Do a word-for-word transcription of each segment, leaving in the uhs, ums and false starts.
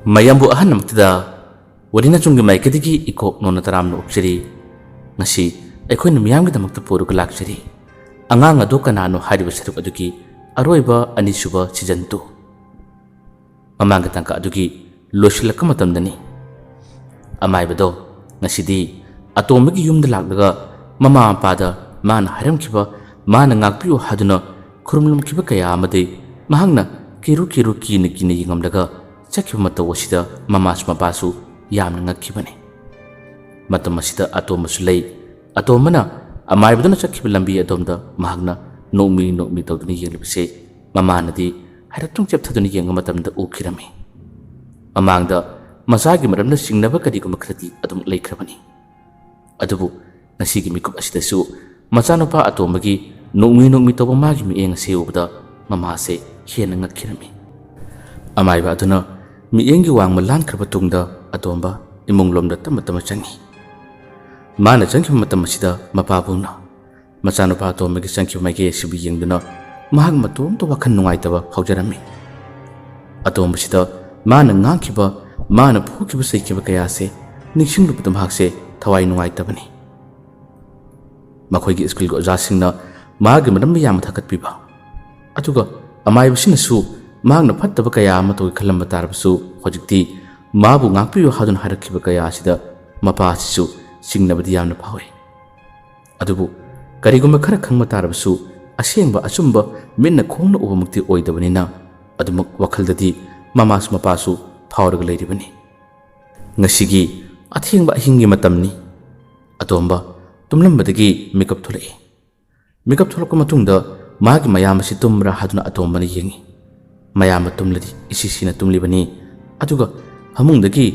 ꯃꯌꯥꯝꯕꯨ ꯑꯍꯟꯃꯛꯇꯗ ꯋꯥꯔꯤ ꯅꯆꯨꯝꯒꯤ ꯃꯥꯏꯀꯩꯗꯒꯤ ꯏꯀꯣꯛ ꯅꯣꯟꯅ ꯇꯔꯥꯝꯅ ꯑꯣꯛꯆꯔꯤ꯫ ꯉꯁꯤ ꯑꯩꯈꯣꯏꯅ ꯃꯤꯌꯥꯝꯒꯤꯗꯃꯛꯇ ꯄꯨꯔꯒ ꯂꯥꯛꯆꯔꯤ꯫ "ꯑꯉꯥꯡ ꯑꯗꯣ ꯀꯅꯥꯅꯣ?" ꯍꯥꯏꯔꯤꯕ ꯁꯔꯨꯛ ꯑꯗꯨꯒꯤ ꯑꯔꯣꯏꯕ ꯑꯅꯤꯁꯨꯕ season two꯫ ꯃꯃꯥꯡꯒꯤ ꯇꯥꯡꯀꯛ ꯑꯗꯨꯒꯤ ꯂꯣꯏꯁꯤꯜꯂꯛꯄ ꯃꯇꯝꯗꯅꯤ꯫ ꯑꯃꯥꯏꯕꯗꯣ ꯉꯁꯤꯗꯤ ꯑꯇꯣꯝꯕꯒꯤ ꯌꯨꯝꯗ ꯂꯥꯛꯂꯒ ꯃꯃꯥ ꯃꯄꯥꯗ ꯃꯥꯅ ꯍꯥꯏꯔꯝꯈꯤꯕ, ꯃꯥꯅ ꯉꯥꯛꯄꯤꯌꯨ ꯍꯥꯏꯗꯨꯅ ꯈꯨꯔꯨꯝꯂꯝꯈꯤꯕ ꯀꯌꯥ ꯑꯃꯗꯤ ꯃꯍꯥꯛꯅ ꯀꯤꯔꯨ ꯀꯤꯔꯨ ꯀꯤꯅ ꯀꯤꯅ ꯌꯦꯡꯂꯝꯂꯒ ꯆꯠꯈꯤꯕ ꯃꯇꯧ ꯑꯁꯤꯗ ꯃꯃꯥꯁꯨ ꯃꯄꯥꯁꯨ ꯌꯥꯝꯅ ꯉꯛꯈꯤꯕꯅꯤ꯫ ꯃꯇꯝ ꯑꯁꯤꯗ ꯑꯇꯣꯝꯕꯁꯨ ꯂꯩ꯫ ꯑꯇꯣꯝꯕꯅ ꯑꯃꯥꯏꯕꯗꯨꯅ ꯆꯠꯈꯤꯕ ꯂꯝꯕꯤ ꯑꯗꯣꯝꯗ ꯃꯍꯥꯛꯅ ꯅꯣꯛꯃꯤ ꯅꯣꯛꯃꯤ ꯇꯧꯗꯨꯅ ꯌꯦꯡꯂꯤꯕꯁꯦ ꯃꯃꯥꯅꯗꯤ ꯍꯥꯏꯔꯞꯇꯪ ꯆꯦꯞꯊꯗꯨꯅ ꯌꯦꯡꯕ ꯃꯇꯝꯗ ꯎꯈꯤꯔꯝꯃꯤ꯫ ꯃꯃꯥꯡꯗ ꯃꯆꯥꯒꯤ ꯃꯔꯝꯗ ꯆꯤꯡꯅꯕ ꯀꯔꯤꯒꯨꯝꯕ ꯈꯔꯗꯤ ꯑꯗꯨꯝ ꯂꯩꯈ꯭ꯔꯕꯅꯤ꯫ ꯑꯗꯨꯕꯨ ꯉꯁꯤꯒꯤ ꯃꯤꯀꯨꯞ ꯑꯁꯤꯗꯁꯨ ꯃꯆꯥꯅꯨꯄꯥ ꯑꯇꯣꯝꯕꯒꯤ ꯅꯣꯛꯃꯤ ꯅꯣꯛꯃꯤ ꯇꯧꯕ ꯃꯥꯒꯤ ꯃꯤꯠꯌꯦꯡ ꯑꯁꯤ ꯎꯕꯗ ꯃꯃꯥꯁꯦ ꯍꯦꯟꯅ ꯉꯛꯈꯤꯔꯝꯃꯤ꯫ ꯑꯃꯥꯏꯕ ꯑꯗꯨꯅ ꯃꯤꯠꯌꯦꯡꯒꯤ ꯋꯥꯡꯃ ꯂꯥꯟꯈ꯭ꯔꯕ ꯇꯨꯡꯗ ꯑꯇꯣꯝꯕ ꯏꯃꯨꯡꯂꯣꯝꯗ ꯇꯞꯅ ꯇꯞꯅ ꯆꯪꯉꯤ꯫ ꯃꯥꯅ ꯆꯪꯈꯤꯕ ꯃꯇꯝ ꯑꯁꯤꯗ ꯃꯄꯥꯕꯨꯡꯅ ꯃꯆꯥꯅꯨꯄꯥ ꯑꯇꯣꯝꯕꯒꯤ ꯆꯪꯈꯤꯕ ꯃꯥꯏꯀꯩ ꯑꯁꯤꯕꯨ ꯌꯦꯡꯗꯨꯅ ꯃꯍꯥꯛ ꯃꯇꯣꯝꯇ ꯋꯥꯈꯜ ꯅꯨꯡꯉꯥꯏꯇꯕ ꯐꯥꯎꯖꯔꯝꯃꯤ꯫ ꯑꯇꯣꯝꯕꯁꯤꯗ ꯃꯥꯅ ꯉꯥꯡꯈꯤꯕ, ꯃꯥꯅ ꯐꯨꯈꯤꯕ ꯆꯩꯈꯤꯕ ꯀꯌꯥ ꯑꯁꯦ ꯅꯤꯡꯁꯤꯡꯂꯨꯕꯗ ꯃꯍꯥꯛꯁꯦ ꯊꯋꯥꯏ ꯅꯨꯡꯉꯥꯏꯇꯕꯅꯤ꯫ ꯃꯈꯣꯏꯒꯤ ꯁ꯭ꯀꯨꯜꯒꯤ ꯑꯣꯖꯥꯁꯤꯡꯅ ꯃꯥꯒꯤ ꯃꯔꯝꯗ ꯌꯥꯝꯅ ꯊꯥꯒꯠꯄꯤꯕ, ꯑꯗꯨꯒ ꯑꯃꯥꯏꯕꯁꯤꯅꯁꯨ ꯃꯍꯥꯛꯅ ꯐꯠꯇꯕ ꯀꯌꯥ ꯑꯃ ꯇꯧꯏ ꯈꯜꯂꯝꯕ ꯇꯥꯔꯕꯁꯨ, ꯍꯧꯖꯤꯛꯇꯤ ꯃꯥꯕꯨ ꯉꯥꯛꯄꯤꯌꯨ ꯍꯥꯏꯗꯨꯅ ꯍꯥꯏꯔꯛꯈꯤꯕ ꯀꯌꯥ ꯑꯁꯤꯗ ꯃꯄꯥ ꯑꯁꯤꯁꯨ ꯆꯤꯡꯅꯕꯗꯤ ꯌꯥꯝꯅ ꯐꯥꯎꯏ꯫ ꯑꯗꯨꯕꯨ ꯀꯔꯤꯒꯨꯝꯕ ꯈꯔ ꯈꯪꯕ ꯇꯥꯔꯕꯁꯨ, ꯑꯁꯦꯡꯕ ꯑꯆꯨꯝꯕ ꯃꯤꯠꯅ ꯈꯣꯡꯅ ꯎꯕꯃꯛꯇꯤ ꯑꯣꯏꯗꯕꯅꯤꯅ, ꯑꯗꯨꯃꯛ ꯋꯥꯈꯜꯗꯗꯤ ꯃꯃꯥꯁꯨ ꯃꯄꯥꯁꯨ ꯐꯥꯎꯔꯒ ꯂꯩꯔꯤꯕꯅꯤ꯫ ꯉꯁꯤꯒꯤ ꯑꯊꯦꯡꯕ ꯑꯍꯤꯡꯒꯤ ꯃꯇꯝꯅꯤ꯫ ꯑꯇꯣꯝꯕ ꯇꯨꯝꯂꯝꯕꯗꯒꯤ ꯃꯤꯀꯞ ꯊꯣꯛꯂꯛꯏ꯫ ꯃꯤꯀꯞ ꯊꯣꯛꯂꯛꯄ ꯃꯇꯨꯡꯗ ꯃꯥꯒꯤ ꯃꯌꯥꯝꯕꯁꯤ ꯇꯨꯝꯕ꯭ꯔꯥ ꯍꯥꯏꯗꯨꯅ ꯑꯇꯣꯝꯕꯅ ꯌꯦꯡꯉꯤ꯫ ꯃꯌꯥꯝꯕ ꯇꯨꯝꯂꯗꯤ ꯏꯁꯤ ꯁꯤꯅ ꯇꯨꯝꯂꯤꯕꯅꯤ꯫ ꯑꯗꯨꯒ ꯐꯃꯨꯡꯗꯒꯤ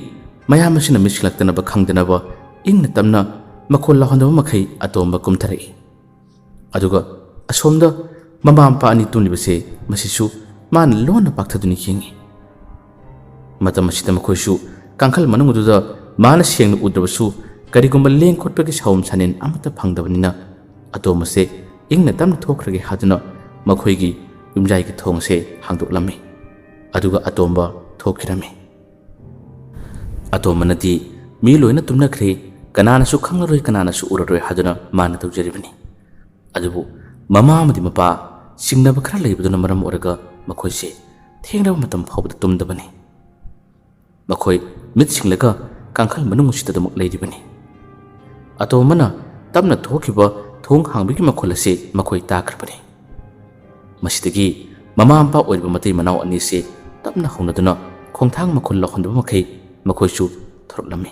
ꯃꯌꯥꯝꯕꯁꯤꯅ ꯃꯤꯠ ꯁꯤꯡꯂꯛꯇꯅꯕ ꯈꯪꯗꯅꯕ ꯏꯪꯅ ꯇꯞꯅ ꯃꯈꯣꯜ ꯂꯥꯎꯍꯟꯗꯕ ꯃꯈꯩ ꯑꯇꯣꯝꯕ ꯀꯨꯝꯊꯔꯛꯏ꯫ ꯑꯗꯨꯒ ꯑꯁꯣꯝꯗ ꯃꯃꯥ ꯃꯄꯥ ꯑꯅꯤ ꯇꯨꯝꯂꯤꯕꯁꯦ ꯃꯁꯤꯁꯨ ꯃꯥꯅ ꯂꯣꯟꯅ ꯄꯥꯛꯊꯗꯨꯅ ꯌꯦꯡꯉꯤ꯫ ꯃꯇꯝ ꯑꯁꯤꯗ ꯃꯈꯣꯏꯁꯨ ꯀꯥꯡꯈꯜ ꯃꯅꯨꯡ ꯑꯗꯨꯗ ꯃꯥꯅ ꯁꯦꯡꯅ ꯎꯗ꯭ꯔꯕꯁꯨ, ꯀꯔꯤꯒꯨꯝꯕ ꯂꯦꯡ ꯈꯣꯠꯄꯒꯤ ꯁꯥꯎꯝ ꯁꯥꯅꯤꯟ ꯑꯃꯠꯇ ꯐꯪꯗꯕꯅꯤꯅ, ꯑꯇꯣꯝꯕꯁꯦ ꯏꯪꯅ ꯇꯞꯅ ꯊꯣꯛꯈ꯭ꯔꯒꯦ ꯍꯥꯏꯗꯨꯅ ꯃꯈꯣꯏꯒꯤ ꯌꯨꯝꯖꯥꯏꯒꯤ ꯊꯣꯡ ꯑꯁꯦ ꯍꯥꯡꯗꯣꯛꯂꯝꯃꯤ꯫ ꯑꯗꯨꯒ ꯑꯇꯣꯝꯕ ꯊꯣꯛꯈꯤꯔꯝꯃꯤ꯫ ꯑꯇꯣꯝꯕꯅꯗꯤ ꯃꯤ ꯂꯣꯏꯅ ꯇꯨꯝꯅꯈ꯭ꯔꯦ, ꯀꯅꯥꯅꯁꯨ ꯈꯪꯂꯔꯣꯏ, ꯀꯅꯥꯅꯁꯨ ꯎꯔꯔꯣꯏ ꯍꯥꯏꯗꯨꯅ ꯃꯥꯅ ꯇꯧꯖꯔꯤꯕꯅꯤ꯫ ꯑꯗꯨꯕꯨ ꯃꯃꯥ ꯑꯃꯗꯤ ꯃꯄꯥ ꯆꯤꯡꯅꯕ ꯈꯔ ꯂꯩꯕꯗꯨꯅ ꯃꯔꯝ ꯑꯣꯏꯔꯒ ꯃꯈꯣꯏꯁꯦ ꯊꯦꯡꯂꯕ ꯃꯇꯝ ꯐꯥꯎꯕꯗ ꯇꯨꯝꯗꯕꯅꯤ꯫ ꯃꯈꯣꯏ ꯃꯤꯠ ꯁꯤꯡꯂꯒ ꯀꯥꯡꯈꯜ ꯃꯅꯨꯡ ꯑꯁꯤꯗ ꯑꯗꯨꯃꯛ ꯂꯩꯔꯤꯕꯅꯤ꯫ ꯑꯇꯣꯝꯕꯅ ꯇꯞꯅ ꯊꯣꯛꯈꯤꯕ ꯊꯣꯡ ꯍꯥꯡꯕꯒꯤ ꯃꯈꯣꯜ ꯑꯁꯤ ꯃꯈꯣꯏ ꯇꯥꯈ꯭ꯔꯕꯅꯤ꯫ ꯃꯁꯤꯗꯒꯤ ꯃꯃꯥ ꯃꯄꯥ ꯑꯣꯏꯔꯤꯕ ꯃꯇꯩ ꯃꯅꯥꯎ ꯑꯅꯤꯁꯤ ꯇꯞꯅ ꯍꯧꯅꯗꯨꯅ ꯈꯣꯡꯊꯥꯡ ꯃꯈꯣꯜ ꯂꯥꯎꯍꯟꯗꯕ ꯃꯈꯩ ꯃꯈꯣꯏꯁꯨ ꯊꯣꯔꯛꯂꯝꯃꯤ꯫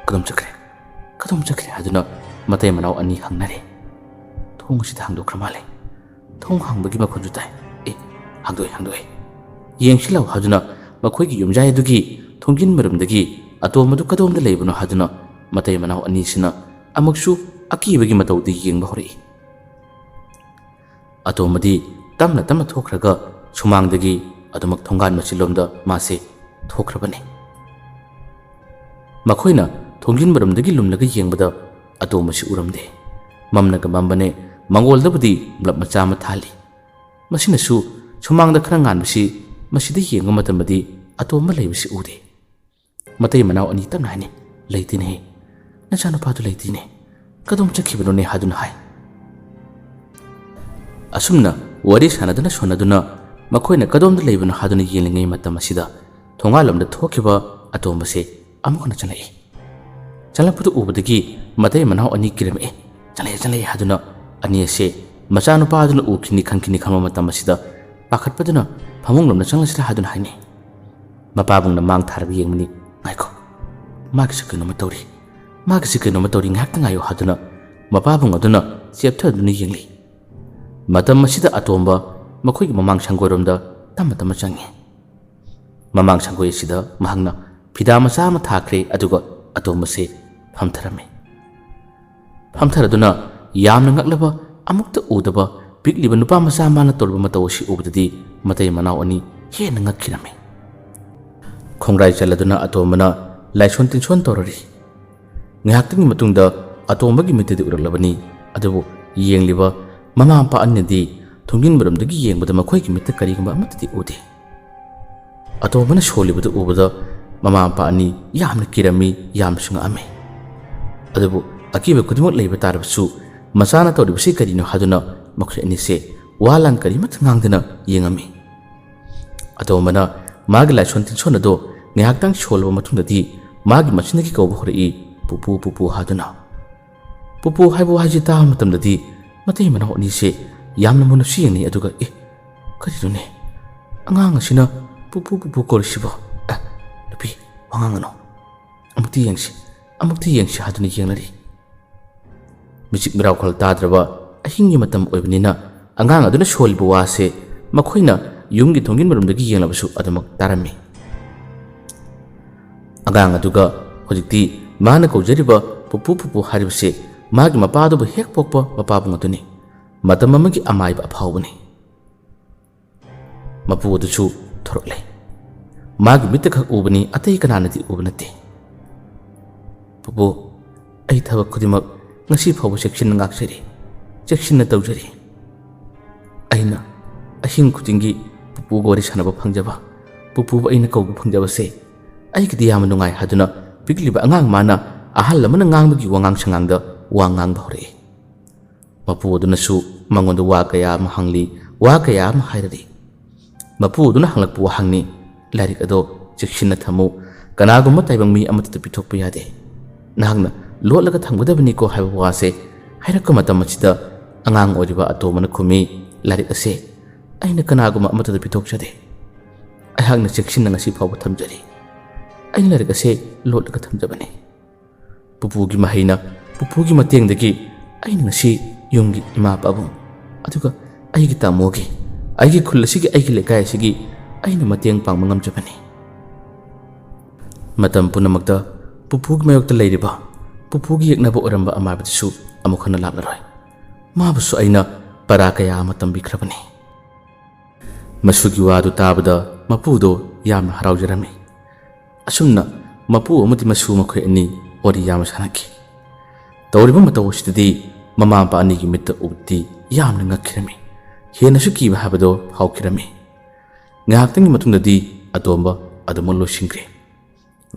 "ꯀꯗꯣꯝ ꯆꯠꯈ꯭ꯔꯦ? ꯀꯗꯣꯝ ꯆꯠꯈ꯭ꯔꯦ?" ꯍꯥꯏꯗꯨꯅ ꯃꯇꯩ ꯃꯅꯥꯎ ꯑꯅꯤ ꯍꯪꯅꯔꯦ꯫ "ꯊꯣꯡ ꯑꯁꯤꯗ ꯍꯥꯡꯗꯣꯛꯈ꯭ꯔ ꯃꯥꯜꯂꯦ꯫ ꯊꯣꯡ ꯍꯥꯡꯕꯒꯤ ꯃꯈꯣꯟꯁꯨ ꯇꯥꯏ꯫ ꯑꯦ, ꯍꯥꯡꯗꯣꯛꯑꯦ, ꯍꯥꯡꯗꯣꯛꯑꯦ꯫ ꯌꯦꯡꯁꯤ ꯂꯥꯎ" ꯍꯥꯏꯗꯨꯅ ꯃꯈꯣꯏꯒꯤ ꯌꯨꯝꯖꯥꯏ ꯑꯗꯨꯒꯤ ꯊꯣꯡꯖꯤꯟ ꯃꯔꯨꯝꯗꯒꯤ ꯑꯇꯣꯝꯕꯗꯨ ꯀꯗꯣꯝꯗ ꯂꯩꯕꯅꯣ ꯍꯥꯏꯗꯨꯅ ꯃꯇꯩ ꯃꯅꯥꯎ ꯑꯅꯤꯁꯤꯅ ꯑꯃꯨꯛꯁꯨ ꯑꯀꯤꯕꯒꯤ ꯃꯇꯧꯗ ꯌꯦꯡꯕ ꯍꯧꯔꯛꯏ꯫ ꯑꯇꯣꯝꯕꯗꯤ ꯇꯞꯅ ꯇꯞꯅ ꯊꯣꯛꯈ꯭ꯔꯒ ꯁꯨꯃꯥꯡꯗꯒꯤ ꯑꯗꯨꯃꯛ ꯊꯣꯡꯒꯥꯟ ꯃꯆꯤꯜꯂꯣꯝꯗ ꯃꯥꯁꯦ ꯊꯣꯛꯈ꯭ꯔꯕꯅꯤ꯫ ꯃꯈꯣꯏꯅ ꯊꯣꯡꯖꯤꯟ ꯃꯔꯨꯝꯗꯒꯤ ꯂꯨꯝꯂꯒ ꯌꯦꯡꯕꯗ ꯑꯇꯣꯝꯕꯁꯤ ꯎꯔꯝꯗꯦ꯫ ꯃꯝꯅꯒ ꯃꯝꯕꯅꯦ, ꯃꯪꯒꯣꯜꯗꯕꯨꯗꯤ ꯕ꯭ꯂꯕ ꯃꯆꯥ ꯑꯃ ꯊꯥꯜꯂꯤ꯫ ꯃꯁꯤꯅꯁꯨ ꯁꯨꯃꯥꯡꯗ ꯈꯔ ꯉꯥꯟꯕꯁꯤ, ꯃꯁꯤꯗ ꯌꯦꯡꯕ ꯃꯇꯝꯗꯗꯤ ꯑꯇꯣꯝꯕ ꯂꯩꯕꯁꯤ ꯎꯗꯦ꯫ ꯃꯇꯩ ꯃꯅꯥꯎ ꯑꯅꯤ ꯇꯞꯅ ꯍꯥꯏꯅꯩ, "ꯂꯩꯇꯦꯅꯦꯍꯦ, ꯅꯆꯥꯅꯨꯄꯥꯗꯨ ꯂꯩꯇꯦꯅꯦ, ꯀꯗꯣꯝ ꯆꯠꯈꯤꯕꯅꯣꯅꯦ?" ꯍꯥꯏꯗꯨꯅ ꯍꯥꯏ꯫ ꯑꯁꯨꯝꯅ ꯋꯥꯔꯤ ꯁꯥꯟꯅꯗꯨꯅ ꯁꯣꯟꯅꯗꯨꯅ ꯃꯈꯣꯏꯅ ꯀꯗꯣꯝꯗ ꯂꯩꯕꯅꯣ ꯍꯥꯏꯗꯨꯅ ꯌꯦꯡꯂꯤꯉꯩ ꯃꯇꯝ ꯑꯁꯤꯗ ꯊꯣꯡꯒꯥꯜꯂꯣꯝꯗ ꯊꯣꯛꯈꯤꯕ ꯑꯇꯣꯝꯕꯁꯦ ꯑꯃꯨꯛ ꯍꯟꯅ ꯆꯪꯂꯛꯏ꯫ ꯆꯪꯂꯛꯄꯗꯨ ꯎꯕꯗꯒꯤ ꯃꯇꯩ ꯃꯅꯥꯎ ꯑꯅꯤ ꯀꯤꯔꯝꯃꯛꯏ꯫ "ꯆꯪꯂꯛꯑꯦ, ꯆꯪꯂꯛꯑꯦ" ꯍꯥꯏꯗꯨꯅ ꯑꯅꯤ ꯑꯁꯦ ꯃꯆꯥꯅꯨꯄꯥ ꯑꯗꯨꯅ ꯎꯈꯤꯅꯤ ꯈꯟꯈꯤꯅꯤ ꯈꯟꯕ ꯃꯇꯝ ꯑꯁꯤꯗ ꯄꯥꯈꯠꯄꯗꯨꯅ ꯐꯃꯨꯡꯂꯣꯝꯗ ꯆꯪꯂꯁꯤꯔꯥ ꯍꯥꯏꯗꯨꯅ ꯍꯥꯏꯅꯩ꯫ ꯃꯄꯥꯕꯨꯡꯅ ꯃꯥꯡ ꯊꯥꯔꯒ ꯌꯦꯡꯕꯅꯤ꯫ "ꯉꯥꯏꯈꯣ, ꯃꯥꯒꯤꯁꯤ ꯀꯩꯅꯣꯝꯃ ꯇꯧꯔꯤ, ꯃꯥꯒꯤꯁꯤ ꯀꯩꯅꯣꯝꯃ ꯇꯧꯔꯤ, ꯉꯥꯏꯍꯥꯛꯇ ꯉꯥꯏꯌꯨ" ꯍꯥꯏꯗꯨꯅ ꯃꯄꯥꯕꯨꯡ ꯑꯗꯨꯅ ꯆꯦꯞꯊꯗꯨꯅ ꯌꯦꯡꯂꯤ꯫ ꯃꯇꯝ ꯑꯁꯤꯗ ꯑꯇꯣꯝꯕ ꯃꯈꯣꯏꯒꯤ ꯃꯃꯥꯡ ꯁꯪꯒꯣꯏꯔꯣꯝꯗ ꯇꯞꯅ ꯇꯞꯅ ꯆꯪꯉꯤ꯫ ꯃꯃꯥꯡ ꯁꯪꯒꯣꯏ ꯑꯁꯤꯗ ꯃꯍꯥꯛꯅ ꯐꯤꯗꯥ ꯃꯆꯥ ꯑꯃ ꯊꯥꯈ꯭ꯔꯦ, ꯑꯗꯨꯒ ꯑꯇꯣꯝꯕꯁꯦ ꯐꯝꯊꯔꯝꯃꯤ꯫ ꯐꯝꯊꯔꯗꯨꯅ ꯌꯥꯝꯅ ꯉꯛꯂꯕ, ꯑꯃꯨꯛꯇ ꯎꯗꯕ ꯄꯤꯛꯂꯤꯕ ꯅꯨꯄꯥ ꯃꯆꯥ ꯃꯥꯅ ꯇꯧꯔꯤꯕ ꯃꯇꯧ ꯑꯁꯤ ꯎꯕꯗꯗꯤ ꯃꯇꯩ ꯃꯅꯥꯎ ꯑꯅꯤ ꯍꯦꯟꯅ ꯉꯛꯈꯤꯔꯝꯃꯤ꯫ ꯈꯣꯡꯒ꯭ꯔꯥꯏ ꯆꯜꯂꯗꯨꯅ ꯑꯇꯣꯝꯕꯅ ꯂꯥꯏꯁꯣꯟ ꯇꯤꯟꯁꯣꯟ ꯇꯧꯔꯔꯤ꯫ ꯉꯥꯏꯍꯥꯛꯇꯪꯒꯤ ꯃꯇꯨꯡꯗ ꯑꯇꯣꯝꯕꯒꯤ ꯃꯤꯠꯇꯗꯤ ꯎꯔꯛꯂꯕꯅꯤ, ꯑꯗꯨꯕꯨ ꯌꯦꯡꯂꯤꯕ ꯃꯃꯥ ꯃꯄꯥ ꯑꯅꯤꯅꯗꯤ ꯊꯣꯡꯖꯤꯟ ꯃꯔꯨꯝꯗꯒꯤ ꯌꯦꯡꯕꯗ ꯃꯈꯣꯏꯒꯤ ꯃꯤꯠꯇ ꯀꯔꯤꯒꯨꯝꯕ ꯑꯃꯠꯇꯗꯤ ꯎꯗꯦ꯫ ꯑꯇꯣꯝꯕꯅ ꯁꯣꯜꯂꯤꯕꯗꯨ ꯎꯕꯗ ꯃꯃꯥ ꯃꯄꯥ ꯑꯅꯤ ꯌꯥꯝꯅ ꯀꯤꯔꯝꯃꯤ, ꯌꯥꯝꯅꯁꯨ ꯉꯛꯑꯝꯃꯤ꯫ ꯑꯗꯨꯕꯨ ꯑꯀꯤꯕ ꯈꯨꯗꯤꯡꯃꯛ ꯂꯩꯕ ꯇꯥꯔꯕꯁꯨ ꯃꯆꯥꯅ ꯇꯧꯔꯤꯕꯁꯤ ꯀꯔꯤꯅꯣ ꯍꯥꯏꯗꯨꯅ ꯃꯈꯣꯏ ꯑꯅꯤꯁꯦ ꯋꯥ ꯂꯥꯟ ꯀꯔꯤꯃꯠꯇ ꯉꯥꯡꯗꯅ ꯌꯦꯡꯉꯝꯃꯤ꯫ ꯑꯇꯣꯝꯕꯅ ꯃꯥꯒꯤ ꯂꯥꯏꯁꯣꯟ ꯇꯤꯟꯁꯣꯟ ꯑꯗꯣ ꯉꯥꯏꯍꯥꯛꯇꯪ ꯁꯣꯜꯂꯕ ꯃꯇꯨꯡꯗꯗꯤ ꯃꯥꯒꯤ ꯃꯆꯤꯟꯗꯒꯤ ꯀꯧꯕ ꯍꯧꯔꯛꯏ, "ꯄꯨꯄꯨ, ꯄꯨꯄꯨ" ꯍꯥꯏꯗꯨꯅ꯫ ꯄꯨꯄꯨ ꯍꯥꯏꯕ ꯋꯥꯍꯩꯁꯤ ꯇꯥꯕ ꯃꯇꯝꯗꯗꯤ ꯃꯇꯩ ꯃꯅꯥꯎ ꯑꯅꯤꯁꯦ ꯌꯥꯝꯅ ꯃꯨꯟꯅꯁꯨ ꯌꯦꯡꯅꯩ, ꯑꯗꯨꯒ "ꯑꯦ, ꯀꯔꯤꯅꯣꯅꯦ? ꯑꯉꯥꯡ ꯑꯁꯤꯅ ꯄꯨꯄꯨ, ꯄꯨꯄꯨ ꯀꯧꯔꯤꯁꯤꯕꯣ? ꯑꯦ, ꯅꯨꯄꯤ, ꯋꯥ ꯉꯥꯡꯒꯅꯨ꯫ ꯑꯃꯨꯛꯇꯤ ꯌꯦꯡꯁꯤ, ꯑꯃꯨꯛꯇꯤ ꯌꯦꯡꯁꯤ" ꯍꯥꯏꯗꯨꯅ ꯌꯦꯡꯅꯔꯤ꯫ ꯃꯤꯆꯤꯛ ꯃꯤꯔꯥꯎꯈꯣꯜ ꯇꯥꯗ꯭ꯔꯕ ꯑꯍꯤꯡꯒꯤ ꯃꯇꯝ ꯑꯣꯏꯕꯅꯤꯅ ꯑꯉꯥꯡ ꯑꯗꯨꯅ ꯁꯣꯜꯂꯤꯕ ꯋꯥꯁꯦ ꯃꯈꯣꯏꯅ ꯌꯨꯝꯒꯤ ꯊꯣꯡꯖꯤꯟ ꯃꯔꯨꯝꯗꯒꯤ ꯌꯦꯡꯂꯕꯁꯨ ꯑꯗꯨꯃꯛ ꯇꯥꯔꯝꯃꯤ꯫ ꯑꯉꯥꯡ ꯑꯗꯨꯒ ꯍꯧꯖꯤꯛꯇꯤ ꯃꯥꯅ ꯀꯧꯖꯔꯤꯕ ꯄꯨꯄꯨ ꯄꯨꯄꯨ ꯍꯥꯏꯔꯤꯕꯁꯦ ꯃꯥꯒꯤ ꯃꯄꯥꯗꯨꯕꯨ ꯍꯦꯛ ꯄꯣꯛꯄ ꯃꯄꯥꯕꯨꯡ ꯑꯗꯨꯅꯤ꯫ ꯃꯇꯝ ꯑꯃꯒꯤ ꯑꯃꯥꯏꯕ ꯑꯐꯥꯎꯕꯅꯤ꯫ ꯃꯄꯨ ꯑꯗꯨꯁꯨ ꯊꯣꯔꯛꯂꯦ꯫ ꯃꯥꯒꯤ ꯃꯤꯠꯇ ꯈꯛ ꯎꯕꯅꯤ, ꯑꯇꯩ ꯀꯅꯥꯅꯗꯤ ꯎꯕ ꯅꯠꯇꯦ꯫ "ꯄꯨꯄꯨ, ꯑꯩ ꯊꯕꯛ ꯈꯨꯗꯤꯡꯃꯛ ꯉꯁꯤ ꯐꯥꯎꯕ ꯆꯦꯛꯁꯤꯟꯅ ꯉꯥꯛꯆꯔꯤ, ꯆꯦꯛꯁꯤꯟꯅ ꯇꯧꯖꯔꯤ꯫ ꯑꯩꯅ ꯑꯍꯤꯡ ꯈꯨꯗꯤꯡꯒꯤ ꯄꯨꯄꯨꯒ ꯋꯥꯔꯤ ꯁꯥꯟꯅꯕ ꯐꯪꯖꯕ, ꯄꯨꯄꯨꯕꯨ ꯑꯩꯅ ꯀꯧꯕ ꯐꯪꯖꯕꯁꯦ ꯑꯩꯒꯤꯗꯤ ꯌꯥꯝꯅ ꯅꯨꯡꯉꯥꯏ" ꯍꯥꯏꯗꯨꯅ ꯄꯤꯛꯂꯤꯕ ꯑꯉꯥꯡ ꯃꯥꯅ ꯑꯍꯜ ꯑꯃꯅ ꯉꯥꯡꯕꯒꯤ ꯋꯥꯉꯥꯡ ꯁꯉꯥꯡꯗ ꯋꯥ ꯉꯥꯡꯕ ꯍꯧꯔꯛꯏ꯫ ꯃꯄꯨ ꯑꯗꯨꯅꯁꯨ ꯃꯉꯣꯟꯗ ꯋꯥ ꯀꯌꯥ ꯑꯃ ꯍꯪꯂꯤ, ꯋꯥ ꯀꯌꯥ ꯑꯃ ꯍꯥꯏꯔꯔꯤ꯫ ꯃꯄꯨ ꯑꯗꯨꯅ ꯍꯪꯂꯛꯄ ꯋꯥꯍꯪꯅꯤ, "ꯂꯥꯏꯔꯤꯛ ꯑꯗꯣ ꯆꯦꯛꯁꯤꯟꯅ ꯊꯝꯃꯨ, ꯀꯅꯥꯒꯨꯝꯕ ꯇꯥꯏꯕꯪ ꯃꯤ ꯑꯃꯠꯇꯗ ꯄꯤꯊꯣꯛꯄ ꯌꯥꯗꯦ꯫ ꯅꯍꯥꯛꯅ ꯂꯣꯠꯂꯒ ꯊꯝꯒꯗꯕꯅꯤꯀꯣ" ꯍꯥꯏꯕ ꯋꯥꯁꯦ ꯍꯥꯏꯔꯛꯄ ꯃꯇꯝ ꯑꯁꯤꯗ ꯑꯉꯥꯡ ꯑꯣꯏꯔꯤꯕ ꯑꯇꯣꯝꯕꯅ ꯈꯨꯝꯃꯤ, "ꯂꯥꯏꯔꯤꯛ ꯑꯁꯦ ꯑꯩꯅ ꯀꯅꯥꯒꯨꯝꯕ ꯑꯃꯠꯇꯗ ꯄꯤꯊꯣꯛꯆꯗꯦ꯫ ꯑꯩꯍꯥꯛꯅ ꯆꯦꯛꯁꯤꯟꯅ ꯉꯁꯤ ꯐꯥꯎꯕ ꯊꯝꯖꯔꯤ꯫ ꯑꯩꯅ ꯂꯥꯏꯔꯤꯛ ꯑꯁꯦ ꯂꯣꯠꯂꯒ ꯊꯝꯖꯕꯅꯤ꯫ ꯄꯨꯄꯨꯒꯤ ꯃꯍꯩꯅ, ꯄꯨꯄꯨꯒꯤ ꯃꯇꯦꯡꯗꯒꯤ ꯑꯩꯅ ꯉꯁꯤ ꯌꯨꯝꯒꯤ ꯏꯃꯥ ꯄꯥꯕꯨꯡ, ꯑꯗꯨꯒ ꯑꯩꯒꯤ ꯇꯥꯃꯣꯒꯤ, ꯑꯩꯒꯤ ꯈꯨꯜ ꯑꯁꯤꯒꯤ, ꯑꯩꯒꯤ ꯂꯩꯀꯥꯏ ꯑꯁꯤꯒꯤ ꯑꯩꯅ ꯃꯇꯦꯡ ꯄꯥꯡꯕ ꯉꯝꯖꯕꯅꯤ꯫" ꯃꯇꯝ ꯄꯨꯝꯅꯃꯛꯇ ꯄꯨꯄꯨꯒꯤ ꯃꯥꯌꯣꯛꯇ ꯂꯩꯔꯤꯕ, ꯄꯨꯄꯨꯒꯤ ꯌꯦꯛꯅꯕ ꯑꯣꯏꯔꯝꯕ ꯑꯃꯥꯏꯕꯗꯨꯁꯨ ꯑꯃꯨꯛ ꯍꯟꯅ ꯂꯥꯛꯂꯔꯣꯏ꯫ ꯃꯥꯕꯨꯁꯨ ꯑꯩꯅ ꯄꯔꯥ ꯀꯌꯥ ꯑꯃ ꯇꯝꯕꯤꯈ꯭ꯔꯕꯅꯤ꯫ ꯃꯁꯨꯒꯤ ꯋꯥꯗꯨ ꯇꯥꯕꯗ ꯃꯄꯨꯗꯣ ꯌꯥꯝꯅ ꯍꯔꯥꯎꯖꯔꯝꯃꯤ꯫ ꯑꯁꯨꯝꯅ ꯃꯄꯨ ꯑꯃꯗꯤ ꯃꯁꯨ ꯃꯈꯣꯏ ꯑꯅꯤ ꯋꯥꯔꯤ ꯌꯥꯝꯅ ꯁꯥꯟꯅꯈꯤ꯫ ꯇꯧꯔꯤꯕ ꯃꯇꯧ ꯑꯁꯤꯗꯗꯤ ꯃꯃꯥ ꯃꯄꯥ ꯑꯅꯤꯒꯤ ꯃꯤꯠꯇ ꯎꯕꯗꯤ ꯌꯥꯝꯅ ꯉꯛꯈꯤꯔꯝꯃꯤ꯫ ꯍꯦꯟꯅꯁꯨ ꯀꯤꯕ ꯍꯥꯏꯕꯗꯣ ꯐꯥꯎꯈꯤꯔꯝꯃꯤ꯫ ꯉꯥꯏꯍꯥꯛꯇꯪꯒꯤ ꯃꯇꯨꯡꯗꯗꯤ ꯑꯇꯣꯝꯕ ꯑꯗꯨꯃꯛ ꯂꯣꯏꯁꯤꯟꯈ꯭ꯔꯦ꯫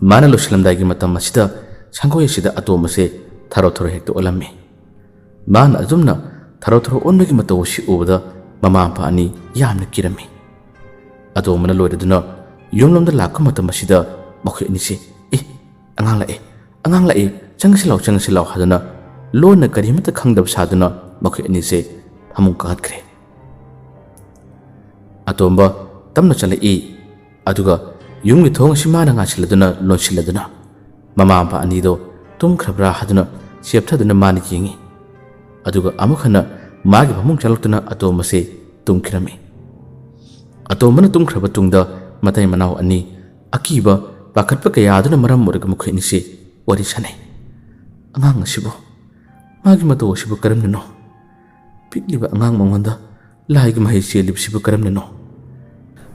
ꯃꯥꯅ ꯂꯣꯏꯁꯤꯜꯂꯝꯗꯥꯏꯒꯤ ꯃꯇꯝ ꯑꯁꯤꯗ ꯁꯪꯒꯣꯏ ꯑꯁꯤꯗ ꯑꯇꯣꯝꯕꯁꯦ ꯊꯔꯣ ꯊꯔꯣ ꯍꯦꯛꯇ ꯑꯣꯜꯂꯝꯃꯤ꯫ ꯃꯥꯅ ꯑꯗꯨꯝꯅ ꯊꯔꯣ ꯊꯔꯣ ꯑꯣꯟꯕꯒꯤ ꯃꯇꯧ ꯑꯁꯤ ꯎꯕꯗ ꯃꯃꯥ ꯃꯄꯥ ꯑꯅꯤ ꯌꯥꯝꯅ ꯀꯤꯔꯝꯃꯤ꯫ ꯑꯇꯣꯝꯕꯅ ꯂꯣꯏꯔꯗꯨꯅ ꯌꯨꯝꯂꯣꯝꯗ ꯂꯥꯛꯄ ꯃꯇꯝ ꯑꯁꯤꯗ ꯃꯈꯣꯏ ꯑꯅꯤꯁꯦ, "ꯑꯦ, ꯑꯉꯥꯡ ꯂꯥꯛꯑꯦ, ꯑꯉꯥꯡ ꯂꯥꯛꯑꯦ, ꯆꯪꯉꯁꯤ ꯂꯥꯎ, ꯆꯪꯉꯁꯤ ꯂꯥꯎ" ꯍꯥꯏꯗꯨꯅ ꯂꯣꯟꯅ ꯀꯔꯤꯃꯠꯇ ꯈꯪꯗꯕ ꯁꯥꯗꯨꯅ ꯃꯈꯣꯏ ꯑꯅꯤꯁꯦ ꯐꯃꯨꯡ ꯀꯥꯈꯠꯈ꯭ꯔꯦ꯫ ꯑꯇꯣꯝꯕ ꯇꯞꯅ ꯆꯠꯂꯛꯏ꯫ ꯑꯗꯨꯒ ꯌꯨꯝꯒꯤ ꯊꯣꯡ ꯑꯁꯤ ꯃꯥꯅ ꯉꯥꯁꯤꯜꯂꯗꯨꯅ ꯂꯣꯟꯁꯤꯜꯂꯗꯨꯅ ꯃꯃꯥ ꯃꯄꯥ ꯑꯅꯤꯗꯣ ꯇꯨꯝꯈ꯭ꯔꯕ꯭ꯔꯥ ꯍꯥꯏꯗꯨꯅ ꯆꯦꯞꯊꯗꯨꯅ ꯃꯥꯅ ꯌꯦꯡꯉꯤ꯫ ꯑꯗꯨꯒ ꯑꯃꯨꯛ ꯍꯟꯅ ꯃꯥꯒꯤ ꯐꯃꯨꯡ ꯆꯪꯂꯛꯇꯨꯅ ꯑꯇꯣꯝꯕꯁꯦ ꯇꯨꯝꯈꯤꯔꯝꯃꯤ꯫ ꯑꯇꯣꯝꯕꯅ ꯇꯨꯝꯈ꯭ꯔꯕ ꯇꯨꯡꯗ ꯃꯇꯩ ꯃꯅꯥꯎ ꯑꯅꯤ ꯑꯀꯤꯕ, ꯄꯥꯈꯠꯄ ꯀꯌꯥ ꯑꯗꯨꯅ ꯃꯔꯝ ꯑꯣꯏꯔꯒ ꯃꯈꯣꯏ ꯑꯅꯤꯁꯦ ꯋꯥꯔꯤ ꯁꯥꯅꯩ꯫ "ꯑꯉꯥꯡ ꯑꯁꯤꯕꯨ, ꯃꯥꯒꯤ ꯃꯇꯧ ꯑꯁꯤꯕꯨ ꯀꯔꯝꯅꯅꯣ? ꯄꯤꯛꯂꯤꯕ ꯑꯉꯥꯡ ꯃꯉꯣꯟꯗ ꯂꯥꯏꯒꯤ ꯃꯍꯩ ꯆꯦꯜꯂꯤꯕꯁꯤꯕꯨ ꯀꯔꯝꯅꯅꯣ?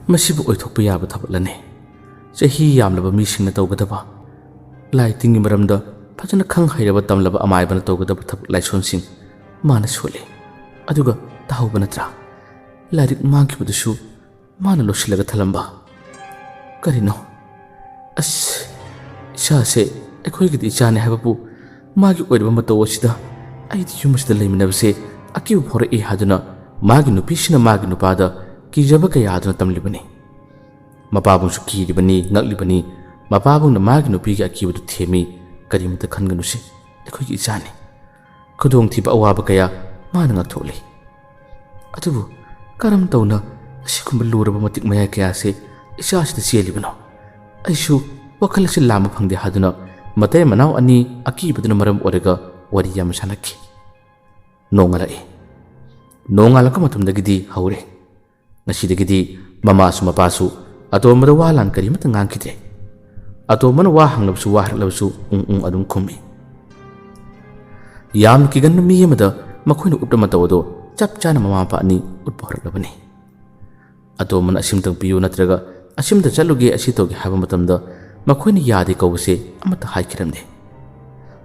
ꯃꯁꯤꯕꯨ ꯑꯣꯏꯊꯣꯛꯄ ꯌꯥꯕ ꯊꯕꯛꯂꯅꯦ? ꯆꯍꯤ ꯌꯥꯝꯂꯕ ꯃꯤꯁꯤꯡꯅ ꯇꯧꯒꯗꯕ, ꯂꯥꯏ ꯇꯤꯟꯒꯤ ꯃꯔꯝꯗ ꯐꯖꯅ ꯈꯪ ꯍꯩꯔꯕ ꯇꯝꯂꯕ ꯑꯃꯥꯏꯕꯅ ꯇꯧꯒꯗꯕ ꯊꯕꯛ ꯂꯥꯏꯁꯣꯟꯁꯤꯡ ꯃꯥꯅ ꯁꯣꯜꯂꯤ꯫ ꯑꯗꯨꯒ ꯇꯥꯍꯧꯕ ꯅꯠꯇ꯭ꯔꯥ? ꯂꯥꯏꯔꯤꯛ ꯃꯥꯡꯈꯤꯕꯗꯨꯁꯨ ꯃꯥꯅ ꯂꯣꯠꯁꯤꯜꯂꯒ ꯊꯝꯂꯝꯕ꯫ ꯀꯔꯤꯅꯣ? ꯑꯁ, ꯏꯆꯥꯁꯦ ꯑꯩꯈꯣꯏꯒꯤꯗꯤ ꯏꯆꯥꯅꯦ ꯍꯥꯏꯕꯕꯨ ꯃꯥꯒꯤ ꯑꯣꯏꯔꯕ ꯃꯇꯧ ꯑꯁꯤꯗ ꯑꯩꯗꯤ ꯌꯨꯝ ꯑꯁꯤꯗ ꯂꯩꯃꯤꯟꯅꯕꯁꯦ ꯑꯀꯤꯕ ꯐꯥꯎꯔꯛꯏ" ꯍꯥꯏꯗꯨꯅ ꯃꯥꯒꯤ ꯅꯨꯄꯤꯁꯤꯅ ꯃꯥꯒꯤ ꯅꯨꯄꯥꯗ ꯀꯤꯖꯕ ꯀꯌꯥ ꯑꯗꯨꯅ ꯇꯝꯂꯤꯕꯅꯤ꯫ ꯃꯄꯥꯕꯨꯡꯁꯨ ꯀꯤꯔꯤꯕꯅꯤ, ꯉꯛꯂꯤꯕꯅꯤ꯫ ꯃꯄꯥꯕꯨꯡꯅ ꯃꯥꯒꯤ ꯅꯨꯄꯤꯒꯤ ꯑꯀꯤꯕꯗꯨ ꯊꯦꯝꯃꯤ꯫ "ꯀꯔꯤꯃꯇ ꯈꯟꯒꯅꯨꯁꯤ, ꯑꯩꯈꯣꯏꯒꯤ ꯏꯆꯥꯅꯤ꯫ ꯈꯨꯗꯣꯡꯊꯤꯕ ꯑꯋꯥꯕ ꯀꯌꯥ ꯃꯥꯅ ꯉꯥꯛꯊꯣꯛꯂꯤ꯫ ꯑꯗꯨꯕꯨ ꯀꯔꯝ ꯇꯧꯅ ꯑꯁꯤꯒꯨꯝꯕ ꯂꯨꯔꯕ ꯃꯇꯤꯛ ꯃꯌꯥꯏ ꯀꯌꯥꯁꯦ ꯏꯆꯥꯁꯤꯗ ꯆꯦꯜꯂꯤꯕꯅꯣ? ꯑꯩꯁꯨ ꯋꯥꯈꯜ ꯑꯁꯤ ꯂꯥꯝꯕ ꯐꯪꯗꯦ" ꯍꯥꯏꯗꯨꯅ ꯃꯇꯩ ꯃꯅꯥꯎ ꯑꯅꯤ ꯑꯀꯤꯕꯗꯨꯅ ꯃꯔꯝ ꯑꯣꯏꯔꯒ ꯋꯥꯔꯤ ꯌꯥꯝꯅ ꯁꯥꯟꯅꯈꯤ꯫ ꯅꯣꯡꯉꯥꯜꯂꯛꯏ꯫ ꯅꯣꯡꯉꯥꯜꯂꯛꯄ ꯃꯇꯝꯗꯒꯤꯗꯤ ꯍꯧꯔꯦ꯫ ꯉꯁꯤꯗꯒꯤꯗꯤ ꯃꯃꯥꯁꯨ ꯃꯄꯥꯁꯨ ꯑꯇꯣꯝꯕꯗ ꯋꯥ ꯂꯥꯟ ꯀꯔꯤꯃꯠꯇ ꯉꯥꯡꯈꯤꯗ꯭ꯔꯦ꯫ ꯑꯇꯣꯝꯕꯅ ꯋꯥ ꯍꯪꯂꯕꯁꯨ, ꯋꯥ ꯍꯥꯏꯔꯛꯂꯕꯁꯨ ꯎꯪ ꯎꯪ ꯑꯗꯨꯝ ꯈꯨꯝꯃꯤ꯫ ꯌꯥꯝꯅ ꯀꯤꯒꯟꯕ ꯃꯤ ꯑꯃꯗ ꯃꯈꯣꯏꯅ ꯎꯠꯄ ꯃꯇꯧ ꯑꯗꯨ ꯆꯞ ꯆꯥꯅ ꯃꯃꯥ ꯃꯄꯥ ꯑꯅꯤ ꯎꯠꯄ ꯍꯧꯔꯛꯂꯕꯅꯤ꯫ ꯑꯇꯣꯝꯕꯅ "ꯑꯁꯤꯝꯇꯪ ꯄꯤꯌꯨ" ꯅꯠꯇ꯭ꯔꯒ "ꯑꯁꯤꯝꯇ ꯆꯠꯂꯨꯒꯦ, ꯑꯁꯤ ꯇꯧꯒꯦ" ꯍꯥꯏꯕ ꯃꯇꯝꯗ ꯃꯈꯣꯏꯅ "ꯌꯥꯗꯦ" ꯀꯧꯕꯁꯦ ꯑꯃꯠꯇ ꯍꯥꯏꯈꯤꯔꯝꯗꯦ꯫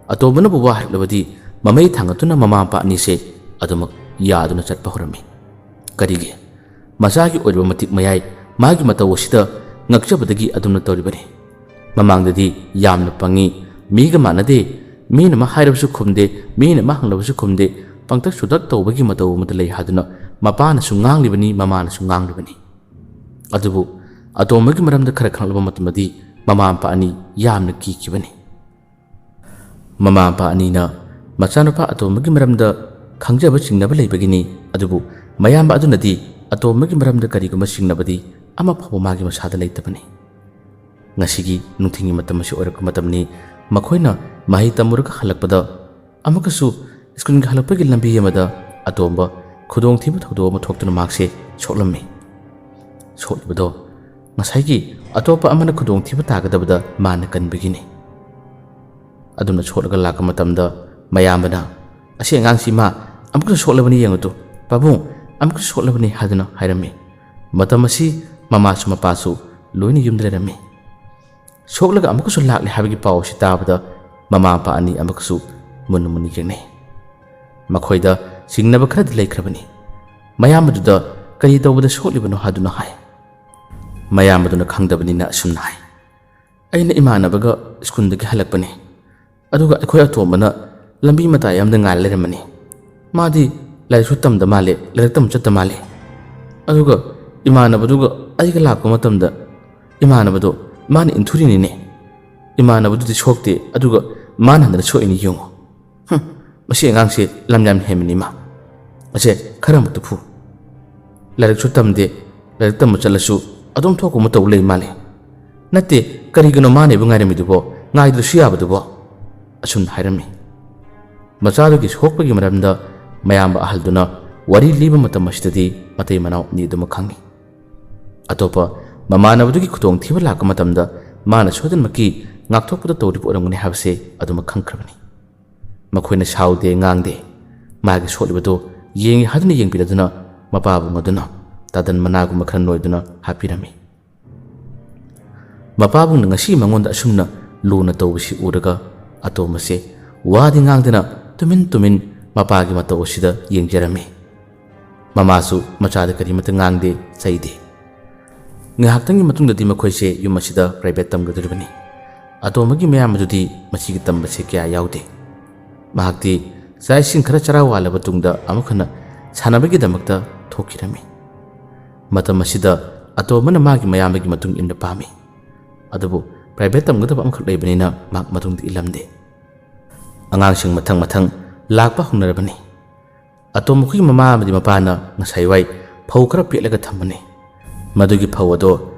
ꯑꯇꯣꯝꯕꯅꯕꯨ ꯋꯥ ꯍꯥꯏꯔꯛꯂꯕꯗꯤ ꯃꯃꯩ ꯊꯥꯡꯒꯠꯇꯨꯅ ꯃꯃꯥ ꯃꯄꯥ ꯑꯅꯤꯁꯦ ꯑꯗꯨꯃꯛ ꯌꯥꯗꯨꯅ ꯆꯠꯄ ꯍꯧꯔꯝꯃꯤ꯫ ꯀꯔꯤꯒꯤ? ꯃꯆꯥꯒꯤ ꯑꯣꯏꯔꯤꯕ ꯃꯇꯤꯛ ꯃꯌꯥꯏ, ꯃꯥꯒꯤ ꯃꯇꯧ ꯑꯁꯤꯗ ꯉꯛꯆꯕꯗꯒꯤ ꯑꯗꯨꯝꯅ ꯇꯧꯔꯤꯕꯅꯤ꯫ ꯃꯃꯥꯡꯗꯗꯤ ꯌꯥꯝꯅ ꯄꯪꯉꯤ, ꯃꯤꯒ ꯃꯥꯟꯅꯗꯦ, ꯃꯤꯅ ꯑꯃ ꯍꯥꯏꯔꯕꯁꯨ ꯈꯨꯝꯗꯦ, ꯃꯤꯅ ꯑꯃ ꯍꯪꯂꯕꯁꯨ ꯈꯨꯝꯗꯦ, ꯄꯪꯇꯛ ꯁꯨꯇꯛ ꯇꯧꯕꯒꯤ ꯃꯇꯧ ꯑꯃꯗ ꯂꯩ ꯍꯥꯏꯗꯨꯅ ꯃꯄꯥꯅꯁꯨ ꯉꯥꯡꯂꯤꯕꯅꯤ, ꯃꯃꯥꯅꯁꯨ ꯉꯥꯡꯂꯤꯕꯅꯤ꯫ ꯑꯗꯨꯕꯨ ꯑꯇꯣꯝꯕꯒꯤ ꯃꯔꯝꯗ ꯈꯔ ꯈꯪꯂꯛꯄ ꯃꯇꯝꯗꯗꯤ ꯃꯃꯥ ꯃꯄꯥ ꯑꯅꯤ ꯌꯥꯝꯅ ꯀꯤꯈꯤꯕꯅꯤ꯫ ꯃꯃꯥ ꯃꯄꯥ ꯑꯅꯤꯅ ꯃꯆꯥꯅꯨꯄꯥ ꯑꯇꯣꯝꯕꯒꯤ ꯃꯔꯝꯗ ꯈꯪꯖꯕ ꯆꯤꯡꯅꯕ ꯂꯩꯕꯒꯤꯅꯤ, ꯑꯗꯨꯕꯨ ꯃꯌꯥꯝꯕ ꯑꯗꯨꯅꯗꯤ ꯑꯇꯣꯝꯕꯒꯤ ꯃꯔꯝꯗ ꯀꯔꯤꯒꯨꯝꯕ ꯆꯤꯡꯅꯕꯗꯤ ꯑꯃ ꯐꯥꯎꯕ ꯃꯥꯒꯤ ꯃꯁꯥꯗ ꯂꯩꯇꯕꯅꯤ꯫ ꯉꯁꯤꯒꯤ ꯅꯨꯡꯊꯤꯜꯒꯤ ꯃꯇꯝ ꯑꯁꯤ ꯑꯣꯏꯔꯛꯄ ꯃꯇꯝꯅꯤ꯫ ꯃꯈꯣꯏꯅ ꯃꯍꯩ ꯇꯝꯃꯨꯔꯒ ꯍꯜꯂꯛꯄꯗ ꯑꯃꯨꯛꯀꯁꯨ ꯁ꯭ꯀꯨꯜꯒꯤ ꯍꯜꯂꯛꯄꯒꯤ ꯂꯝꯕꯤ ꯑꯃꯗ ꯑꯇꯣꯝꯕ ꯈꯨꯗꯣꯡꯊꯤꯕ ꯊꯧꯗꯣꯛ ꯑꯃ ꯊꯣꯛꯇꯨꯅ ꯃꯍꯥꯛꯁꯦ ꯁꯣꯛꯂꯝꯃꯤ꯫ ꯁꯣꯛꯂꯤꯕꯗꯣ ꯉꯁꯥꯏꯒꯤ ꯑꯇꯣꯞꯄ ꯑꯃꯅ ꯈꯨꯗꯣꯡꯊꯤꯕ ꯇꯥꯒꯗꯕꯗ ꯃꯥꯅ ꯀꯟꯕꯒꯤꯅꯤ꯫ ꯑꯗꯨꯝꯅ ꯁꯣꯛꯂꯒ ꯂꯥꯛꯄ ꯃꯇꯝꯗ ꯃꯌꯥꯝꯕꯅ, "ꯑꯁꯤ ꯑꯉꯥꯡꯁꯤ ꯏꯃꯥ ꯑꯃꯨꯛꯀꯁꯨ ꯁꯣꯛꯂꯕꯅꯤ, ꯌꯦꯡꯉꯨ ꯇꯨ, ꯄꯥꯕꯨꯡ ꯑꯃꯨꯛꯀꯁꯨ ꯁꯣꯛꯂꯕꯅꯤ" ꯍꯥꯏꯗꯨꯅ ꯍꯥꯏꯔꯝꯃꯤ꯫ ꯃꯇꯝ ꯑꯁꯤ ꯃꯃꯥꯁꯨ ꯃꯄꯥꯁꯨ ꯂꯣꯏꯅ ꯌꯨꯝꯗ ꯂꯩꯔꯝꯃꯤ꯫ ꯁꯣꯛꯂꯒ ꯑꯃꯨꯛꯀꯁꯨ ꯂꯥꯛꯂꯦ ꯍꯥꯏꯕꯒꯤ ꯄꯥꯎ ꯑꯁꯤ ꯇꯥꯕꯗ ꯃꯃꯥ ꯃꯄꯥ ꯑꯅꯤ ꯑꯃꯨꯛꯀꯁꯨ ꯃꯨꯟꯅ ꯃꯨꯟꯅ ꯌꯦꯡꯅꯩ꯫ ꯃꯈꯣꯏꯗ ꯆꯤꯡꯅꯕ ꯈꯔꯗꯤ ꯂꯩꯈ꯭ꯔꯕꯅꯤ꯫ ꯃꯌꯥꯝꯕꯗꯨꯗ ꯀꯔꯤ ꯇꯧꯕꯗ ꯁꯣꯛꯂꯤꯕꯅꯣ ꯍꯥꯏꯗꯨꯅ ꯍꯥꯏ꯫ ꯃꯌꯥꯝꯕꯗꯨꯅ ꯈꯪꯗꯕꯅꯤꯅ ꯑꯁꯨꯝꯅ ꯍꯥꯏ, "ꯑꯩꯅ ꯏꯃꯥꯟꯅꯕꯒ ꯁ꯭ꯀꯨꯜꯗꯒꯤ ꯍꯜꯂꯛꯄꯅꯤ꯫ ꯑꯗꯨꯒ ꯑꯩꯈꯣꯏ ꯑꯇꯣꯝꯕꯅ ꯂꯝꯕꯤ ꯃꯇꯥꯏ ꯑꯃꯗ ꯉꯥꯏꯔ ꯂꯩꯔꯝꯕꯅꯤ꯫ ꯃꯥꯗꯤ ꯂꯥꯏꯔꯤꯛꯁꯨ ꯇꯝꯗ ꯃꯥꯜꯂꯦ, ꯂꯥꯏꯔꯤꯛ ꯇꯝꯕ ꯆꯠꯇ ꯃꯥꯜꯂꯦ꯫ ꯑꯗꯨꯒ ꯏꯃꯥꯟꯅꯕꯗꯨꯒ ꯑꯩꯒ ꯂꯥꯛꯄ ꯃꯇꯝꯗ ꯏꯃꯥꯟꯅꯕꯗꯣ ꯃꯥꯅ ꯏꯟꯊꯨꯔꯤꯅꯤꯅꯦ꯫ ꯏꯃꯥꯟꯅꯕꯗꯨꯗꯤ ꯁꯣꯛꯇꯦ, ꯑꯗꯨꯒ ꯃꯥꯅ ꯍꯟꯗꯅ ꯁꯣꯛꯏꯅꯤ, ꯌꯦꯡꯉꯣ꯫ ꯍꯨꯝ, ꯃꯁꯤ ꯑꯉꯥꯡꯁꯦ ꯂꯝ ꯌꯥꯝ ꯍꯦꯟꯕꯅꯤ ꯏꯃꯥ꯫ ꯑꯁꯦ ꯈꯔ ꯑꯃꯨꯛꯇ ꯐꯨ꯫ ꯂꯥꯏꯔꯤꯛꯁꯨ ꯇꯝꯗꯦ, ꯂꯥꯏꯔꯤꯛ ꯇꯝꯕ ꯆꯠꯂꯁꯨ ꯑꯗꯨꯝ ꯊꯣꯛꯄ ꯑꯃ ꯇꯧ ꯂꯩ ꯃꯥꯜꯂꯦ꯫ ꯅꯠꯇꯦ, ꯀꯔꯤꯒꯤꯅꯣ ꯃꯥꯅ ꯑꯩꯕꯨ ꯉꯥꯏꯔꯝꯃꯤꯗꯨꯕꯣ? ꯉꯥꯏꯗ꯭ꯔꯁꯨ ꯌꯥꯕꯗꯨꯕꯣ?" ꯑꯁꯨꯝꯅ ꯍꯥꯏꯔꯝꯃꯤ꯫ ꯃꯆꯥꯗꯨꯒꯤ ꯁꯣꯛꯄꯒꯤ ꯃꯔꯝꯗ ꯃꯌꯥꯝꯕ ꯑꯍꯜꯗꯨꯅ ꯋꯥꯔꯤ ꯂꯤꯕ ꯃꯇꯝ ꯑꯁꯤꯗꯗꯤ ꯃꯇꯩ ꯃꯅꯥꯎ ꯑꯅꯤ ꯑꯗꯨꯃꯛ ꯈꯪꯏ꯫ ꯑꯇꯣꯞꯄ ꯃꯃꯥꯟꯅꯕꯗꯨꯒꯤ ꯈꯨꯗꯣꯡꯊꯤꯕ ꯂꯥꯛꯄ ꯃꯇꯝꯗ ꯃꯥꯅ ꯁꯣꯏꯗꯅꯃꯛꯀꯤ ꯉꯥꯛꯊꯣꯛꯄꯗ ꯇꯧꯔꯤꯕ ꯑꯣꯏꯔꯝꯒꯅꯤ ꯍꯥꯏꯕꯁꯦ ꯑꯗꯨꯃꯛ ꯈꯪꯈ꯭ꯔꯕꯅꯤ꯫ ꯃꯈꯣꯏꯅ ꯁꯥꯎꯗꯦ ꯉꯥꯡꯗꯦ꯫ ꯃꯥꯒꯤ ꯁꯣꯛꯂꯤꯕꯗꯨ ꯌꯦꯡꯉꯤ ꯍꯥꯏꯗꯨꯅ ꯌꯦꯡꯕꯤꯔꯗꯨꯅ ꯃꯄꯥꯕꯨꯡ ꯑꯗꯨꯅ ꯇꯥꯗꯟ ꯃꯅꯥꯒꯨꯝꯕ ꯈꯔ ꯅꯣꯏꯗꯨꯅ ꯍꯥꯞꯄꯤꯔꯝꯃꯤ꯫ ꯃꯄꯥꯕꯨꯡꯅ ꯉꯁꯤ ꯃꯉꯣꯟꯗ ꯑꯁꯨꯝꯅ ꯂꯨꯅ ꯇꯧꯕꯁꯤ ꯎꯔꯒ ꯑꯇꯣꯝꯕꯁꯦ ꯋꯥꯗꯤ ꯉꯥꯡꯗꯅ ꯇꯨꯃꯤꯟ ꯇꯨꯃꯤꯟ ꯃꯄꯥꯒꯤ ꯃꯇꯧ ꯑꯁꯤꯗ ꯌꯦꯡꯖꯔꯝꯃꯤ꯫ ꯃꯃꯥꯁꯨ ꯃꯆꯥꯗ ꯀꯔꯤꯃꯠꯇ ꯉꯥꯡꯗꯦ, ꯆꯩꯗꯦ꯫ ꯉꯥꯏꯍꯥꯛꯇꯪꯒꯤ ꯃꯇꯨꯡꯗꯗꯤ ꯃꯈꯣꯏꯁꯦ ꯌꯨꯝ ꯑꯁꯤꯗ ꯄ꯭ꯔꯥꯏꯚꯦꯠ ꯇꯝꯒꯗꯧꯔꯤꯕꯅꯤ꯫ ꯑꯇꯣꯝꯕꯒꯤ ꯃꯌꯥꯝꯕꯗꯨꯗꯤ ꯃꯁꯤꯒꯤ ꯇꯝꯕꯁꯦ ꯀꯌꯥ ꯌꯥꯎꯗꯦ꯫ ꯃꯍꯥꯛꯇꯤ ꯆꯥꯛ ꯏꯁꯤꯡ ꯈꯔ ꯆꯔꯥ ꯋꯥꯜꯂꯕ ꯇꯨꯡꯗ ꯑꯃꯨꯛ ꯍꯟꯅ ꯁꯥꯟꯅꯕꯒꯤꯗꯃꯛꯇ ꯊꯣꯛꯈꯤꯔꯝꯃꯤ꯫ ꯃꯇꯝ ꯑꯁꯤꯗ ꯑꯇꯣꯝꯕꯅ ꯃꯥꯒꯤ ꯃꯌꯥꯝꯕꯒꯤ ꯃꯇꯨꯡ ꯏꯟꯕ ꯄꯥꯝꯃꯤ꯫ ꯑꯗꯨꯕꯨ ꯄ꯭ꯔꯥꯏꯚꯦꯠ ꯇꯝꯒꯗꯕ ꯑꯃꯈꯛ ꯂꯩꯕꯅꯤꯅ ꯃꯍꯥꯛ ꯃꯇꯨꯡꯗ ꯏꯜꯂꯝꯗꯦ꯫ ꯑꯉꯥꯡꯁꯤꯡ ꯃꯊꯪ ꯃꯊꯪ ꯂꯥꯛꯄ ꯍꯧꯅꯔꯕꯅꯤ꯫ ꯑꯇꯣꯝ ꯃꯈꯣꯏꯒꯤ ꯃꯃꯥ ꯑꯃꯗꯤ ꯃꯄꯥꯅ ꯉꯁꯥꯏ ꯋꯥꯏ ꯐꯧ ꯈꯔ ꯄꯦꯠꯂꯒ ꯊꯝꯕꯅꯤ꯫ ꯃꯗꯨꯒꯤ ꯐꯧ ꯑꯗꯣ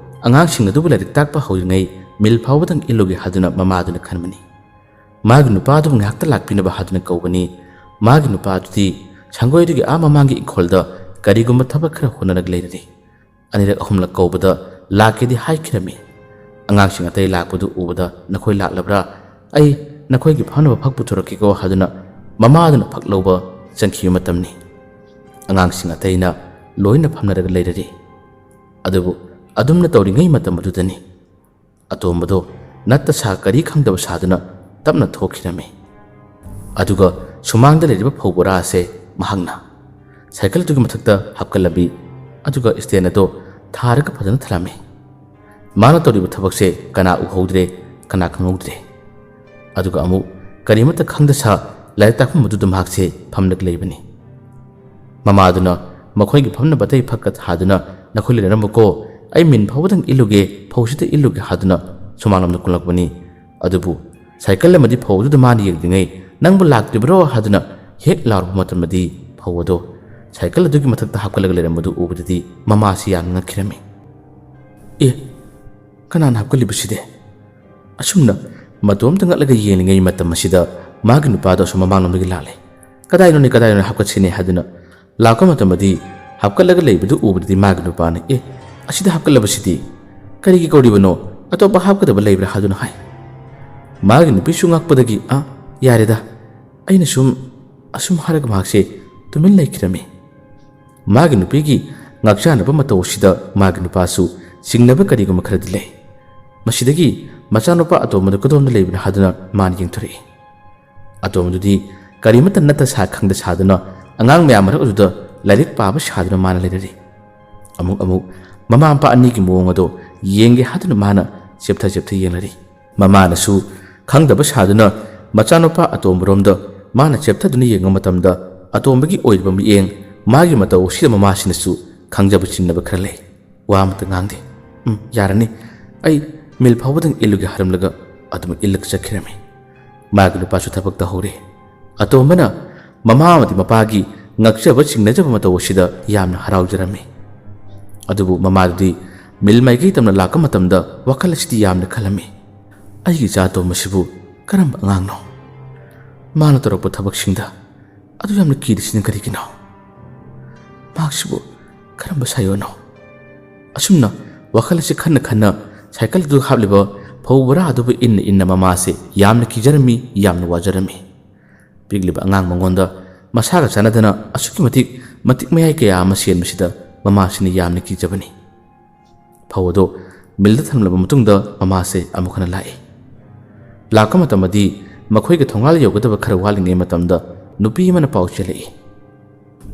ꯑꯉꯥꯡꯁꯤꯡ ꯑꯗꯨꯕꯨ ꯂꯥꯏꯔꯤꯛ ꯇꯥꯛꯄ ꯍꯧꯔꯤꯉꯩ ꯃꯤꯜ ꯐꯥꯎꯕꯗꯪ ꯏꯜꯂꯨꯒꯦ ꯍꯥꯏꯗꯨꯅ ꯃꯃꯥꯗꯨꯅ ꯈꯟꯕꯅꯤ꯫ ꯃꯥꯒꯤ ꯅꯨꯄꯥꯗꯨꯕꯨ ꯉꯥꯏꯍꯥꯛꯇ ꯂꯥꯛꯄꯤꯅꯕ ꯍꯥꯏꯗꯨꯅ ꯀꯧꯕꯅꯤ꯫ ꯃꯥꯒꯤ ꯅꯨꯄꯥꯗꯨꯗꯤ ꯁꯪꯒꯣꯏꯗꯨꯒꯤ ꯑꯥ ꯃꯃꯥꯡꯒꯤ ꯏꯪꯈꯣꯜꯗ ꯀꯔꯤꯒꯨꯝꯕ ꯊꯕꯛ ꯈꯔ ꯍꯣꯠꯅꯔꯒ ꯂꯩꯔꯔꯤ꯫ ꯑꯅꯤꯔꯛ ꯑꯍꯨꯝꯂꯛ ꯀꯧꯕꯗ ꯂꯥꯛꯀꯦꯗꯤ ꯍꯥꯏꯈꯤꯔꯝꯃꯤ꯫ ꯑꯉꯥꯡꯁꯤꯡ ꯑꯇꯩ ꯂꯥꯛꯄꯗꯨ ꯎꯕꯗ "ꯅꯈꯣꯏ ꯂꯥꯛꯂꯕ꯭ꯔꯥ? ꯑꯩ ꯅꯈꯣꯏꯒꯤ ꯐꯝꯅꯕ ꯐꯛ ꯄꯨꯊꯣꯔꯛꯀꯦꯀꯣ" ꯍꯥꯏꯗꯨꯅ ꯃꯃꯥꯗꯨꯅ ꯐꯛ ꯂꯧꯕ ꯆꯪꯈꯤꯕ ꯃꯇꯝꯅꯤ꯫ ꯑꯉꯥꯡꯁꯤꯡ ꯑꯇꯩꯅ ꯂꯣꯏꯅ ꯐꯝꯅꯔꯒ ꯂꯩꯔꯔꯤ꯫ ꯑꯗꯨꯕꯨ ꯑꯗꯨꯝꯅ ꯇꯧꯔꯤꯉꯩ ꯃꯇꯝ ꯑꯗꯨꯗꯅꯤ ꯑꯇꯣꯝꯕꯗꯣ ꯅꯠꯇ ꯁꯥ ꯀꯔꯤ ꯈꯪꯗꯕ ꯁꯥꯗꯨꯅ ꯇꯞꯅ ꯊꯣꯛꯈꯤꯔꯝꯃꯤ꯫ ꯑꯗꯨꯒ ꯁꯨꯃꯥꯡꯗ ꯂꯩꯔꯤꯕ ꯐꯧ ꯕꯣꯔꯥ ꯑꯁꯦ ꯃꯍꯥꯛꯅ ꯁꯥꯏꯀꯜ ꯑꯗꯨꯒꯤ ꯃꯊꯛꯇ ꯍꯥꯞꯀꯠꯂꯝꯃꯤ꯫ ꯑꯗꯨꯒ ꯁ꯭ꯇꯦꯟ ꯑꯗꯣ ꯊꯥꯔꯒ ꯐꯖꯅ ꯊꯝꯂꯝꯃꯤ꯫ ꯃꯥꯅ ꯇꯧꯔꯤꯕ ꯊꯕꯛꯁꯦ ꯀꯅꯥ ꯎꯍꯧꯗ꯭ꯔꯦ, ꯀꯅꯥ ꯈꯪꯍꯧꯗ꯭ꯔꯦ꯫ ꯑꯗꯨꯒ ꯑꯃꯨꯛ ꯀꯔꯤꯃꯠꯇ ꯈꯪꯗ ꯁꯥ ꯂꯥꯏꯔꯤꯛ ꯇꯥꯛꯐꯝ ꯑꯗꯨꯗ ꯃꯍꯥꯛꯁꯦ ꯐꯝꯂꯒ ꯂꯩꯕꯅꯤ꯫ ꯃꯃꯥꯗꯨꯅ ꯃꯈꯣꯏꯒꯤ ꯐꯝꯅꯕ ꯑꯇꯩ ꯐꯛꯀ ꯊꯥꯗꯨꯅ "ꯅꯈꯣꯏ ꯂꯩꯔꯝꯃꯨꯀꯣ, ꯑꯩ ꯃꯤꯟ ꯐꯥꯎꯕꯗꯪ ꯏꯜꯂꯨꯒꯦ, ꯐꯧꯁꯤꯗ ꯏꯜꯂꯨꯒꯦ" ꯍꯥꯏꯗꯨꯅ ꯁꯨꯃꯥꯡꯂꯣꯝꯗ ꯀꯨꯝꯂꯛꯄꯅꯤ꯫ ꯑꯗꯨꯕꯨ ꯁꯥꯏꯀꯜ ꯑꯃꯗꯤ ꯐꯧ ꯑꯗꯨꯗ ꯃꯥꯅ ꯌꯦꯡꯗ꯭ꯔꯤꯉꯩ "ꯅꯪꯕꯨ ꯂꯥꯛꯇ꯭ꯔꯤꯕ꯭ꯔꯣ?" ꯍꯥꯏꯗꯨꯅ ꯍꯦꯛ ꯂꯥꯎꯔꯛꯄ ꯃꯇꯝꯗꯗꯤ ꯐꯧ ꯑꯗꯣ ꯁꯥꯏꯀꯜ ꯑꯗꯨꯒꯤ ꯃꯊꯛꯇ ꯍꯥꯞꯀꯠꯂꯒ ꯂꯩꯔꯝꯕꯗꯨ ꯎꯕꯗꯗꯤ ꯃꯃꯥꯁꯤ ꯌꯥꯝꯅ ꯉꯛꯈꯤꯔꯝꯃꯤ꯫ "ꯑꯦ, ꯀꯅꯥꯅ ꯍꯥꯞꯀꯠꯂꯤꯕꯁꯤꯗꯤ?" ꯑꯁꯨꯝꯅ ꯃꯇꯣꯝꯇ ꯉꯛꯂꯒ ꯌꯦꯡꯂꯤꯉꯩ ꯃꯇꯝ ꯑꯁꯤꯗ ꯃꯥꯒꯤ ꯅꯨꯄꯥꯗꯣ ꯑꯁꯨꯝ ꯃꯃꯥꯡꯂꯣꯝꯗꯒꯤ ꯂꯥꯛꯂꯦ꯫ "ꯀꯗꯥꯏꯅꯣꯅꯦ, ꯀꯗꯥꯏꯅꯣꯅꯦ ꯍꯥꯞꯀꯠꯁꯤꯅꯦ?" ꯍꯥꯏꯗꯨꯅ ꯂꯥꯛꯄ ꯃꯇꯝꯗꯗꯤ ꯍꯥꯞꯀꯠꯂꯒ ꯂꯩꯕꯗꯨ ꯎꯕꯗꯗꯤ ꯃꯥꯒꯤ ꯅꯨꯄꯥꯅ "ꯑꯦ, ꯑꯁꯤꯗ ꯍꯥꯞꯀꯠꯂꯕꯁꯤꯗꯤ ꯀꯔꯤꯒꯤ ꯀꯧꯔꯤꯕꯅꯣ? ꯑꯇꯣꯞꯄ ꯍꯥꯞꯀꯗꯕ ꯂꯩꯕ꯭ꯔꯥ?" ꯍꯥꯏꯗꯨꯅ ꯍꯥꯏ꯫ ꯃꯥꯒꯤ ꯅꯨꯄꯤꯁꯨ ꯉꯛꯄꯗꯒꯤ "ꯑ, ꯌꯥꯔꯦꯗ, ꯑꯩꯅ ꯁꯨꯝ", ꯑꯁꯨꯝ ꯍꯥꯏꯔꯒ ꯃꯍꯥꯛꯁꯦ ꯇꯨꯃꯤꯟ ꯂꯩꯈꯤꯔꯝꯃꯤ꯫ ꯃꯥꯒꯤ ꯅꯨꯄꯤꯒꯤ ꯉꯥꯛꯆꯥꯅꯕ ꯃꯇꯧ ꯑꯁꯤꯗ ꯃꯥꯒꯤ ꯅꯨꯄꯥꯁꯨ ꯆꯤꯡꯅꯕ ꯀꯔꯤꯒꯨꯝꯕ ꯈꯔꯗꯤ ꯂꯩ꯫ ꯃꯁꯤꯗꯒꯤ ꯃꯆꯥꯅꯨꯄꯥ ꯑꯇꯣꯝꯕꯗꯨ ꯀꯗꯣꯝꯗ ꯂꯩꯕꯅꯣ ꯍꯥꯏꯗꯨꯅ ꯃꯥꯅ ꯌꯦꯡꯊꯣꯔꯛꯏ꯫ ꯑꯇꯣꯝꯕꯗꯨꯗꯤ ꯀꯔꯤꯃꯠꯇ ꯅꯠꯇ ꯁꯥ ꯈꯪꯗ ꯁꯥꯗꯨꯅ ꯑꯉꯥꯡ ꯃꯌꯥꯝ ꯃꯔꯛ ꯑꯗꯨꯗ ꯂꯥꯏꯔꯤꯛ ꯄꯥꯕ ꯁꯥꯗꯨꯅ ꯃꯥꯅ ꯂꯩꯔꯔꯤ꯫ ꯑꯃꯨꯛ ꯑꯃꯨꯛ ꯃꯃꯥ ꯃꯄꯥ ꯑꯅꯤꯒꯤ ꯃꯑꯣꯡ ꯑꯗꯣ ꯌꯦꯡꯒꯦ ꯍꯥꯏꯗꯨꯅ ꯃꯥꯅ ꯆꯦꯞꯊ ꯆꯦꯞꯊ ꯌꯦꯡꯂꯔꯤ꯫ ꯃꯃꯥꯅꯁꯨ ꯈꯪꯗꯕ ꯁꯥꯗꯨꯅ ꯃꯆꯥꯅꯨꯄꯥ ꯑꯇꯣꯝꯕꯔꯣꯝꯗ ꯃꯥꯅ ꯆꯦꯞꯊꯗꯨꯅ ꯌꯦꯡꯕ ꯃꯇꯝꯗ, ꯑꯇꯣꯝꯕꯒꯤ ꯑꯣꯏꯔꯤꯕ ꯃꯤꯠꯌꯦꯡ, ꯃꯥꯒꯤ ꯃꯇꯧ ꯑꯁꯤꯗ ꯃꯃꯥꯁꯤꯅꯁꯨ ꯈꯪꯖꯕ ꯆꯤꯡꯅꯕ ꯈꯔ ꯂꯩ꯫ ꯋꯥ ꯑꯃꯇ ꯉꯥꯡꯗꯦ꯫ "ꯎꯝ, ꯌꯥꯔꯅꯤ, ꯑꯩ ꯃꯤꯜ ꯐꯥꯎꯕꯗꯪ ꯏꯜꯂꯨꯒꯦ" ꯍꯥꯏꯔꯝꯂꯒ ꯑꯗꯨꯝ ꯏꯜꯂꯒ ꯆꯠꯈꯤꯔꯝꯃꯤ꯫ ꯃꯥꯒꯤ ꯅꯨꯄꯥꯁꯨ ꯊꯕꯛ ꯇꯧꯍꯧꯔꯦ꯫ ꯑꯇꯣꯝꯕꯅ ꯃꯃꯥ ꯑꯃꯗꯤ ꯃꯄꯥꯒꯤ ꯉꯛꯆꯕ ꯆꯤꯡꯅꯖꯕ ꯃꯇꯧ ꯑꯁꯤꯗ ꯌꯥꯝꯅ ꯍꯔꯥꯎꯖꯔꯝꯃꯤ꯫ ꯑꯗꯨꯕꯨ ꯃꯃꯥꯗꯨꯗꯤ ꯃꯤꯜ ꯃꯥꯏꯀꯩ ꯇꯝꯅ ꯂꯥꯛꯄ ꯃꯇꯝꯗ ꯋꯥꯈꯜ ꯑꯁꯤꯗꯤ ꯌꯥꯝꯅ ꯈꯜꯂꯝꯃꯤ꯫ "ꯑꯩꯒꯤ ꯏꯆꯥ ꯑꯇꯣꯝꯕꯁꯤꯕꯨ ꯀꯔꯝꯕ ꯑꯉꯥꯡꯅꯣ? ꯃꯥꯅ ꯇꯧꯔꯛꯄ ꯊꯕꯛꯁꯤꯡꯗ ꯑꯗꯨ ꯌꯥꯝꯅ ꯀꯤꯔꯤꯁꯤꯅ ꯀꯔꯤꯒꯤꯅꯣ? ꯃꯍꯥꯛꯁꯤꯕꯨ ꯀꯔꯝꯕ ꯁꯥꯏꯑꯣꯅꯣ?" ꯑꯁꯨꯝꯅ ꯋꯥꯈꯜ ꯑꯁꯤ ꯈꯟꯅ ꯈꯟꯅ ꯁꯥꯏꯀꯜ ꯑꯗꯨ ꯍꯥꯞꯂꯤꯕ ꯐꯧ ꯕꯣꯔꯥ ꯑꯗꯨꯕꯨ ꯏꯟꯅ ꯏꯟꯅ ꯃꯃꯥꯁꯦ ꯌꯥꯝꯅ ꯀꯤꯖꯔꯝꯃꯤ, ꯌꯥꯝꯅ ꯋꯥꯖꯔꯝꯃꯤ꯫ ꯄꯤꯛꯂꯤꯕ ꯑꯉꯥꯡ ꯃꯉꯣꯟꯗ ꯃꯁꯥꯒ ꯆꯥꯟꯅꯗꯅ ꯑꯁꯨꯛꯀꯤ ꯃꯇꯤꯛ ꯃꯇꯤꯛ ꯃꯌꯥꯏ ꯀꯌꯥ ꯑꯃ ꯁꯦꯟꯕꯁꯤꯗ ꯃꯃꯥꯁꯤꯅ ꯌꯥꯝꯅ ꯀꯤꯖꯕꯅꯤ꯫ ꯐꯧ ꯑꯗꯨ ꯃꯤꯜꯗ ꯊꯝꯂꯕ ꯃꯇꯨꯡꯗ ꯃꯃꯥꯁꯦ ꯑꯃꯨꯛ ꯍꯟꯅ ꯂꯥꯛꯏ꯫ ꯂꯥꯛꯄ ꯃꯇꯝꯗꯤ ꯃꯈꯣꯏꯒꯤ ꯊꯣꯡꯒꯥꯜ ꯌꯧꯒꯗꯕ ꯈꯔ ꯋꯥꯠꯂꯤꯉꯩ ꯃꯇꯝꯗ ꯅꯨꯄꯤ ꯑꯃꯅ ꯄꯥꯎ ꯆꯦꯜꯂꯛꯏ꯫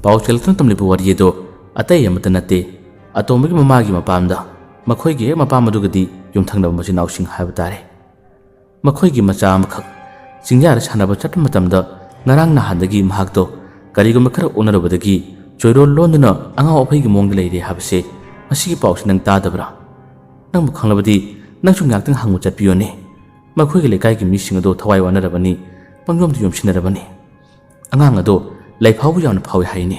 ꯄꯥꯎ ꯆꯦꯜꯂꯛꯇꯨꯅ ꯇꯝꯂꯤꯕ ꯋꯥꯔꯤ ꯑꯗꯣ ꯑꯇꯩ ꯑꯃꯠꯇ ꯅꯠꯇꯦ, ꯑꯇꯣꯝꯕꯒꯤ ꯃꯃꯥꯒꯤ ꯃꯄꯥꯝꯗ, ꯃꯈꯣꯏꯒꯤ ꯍꯦꯛ ꯃꯄꯥꯝ ꯑꯗꯨꯒꯗꯤ ꯌꯨꯝꯊꯪꯅꯕ ꯃꯆꯤꯟ ꯃꯅꯥꯎꯁꯤꯡ ꯍꯥꯏꯕ ꯇꯥꯔꯦ꯫ ꯃꯈꯣꯏꯒꯤ ꯃꯆꯥ ꯑꯃꯈꯛ ꯆꯤꯡꯌꯥꯗ ꯁꯥꯟꯅꯕ ꯆꯠꯄ ꯃꯇꯝꯗ ꯉꯔꯥꯡ ꯅꯍꯥꯟꯗꯒꯤ ꯃꯍꯥꯛꯇꯣ ꯀꯔꯤꯒꯨꯝꯕ ꯈꯔ ꯑꯣꯟꯅꯔꯨꯕꯗꯒꯤ ꯆꯣꯏꯔꯣꯜ ꯂꯣꯟꯗꯨꯅ ꯑꯉꯥꯎ ꯑꯐꯩꯒꯤ ꯃꯑꯣꯡꯗ ꯂꯩꯔꯦ ꯍꯥꯏꯕꯁꯦ ꯃꯁꯤꯒꯤ ꯄꯥꯎꯁꯤ ꯅꯪ ꯇꯥꯗꯕ꯭ꯔꯥ? ꯅꯪꯕꯨ ꯈꯪꯂꯕꯗꯤ ꯅꯪꯁꯨ ꯉꯥꯏꯍꯥꯛꯇꯪ ꯍꯪꯕ ꯆꯠꯄꯤꯌꯨꯅꯦ꯫ ꯃꯈꯣꯏꯒꯤ ꯂꯩꯀꯥꯏꯒꯤ ꯃꯤꯁꯤꯡ ꯑꯗꯣ ꯊꯋꯥꯏ ꯋꯥꯅꯔꯕꯅꯤ, ꯄꯪꯌꯣꯝꯗ ꯌꯣꯝꯁꯤꯟꯅꯔꯕꯅꯤ꯫ ꯑꯉꯥꯡ ꯑꯗꯣ ꯂꯥꯏꯐꯥꯎꯕ ꯌꯥꯝꯅ ꯐꯥꯎꯏ ꯍꯥꯏꯅꯦ꯫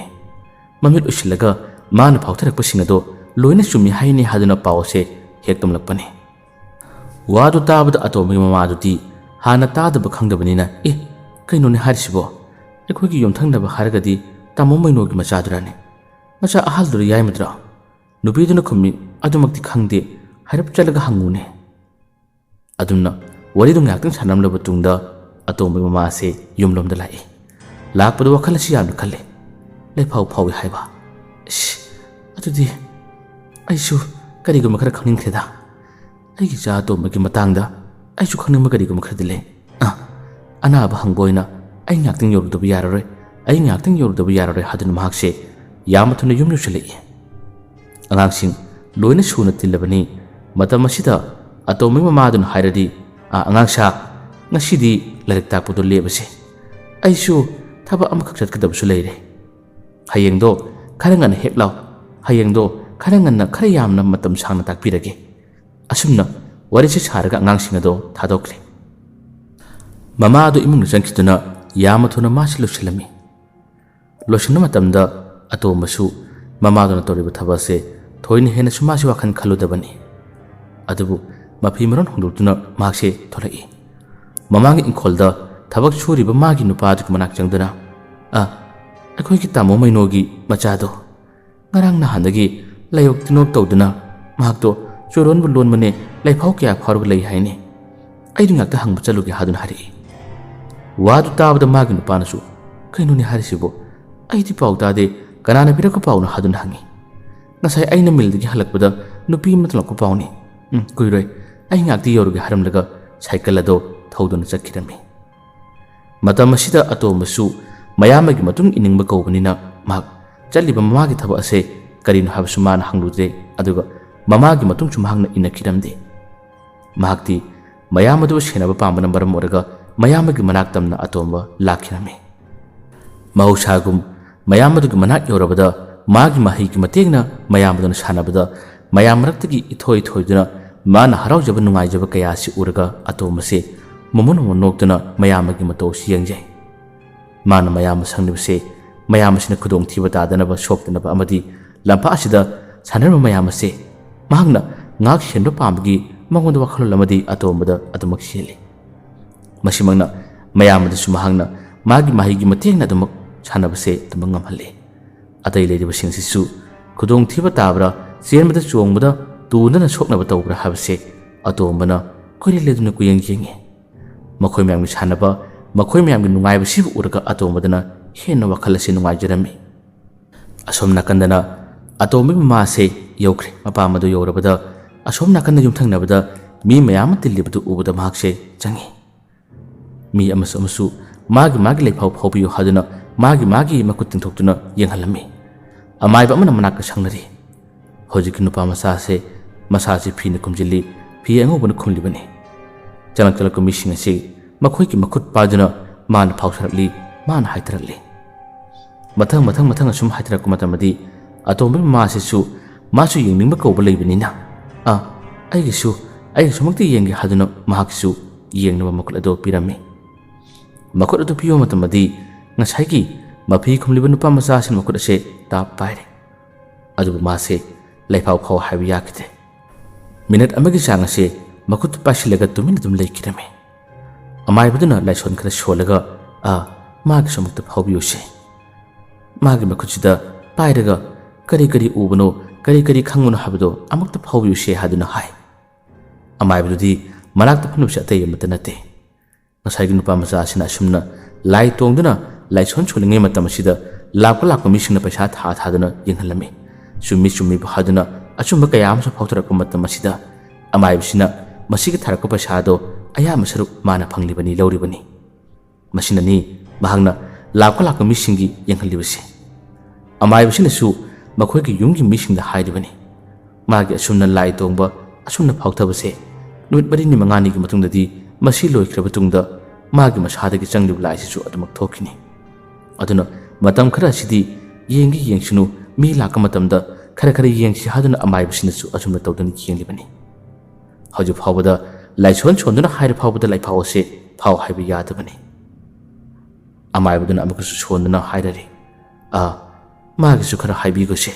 ꯃꯃꯤꯠ ꯎꯏꯁꯤꯜꯂꯒ ꯃꯥꯅ ꯐꯥꯎꯊꯔꯛꯄꯁꯤꯡ ꯑꯗꯣ ꯂꯣꯏꯅ ꯆꯨꯝꯃꯤ ꯍꯥꯏꯅꯦ ꯍꯥꯏꯗꯨꯅ ꯄꯥꯎ ꯑꯁꯦ ꯍꯦꯛ ꯇꯝꯂꯛꯄꯅꯤ꯫ ꯋꯥꯗꯨ ꯇꯥꯕꯗ ꯑꯇꯣꯝꯕꯒꯤ ꯃꯃꯥꯗꯨꯗꯤ ꯍꯥꯟꯅ ꯇꯥꯗꯕ ꯈꯪꯗꯕꯅꯤꯅ, "ꯑꯦ, ꯀꯩꯅꯣꯅꯦ ꯍꯥꯏꯔꯤꯁꯤꯕꯣ? ꯑꯩꯈꯣꯏꯒꯤ ꯌꯨꯝꯊꯪꯅꯕ ꯍꯥꯏꯔꯒꯗꯤ ꯇꯥꯃꯣ ꯃꯩꯅꯣꯒꯤ ꯃꯆꯥꯗꯨꯔꯥꯅꯦ? ꯃꯆꯥ ꯑꯍꯜꯗꯨꯔ ꯌꯥꯏꯃꯗꯨꯔꯣ?" ꯅꯨꯄꯤꯗꯨꯅ ꯈꯨꯝꯃꯤ, "ꯑꯗꯨꯃꯛꯇꯤ ꯈꯪꯗꯦ, ꯍꯥꯏꯔꯞ ꯆꯠꯂꯒ ꯍꯪꯉꯨꯅꯦ꯫" ꯑꯗꯨꯝꯅ ꯋꯥꯔꯤꯗꯨ ꯉꯥꯏꯍꯥꯛꯇꯪ ꯁꯥꯟꯅꯔꯝꯂꯕ ꯇꯨꯡꯗ ꯑꯇꯣꯝꯕꯒꯤ ꯃꯃꯥꯁꯦ ꯌꯨꯝꯂꯣꯝꯗ ꯂꯥꯛꯏ꯫ ꯂꯥꯛꯄꯗ ꯋꯥꯈꯜ ꯑꯁꯤ ꯌꯥꯝꯅ ꯈꯜꯂꯤ꯫ ꯂꯩꯐꯥꯎ ꯐꯥꯎꯏ ꯍꯥꯏꯕ꯫ ꯏꯁ, ꯑꯗꯨꯗꯤ ꯑꯩꯁꯨ ꯀꯔꯤꯒꯨꯝꯕ ꯈꯔ ꯈꯪꯅꯤꯡꯈ꯭ꯔꯦꯗ꯫ ꯑꯩꯒꯤ ꯏꯆꯥ ꯑꯇꯣꯝꯕꯒꯤ ꯃꯇꯥꯡꯗ ꯑꯩꯁꯨ ꯈꯪꯅꯤꯡꯕ ꯀꯔꯤꯒꯨꯝꯕ ꯈꯔꯗꯤ ꯂꯩ꯫ ꯑ, ꯑꯅꯥꯕ ꯍꯪꯕ ꯑꯣꯏꯅ ꯑꯩ ꯉꯥꯛꯇꯪ ꯌꯧꯔꯨꯗꯕ ꯌꯥꯔꯔꯣꯏ, ꯑꯩ ꯉꯥꯛꯇꯪ ꯌꯧꯔꯨꯗꯕ ꯌꯥꯔꯔꯣꯏ ꯍꯥꯏꯗꯨꯅ ꯃꯍꯥꯛꯁꯦ ꯌꯥꯝꯅ ꯊꯨꯅ ꯌꯨꯝ ꯌꯧꯁꯤꯜꯂꯛꯏ꯫ ꯑꯉꯥꯡꯁꯤꯡ, ꯂꯣꯏꯅ ꯁꯨꯅ ꯇꯤꯜꯂꯕꯅꯤ꯫ ꯃꯇꯝ ꯑꯁꯤꯗ ꯑꯇꯣꯝꯕꯒꯤ ꯃꯃꯥꯗꯨꯅ ꯍꯥꯏꯔꯗꯤ, "ꯑꯥ, ꯑꯉꯥꯡꯁꯥ, ꯉꯁꯤꯗꯤ ꯂꯥꯏꯔꯤꯛ ꯇꯥꯛꯄꯗꯣ ꯂꯦꯞꯄꯁꯦ꯫ ꯑꯩꯁꯨ ꯊꯕꯛ ꯑꯃꯈꯛ ꯆꯠꯀꯗꯕꯁꯨ ꯂꯩꯔꯦ꯫ ꯍꯌꯦꯡꯗꯣ ꯈꯔ ꯉꯟꯅ ꯍꯦꯛ ꯂꯥꯎ꯫ ꯍꯌꯦꯡꯗꯣ ꯈꯔ ꯉꯟꯅ, ꯈꯔ ꯌꯥꯝꯅ ꯃꯇꯝ ꯁꯥꯡꯅ ꯇꯥꯛꯄꯤꯔꯒꯦ"꯫ ꯑꯁꯨꯝꯅ ꯋꯥꯔꯤꯁꯦ ꯁꯥꯔꯒ ꯑꯉꯥꯡꯁꯤꯡ ꯑꯗꯣ ꯊꯥꯗꯣꯛꯈ꯭ꯔꯦ꯫ ꯃꯃꯥ ꯑꯗꯨ ꯏꯃꯨꯡꯗ ꯆꯪꯈꯤꯗꯨꯅ ꯌꯥꯝꯅ ꯊꯨꯅ ꯃꯥꯁꯤ ꯂꯣꯏꯁꯤꯜꯂꯝꯃꯤ꯫ ꯂꯣꯏꯁꯤꯟꯕ ꯃꯇꯝꯗ ꯑꯇꯣꯝꯕꯁꯨ ꯃꯃꯥꯗꯨꯅ ꯇꯧꯔꯤꯕ ꯊꯕꯛ ꯑꯁꯦ ꯊꯣꯏꯅ ꯍꯦꯟꯅꯁꯨ ꯃꯥꯁꯤ ꯋꯥꯈꯜ ꯈꯜꯂꯨꯗꯕꯅꯤ꯫ ꯑꯗꯨꯕꯨ ꯃꯐꯤ ꯃꯔꯣꯟ ꯍꯣꯡꯗꯣꯛꯇꯨꯅ ꯃꯍꯥꯛꯁꯦ ꯊꯣꯛꯂꯛꯏ꯫ ꯃꯃꯥꯡꯒꯤ ꯏꯪꯈꯣꯜꯗ ꯊꯕꯛ ꯁꯨꯔꯤꯕ ꯃꯥꯒꯤ ꯅꯨꯄꯥꯗꯨꯒꯤ ꯃꯅꯥꯛ ꯆꯪꯗꯨꯅ, "ꯑ, ꯑꯩꯈꯣꯏꯒꯤ ꯇꯥꯃꯣ ꯃꯩꯅꯣꯒꯤ ꯃꯆꯥꯗꯣ ꯉꯔꯥꯡ ꯅꯍꯥꯟꯗꯒꯤ ꯂꯥꯏꯌꯣꯛ ꯇꯤꯟꯅꯣꯛ ꯇꯧꯗꯨꯅ ꯃꯍꯥꯛꯇꯣ ꯆꯨꯔꯣꯟꯕꯨ ꯂꯣꯟꯕꯅꯦ, ꯂꯥꯏꯐꯥꯎ ꯀꯌꯥ ꯐꯥꯎꯔꯒ ꯂꯩ ꯍꯥꯏꯅꯦ꯫ ꯑꯩꯗꯤ ꯉꯥꯛꯇ ꯍꯪꯕ ꯆꯠꯂꯨꯒꯦ" ꯍꯥꯏꯗꯨꯅ ꯍꯥꯏꯔꯛꯏ꯫ ꯋꯥꯗꯨ ꯇꯥꯕꯗ ꯃꯥꯒꯤ ꯅꯨꯄꯥꯅꯁꯨ, "ꯀꯩꯅꯣꯅꯦ ꯍꯥꯏꯔꯤꯁꯤꯕꯨ? ꯑꯩꯗꯤ ꯄꯥꯎ ꯇꯥꯗꯦ, ꯀꯅꯥꯅ ꯄꯤꯔꯛꯄ ꯄꯥꯎꯅꯣ?" ꯍꯥꯏꯗꯨꯅ ꯍꯪꯉꯤ꯫ "ꯉꯁꯥꯏ ꯑꯩꯅ ꯃꯤꯜꯗꯒꯤ ꯍꯜꯂꯛꯄꯗ ꯅꯨꯄꯤ ꯑꯃꯅ ꯇꯝꯂꯛꯄ ꯄꯥꯎꯅꯤ꯫ ꯎꯝ, ꯀꯨꯏꯔꯣꯏ, ꯑꯩ ꯉꯥꯛꯇ ꯌꯧꯔꯒꯦ" ꯍꯥꯏꯔꯝꯂꯒ ꯁꯥꯏꯀꯜ ꯑꯗꯣ ꯊꯧꯗꯨꯅ ꯆꯠꯈꯤꯔꯝꯃꯤ꯫ ꯃꯇꯝ ꯑꯁꯤꯗ ꯑꯇꯣꯝꯕꯁꯨ ꯃꯌꯥꯝꯕꯒꯤ ꯃꯇꯨꯡ ꯏꯅꯤꯡꯕ ꯀꯧꯕꯅꯤꯅ ꯃꯍꯥꯛ ꯆꯠꯂꯤꯕ ꯃꯃꯥꯒꯤ ꯊꯕꯛ ꯑꯁꯦ ꯀꯔꯤꯅꯣ ꯍꯥꯏꯕꯁꯨ ꯃꯥꯅ ꯍꯪꯂꯨꯗ꯭ꯔꯦ, ꯑꯗꯨꯒ ꯃꯃꯥꯒꯤ ꯃꯇꯨꯡꯁꯨ ꯃꯍꯥꯛꯅ ꯏꯟꯅꯈꯤꯔꯝꯗꯦ꯫ ꯃꯍꯥꯛꯇꯤ ꯃꯌꯥꯝ ꯑꯗꯨꯕꯨ ꯁꯦꯟꯅꯕ ꯄꯥꯝꯕꯅ ꯃꯔꯝ ꯑꯣꯏꯔꯒ ꯃꯌꯥꯝꯕꯒꯤ ꯃꯅꯥꯛ ꯇꯝꯅ ꯑꯇꯣꯝꯕ ꯂꯥꯛꯈꯤꯔꯝꯃꯤ꯫ ꯃꯍꯧꯁꯥꯒꯨꯝ ꯃꯌꯥꯝ ꯑꯗꯨꯒꯤ ꯃꯅꯥꯛ ꯌꯧꯔꯕꯗ ꯃꯥꯒꯤ ꯃꯍꯩꯒꯤ ꯃꯇꯦꯡꯅ ꯃꯌꯥꯝ ꯑꯗꯨꯅ ꯁꯥꯟꯅꯕꯗ ꯃꯌꯥꯝ ꯃꯔꯛꯇꯒꯤ ꯏꯊꯣꯏ ꯊꯣꯏꯗꯨꯅ ꯃꯥꯅ ꯍꯔꯥꯎꯖꯕ ꯅꯨꯡꯉꯥꯏꯖꯕ ꯀꯌꯥ ꯑꯁꯤ ꯎꯔꯒ ꯑꯇꯣꯝꯕꯁꯦ ꯃꯃꯨꯟ ꯃꯃꯨꯟ ꯅꯣꯛꯇꯨꯅ ꯃꯌꯥꯝ ꯑꯃꯒꯤ ꯃꯇꯧ ꯑꯁꯤ ꯌꯦꯡꯖꯩ꯫ ꯃꯥꯅ ꯃꯌꯥꯝ ꯑꯃ ꯁꯪꯂꯤꯕꯁꯦ ꯃꯌꯥꯝ ꯑꯁꯤꯅ ꯈꯨꯗꯣꯡꯊꯤꯕ ꯇꯥꯗꯅꯕ, ꯁꯣꯛꯇꯅꯕ ꯑꯃꯗꯤ ꯂꯝꯄꯥꯛ ꯑꯁꯤꯗ ꯁꯥꯟꯅꯔꯝꯕ ꯃꯌꯥꯝ ꯑꯁꯦ ꯃꯍꯥꯛꯅ ꯉꯥꯛ ꯁꯦꯟꯕ ꯄꯥꯝꯕꯒꯤ ꯃꯉꯣꯟꯗ ꯋꯥꯈꯜꯂꯣꯟ ꯑꯃꯗꯤ ꯑꯇꯣꯝꯕꯗ ꯑꯗꯨꯃꯛ ꯆꯦꯜꯂꯤ꯫ ꯃꯁꯤꯃꯛꯅ ꯃꯌꯥꯝ ꯑꯗꯨꯁꯨ ꯃꯍꯥꯛꯅ ꯃꯥꯒꯤ ꯃꯍꯩꯒꯤ ꯃꯇꯦꯡꯅ ꯑꯗꯨꯃꯛ ꯁꯥꯟꯅꯕꯁꯦ ꯑꯗꯨꯃꯛ ꯉꯝꯍꯜꯂꯤ꯫ ꯑꯇꯩ ꯂꯩꯔꯤꯕꯁꯤꯡꯁꯤꯁꯨ ꯈꯨꯗꯣꯡꯊꯤꯕ ꯇꯥꯕ꯭ꯔꯥ, ꯆꯦꯟꯕꯗ ꯆꯣꯡꯕꯗ ꯇꯨꯗꯅ ꯁꯣꯛꯅꯕ ꯇꯧꯕ꯭ꯔꯥ ꯍꯥꯏꯕꯁꯦ ꯑꯇꯣꯝꯕꯅ ꯀꯣꯏꯔꯦꯜ ꯂꯦꯗꯨꯅ ꯀꯨꯌꯦꯡ ꯌꯦꯡꯉꯤ꯫ ꯃꯈꯣꯏ ꯃꯌꯥꯝꯒꯤ ꯁꯥꯟꯅꯕ, ꯃꯈꯣꯏ ꯃꯌꯥꯝꯒꯤ ꯅꯨꯡꯉꯥꯏꯕꯁꯤꯕꯨ ꯎꯔꯒ ꯑꯇꯣꯝꯕꯗꯅ ꯍꯦꯟꯅ ꯋꯥꯈꯜ ꯑꯁꯤ ꯅꯨꯡꯉꯥꯏꯖꯔꯝꯃꯤ꯫ ꯑꯁꯣꯝ ꯅꯥꯀꯟꯗꯅ ꯑꯇꯣꯝꯕꯒꯤ ꯃꯃꯥꯁꯦ ꯌꯧꯈ꯭ꯔꯦ꯫ ꯃꯄꯥꯝ ꯑꯗꯨ ꯌꯧꯔꯕꯗ ꯑꯁꯣꯝ ꯅꯥꯀꯟꯗ ꯌꯨꯝꯊꯪꯅꯕꯗ ꯃꯤ ꯃꯌꯥꯝ ꯑꯃ ꯇꯤꯜꯂꯤꯕꯗꯨ ꯎꯕꯗ ꯃꯍꯥꯛꯁꯦ ꯆꯪꯉꯤ꯫ ꯃꯤ ꯑꯃꯁꯨ ꯑꯃꯁꯨ ꯃꯥꯒꯤ ꯃꯥꯒꯤ ꯂꯩꯐꯥꯎ ꯐꯥꯎꯕꯤꯌꯨ ꯍꯥꯏꯗꯨꯅ ꯃꯥꯒꯤ ꯃꯥꯒꯤ ꯃꯈꯨꯠ ꯇꯤꯡꯊꯣꯛꯇꯨꯅ ꯌꯦꯡꯍꯜꯂꯝꯃꯤ꯫ ꯑꯃꯥꯏꯕ ꯑꯃꯅ ꯃꯅꯥꯛꯇ ꯁꯪꯅꯔꯤ꯫ ꯍꯧꯖꯤꯛꯀꯤ ꯅꯨꯄꯥ ꯃꯆꯥꯁꯦ ꯃꯁꯥꯁꯦ ꯐꯤꯅ ꯈꯨꯝꯖꯤꯜꯂꯤ, ꯐꯤ ꯑꯉꯧꯕꯅ ꯈꯨꯝꯂꯤꯕꯅꯤ꯫ ꯆꯪꯂꯛ ꯆꯪꯂꯛꯄ ꯃꯤꯁꯤꯡ ꯑꯁꯤ ꯃꯈꯣꯏꯒꯤ ꯃꯈꯨꯠ ꯄꯥꯏꯗꯨꯅ ꯃꯥꯅ ꯐꯥꯎꯊꯔꯛꯂꯤ, ꯃꯥꯅ ꯍꯥꯏꯊꯔꯛꯂꯤ꯫ ꯃꯊꯪ ꯃꯊꯪ ꯃꯊꯪ ꯑꯁꯨꯝ ꯍꯥꯏꯊꯔꯛꯄ ꯃꯇꯝꯗꯗꯤ ꯑꯇꯣꯝꯕꯒꯤ ꯃꯃꯥꯁꯤꯁꯨ ꯃꯥꯁꯨ ꯌꯦꯡꯅꯤꯡꯕ ꯀꯧꯕ ꯂꯩꯕꯅꯤꯅ, "ꯑꯥ, ꯑꯩꯒꯤꯁꯨ, ꯑꯩꯒꯤꯁꯨꯃꯛꯇꯤ ꯌꯦꯡꯒꯦ" ꯍꯥꯏꯗꯨꯅ ꯃꯍꯥꯛꯁꯨ ꯌꯦꯡꯅꯕ ꯃꯈꯨꯠ ꯑꯗꯨ ꯄꯤꯔꯝꯃꯤ꯫ ꯃꯈꯨꯠ ꯑꯗꯨ ꯄꯤꯕ ꯃꯇꯝꯗꯗꯤ ꯉꯁꯥꯏꯒꯤ ꯃꯐꯤ ꯈꯨꯝꯂꯤꯕ ꯅꯨꯄꯥ ꯃꯆꯥꯁꯤꯅ ꯃꯈꯨꯠ ꯑꯁꯦ ꯇꯥꯞ ꯄꯥꯏꯔꯦ꯫ ꯑꯗꯨꯕꯨ ꯃꯥꯁꯦ ꯂꯩꯐꯥꯎ ꯐꯥꯎ ꯍꯥꯏꯕ ꯌꯥꯈꯤꯗꯦ꯫ ꯃꯤꯅꯠ ꯑꯃꯒꯤ ꯆꯥꯡ ꯑꯁꯦ ꯃꯈꯨꯠꯇ ꯄꯥꯏꯁꯤꯜꯂꯒ ꯇꯨꯃꯤꯟꯅ ꯑꯗꯨꯝ ꯂꯩꯈꯤꯔꯝꯃꯤ꯫ ꯑꯃꯥꯏꯕꯗꯨꯅ ꯂꯥꯏꯁꯣꯟ ꯈꯔ ꯁꯣꯜꯂꯒ, "ꯑꯥ, ꯃꯥꯒꯤꯁꯨ ꯑꯃꯨꯛꯇ ꯐꯥꯎꯕꯤꯌꯨꯁꯦ꯫ ꯃꯥꯒꯤ ꯃꯈꯨꯠꯁꯤꯗ ꯄꯥꯏꯔꯒ ꯀꯔꯤ ꯀꯔꯤ ꯎꯕꯅꯣ, ꯀꯔꯤ ꯀꯔꯤ ꯈꯪꯕꯅꯣ ꯍꯥꯏꯕꯗꯣ ꯑꯃꯨꯛꯇ ꯐꯥꯎꯕꯤꯌꯨꯁꯦ" ꯍꯥꯏꯗꯨꯅ ꯍꯥꯏ꯫ ꯑꯃꯥꯏꯕꯗꯨꯗꯤ ꯃꯅꯥꯛꯇ ꯐꯝꯂꯤꯕꯁꯤ ꯑꯇꯩ ꯑꯃꯠꯇ ꯅꯠꯇꯦ꯫ ꯉꯁꯥꯏꯒꯤ ꯅꯨꯄꯥ ꯃꯆꯥ ꯑꯁꯤꯅ ꯑꯁꯨꯝꯅ ꯂꯥꯏ ꯇꯣꯡꯗꯨꯅ ꯂꯥꯏꯁꯣꯟ ꯁꯣꯜꯂꯤꯉꯩ ꯃꯇꯝ ꯑꯁꯤꯗ ꯂꯥꯛꯄ ꯂꯥꯛꯄ ꯃꯤꯁꯤꯡꯅ ꯄꯩꯁꯥ ꯊꯥ ꯊꯥꯗꯨꯅ ꯌꯦꯡꯍꯜꯂꯝꯃꯤ꯫ ꯆꯨꯝꯃꯤ ꯆꯨꯝꯃꯤꯕꯨ ꯍꯥꯏꯗꯨꯅ ꯑꯆꯨꯝꯕ ꯀꯌꯥ ꯑꯃꯁꯨ ꯐꯥꯎꯊꯔꯛꯄ ꯃꯇꯝ ꯑꯁꯤꯗ ꯑꯃꯥꯏꯕꯁꯤꯅ ꯃꯁꯤꯒꯤ ꯊꯥꯔꯛꯄ ꯄꯩꯁꯥ ꯑꯗꯣ ꯑꯌꯥꯝꯕ ꯁꯔꯨꯛ ꯃꯥꯅ ꯐꯪꯂꯤꯕꯅꯤ, ꯂꯧꯔꯤꯕꯅꯤ꯫ ꯃꯁꯤꯅꯅꯤ ꯃꯍꯥꯛꯅ ꯂꯥꯛꯄ ꯂꯥꯛꯄ ꯃꯤꯁꯤꯡꯒꯤ ꯌꯦꯡꯍꯜꯂꯤꯕꯁꯦ꯫ ꯑꯃꯥꯏꯕꯁꯤꯅꯁꯨ ꯃꯈꯣꯏꯒꯤ ꯌꯨꯝꯒꯤ ꯃꯤꯁꯤꯡꯗ ꯍꯥꯏꯔꯤꯕꯅꯤ, ꯃꯥꯒꯤ ꯑꯁꯨꯝꯅ ꯂꯥꯏ ꯇꯣꯡꯕ, ꯑꯁꯨꯝꯅ ꯐꯥꯎꯊꯕꯁꯦ ꯅꯨꯃꯤꯠ ꯃꯔꯤꯅꯤ ꯃꯉꯥꯅꯤꯒꯤ ꯃꯇꯨꯡꯗꯗꯤ ꯃꯁꯤ ꯂꯣꯏꯈ꯭ꯔꯕ ꯇꯨꯡꯗ ꯃꯥꯒꯤ ꯃꯁꯥꯗꯒꯤ ꯆꯪꯂꯤꯕ ꯂꯥꯏꯁꯤꯁꯨ ꯑꯗꯨꯃꯛ ꯊꯣꯛꯈꯤꯅꯤ꯫ ꯑꯗꯨꯅ ꯃꯇꯝ ꯈꯔ ꯑꯁꯤꯗꯤ ꯌꯦꯡꯒꯦ ꯌꯦꯡꯁꯅꯨ, ꯃꯤ ꯂꯥꯛꯄ ꯃꯇꯝꯗ ꯈꯔ ꯈꯔ ꯌꯦꯡꯁꯤ ꯍꯥꯏꯗꯨꯅ ꯑꯃꯥꯏꯕꯁꯤꯅꯁꯨ ꯑꯁꯨꯝꯅ ꯇꯧꯗꯨꯅ ꯌꯦꯡꯂꯤꯕꯅꯤ꯫ ꯍꯧꯖꯤꯛ ꯐꯥꯎꯕꯗ ꯂꯥꯏꯁꯣꯟ ꯁꯣꯟꯗꯨꯅ ꯍꯥꯏꯔ ꯐꯥꯎꯕꯗ ꯂꯥꯏꯐꯥꯎ ꯑꯁꯦ ꯐꯥꯎ ꯍꯥꯏꯕ ꯌꯥꯗꯕꯅꯤ꯫ ꯑꯃꯥꯏꯕꯗꯨꯅ ꯑꯃꯨꯛꯀꯁꯨ ꯁꯣꯟꯗꯨꯅ ꯍꯥꯏꯔꯔꯤ, "ꯑꯥ, ꯃꯥꯒꯤꯁꯨ ꯈꯔ ꯍꯥꯏꯕꯤꯈꯣꯁꯦ,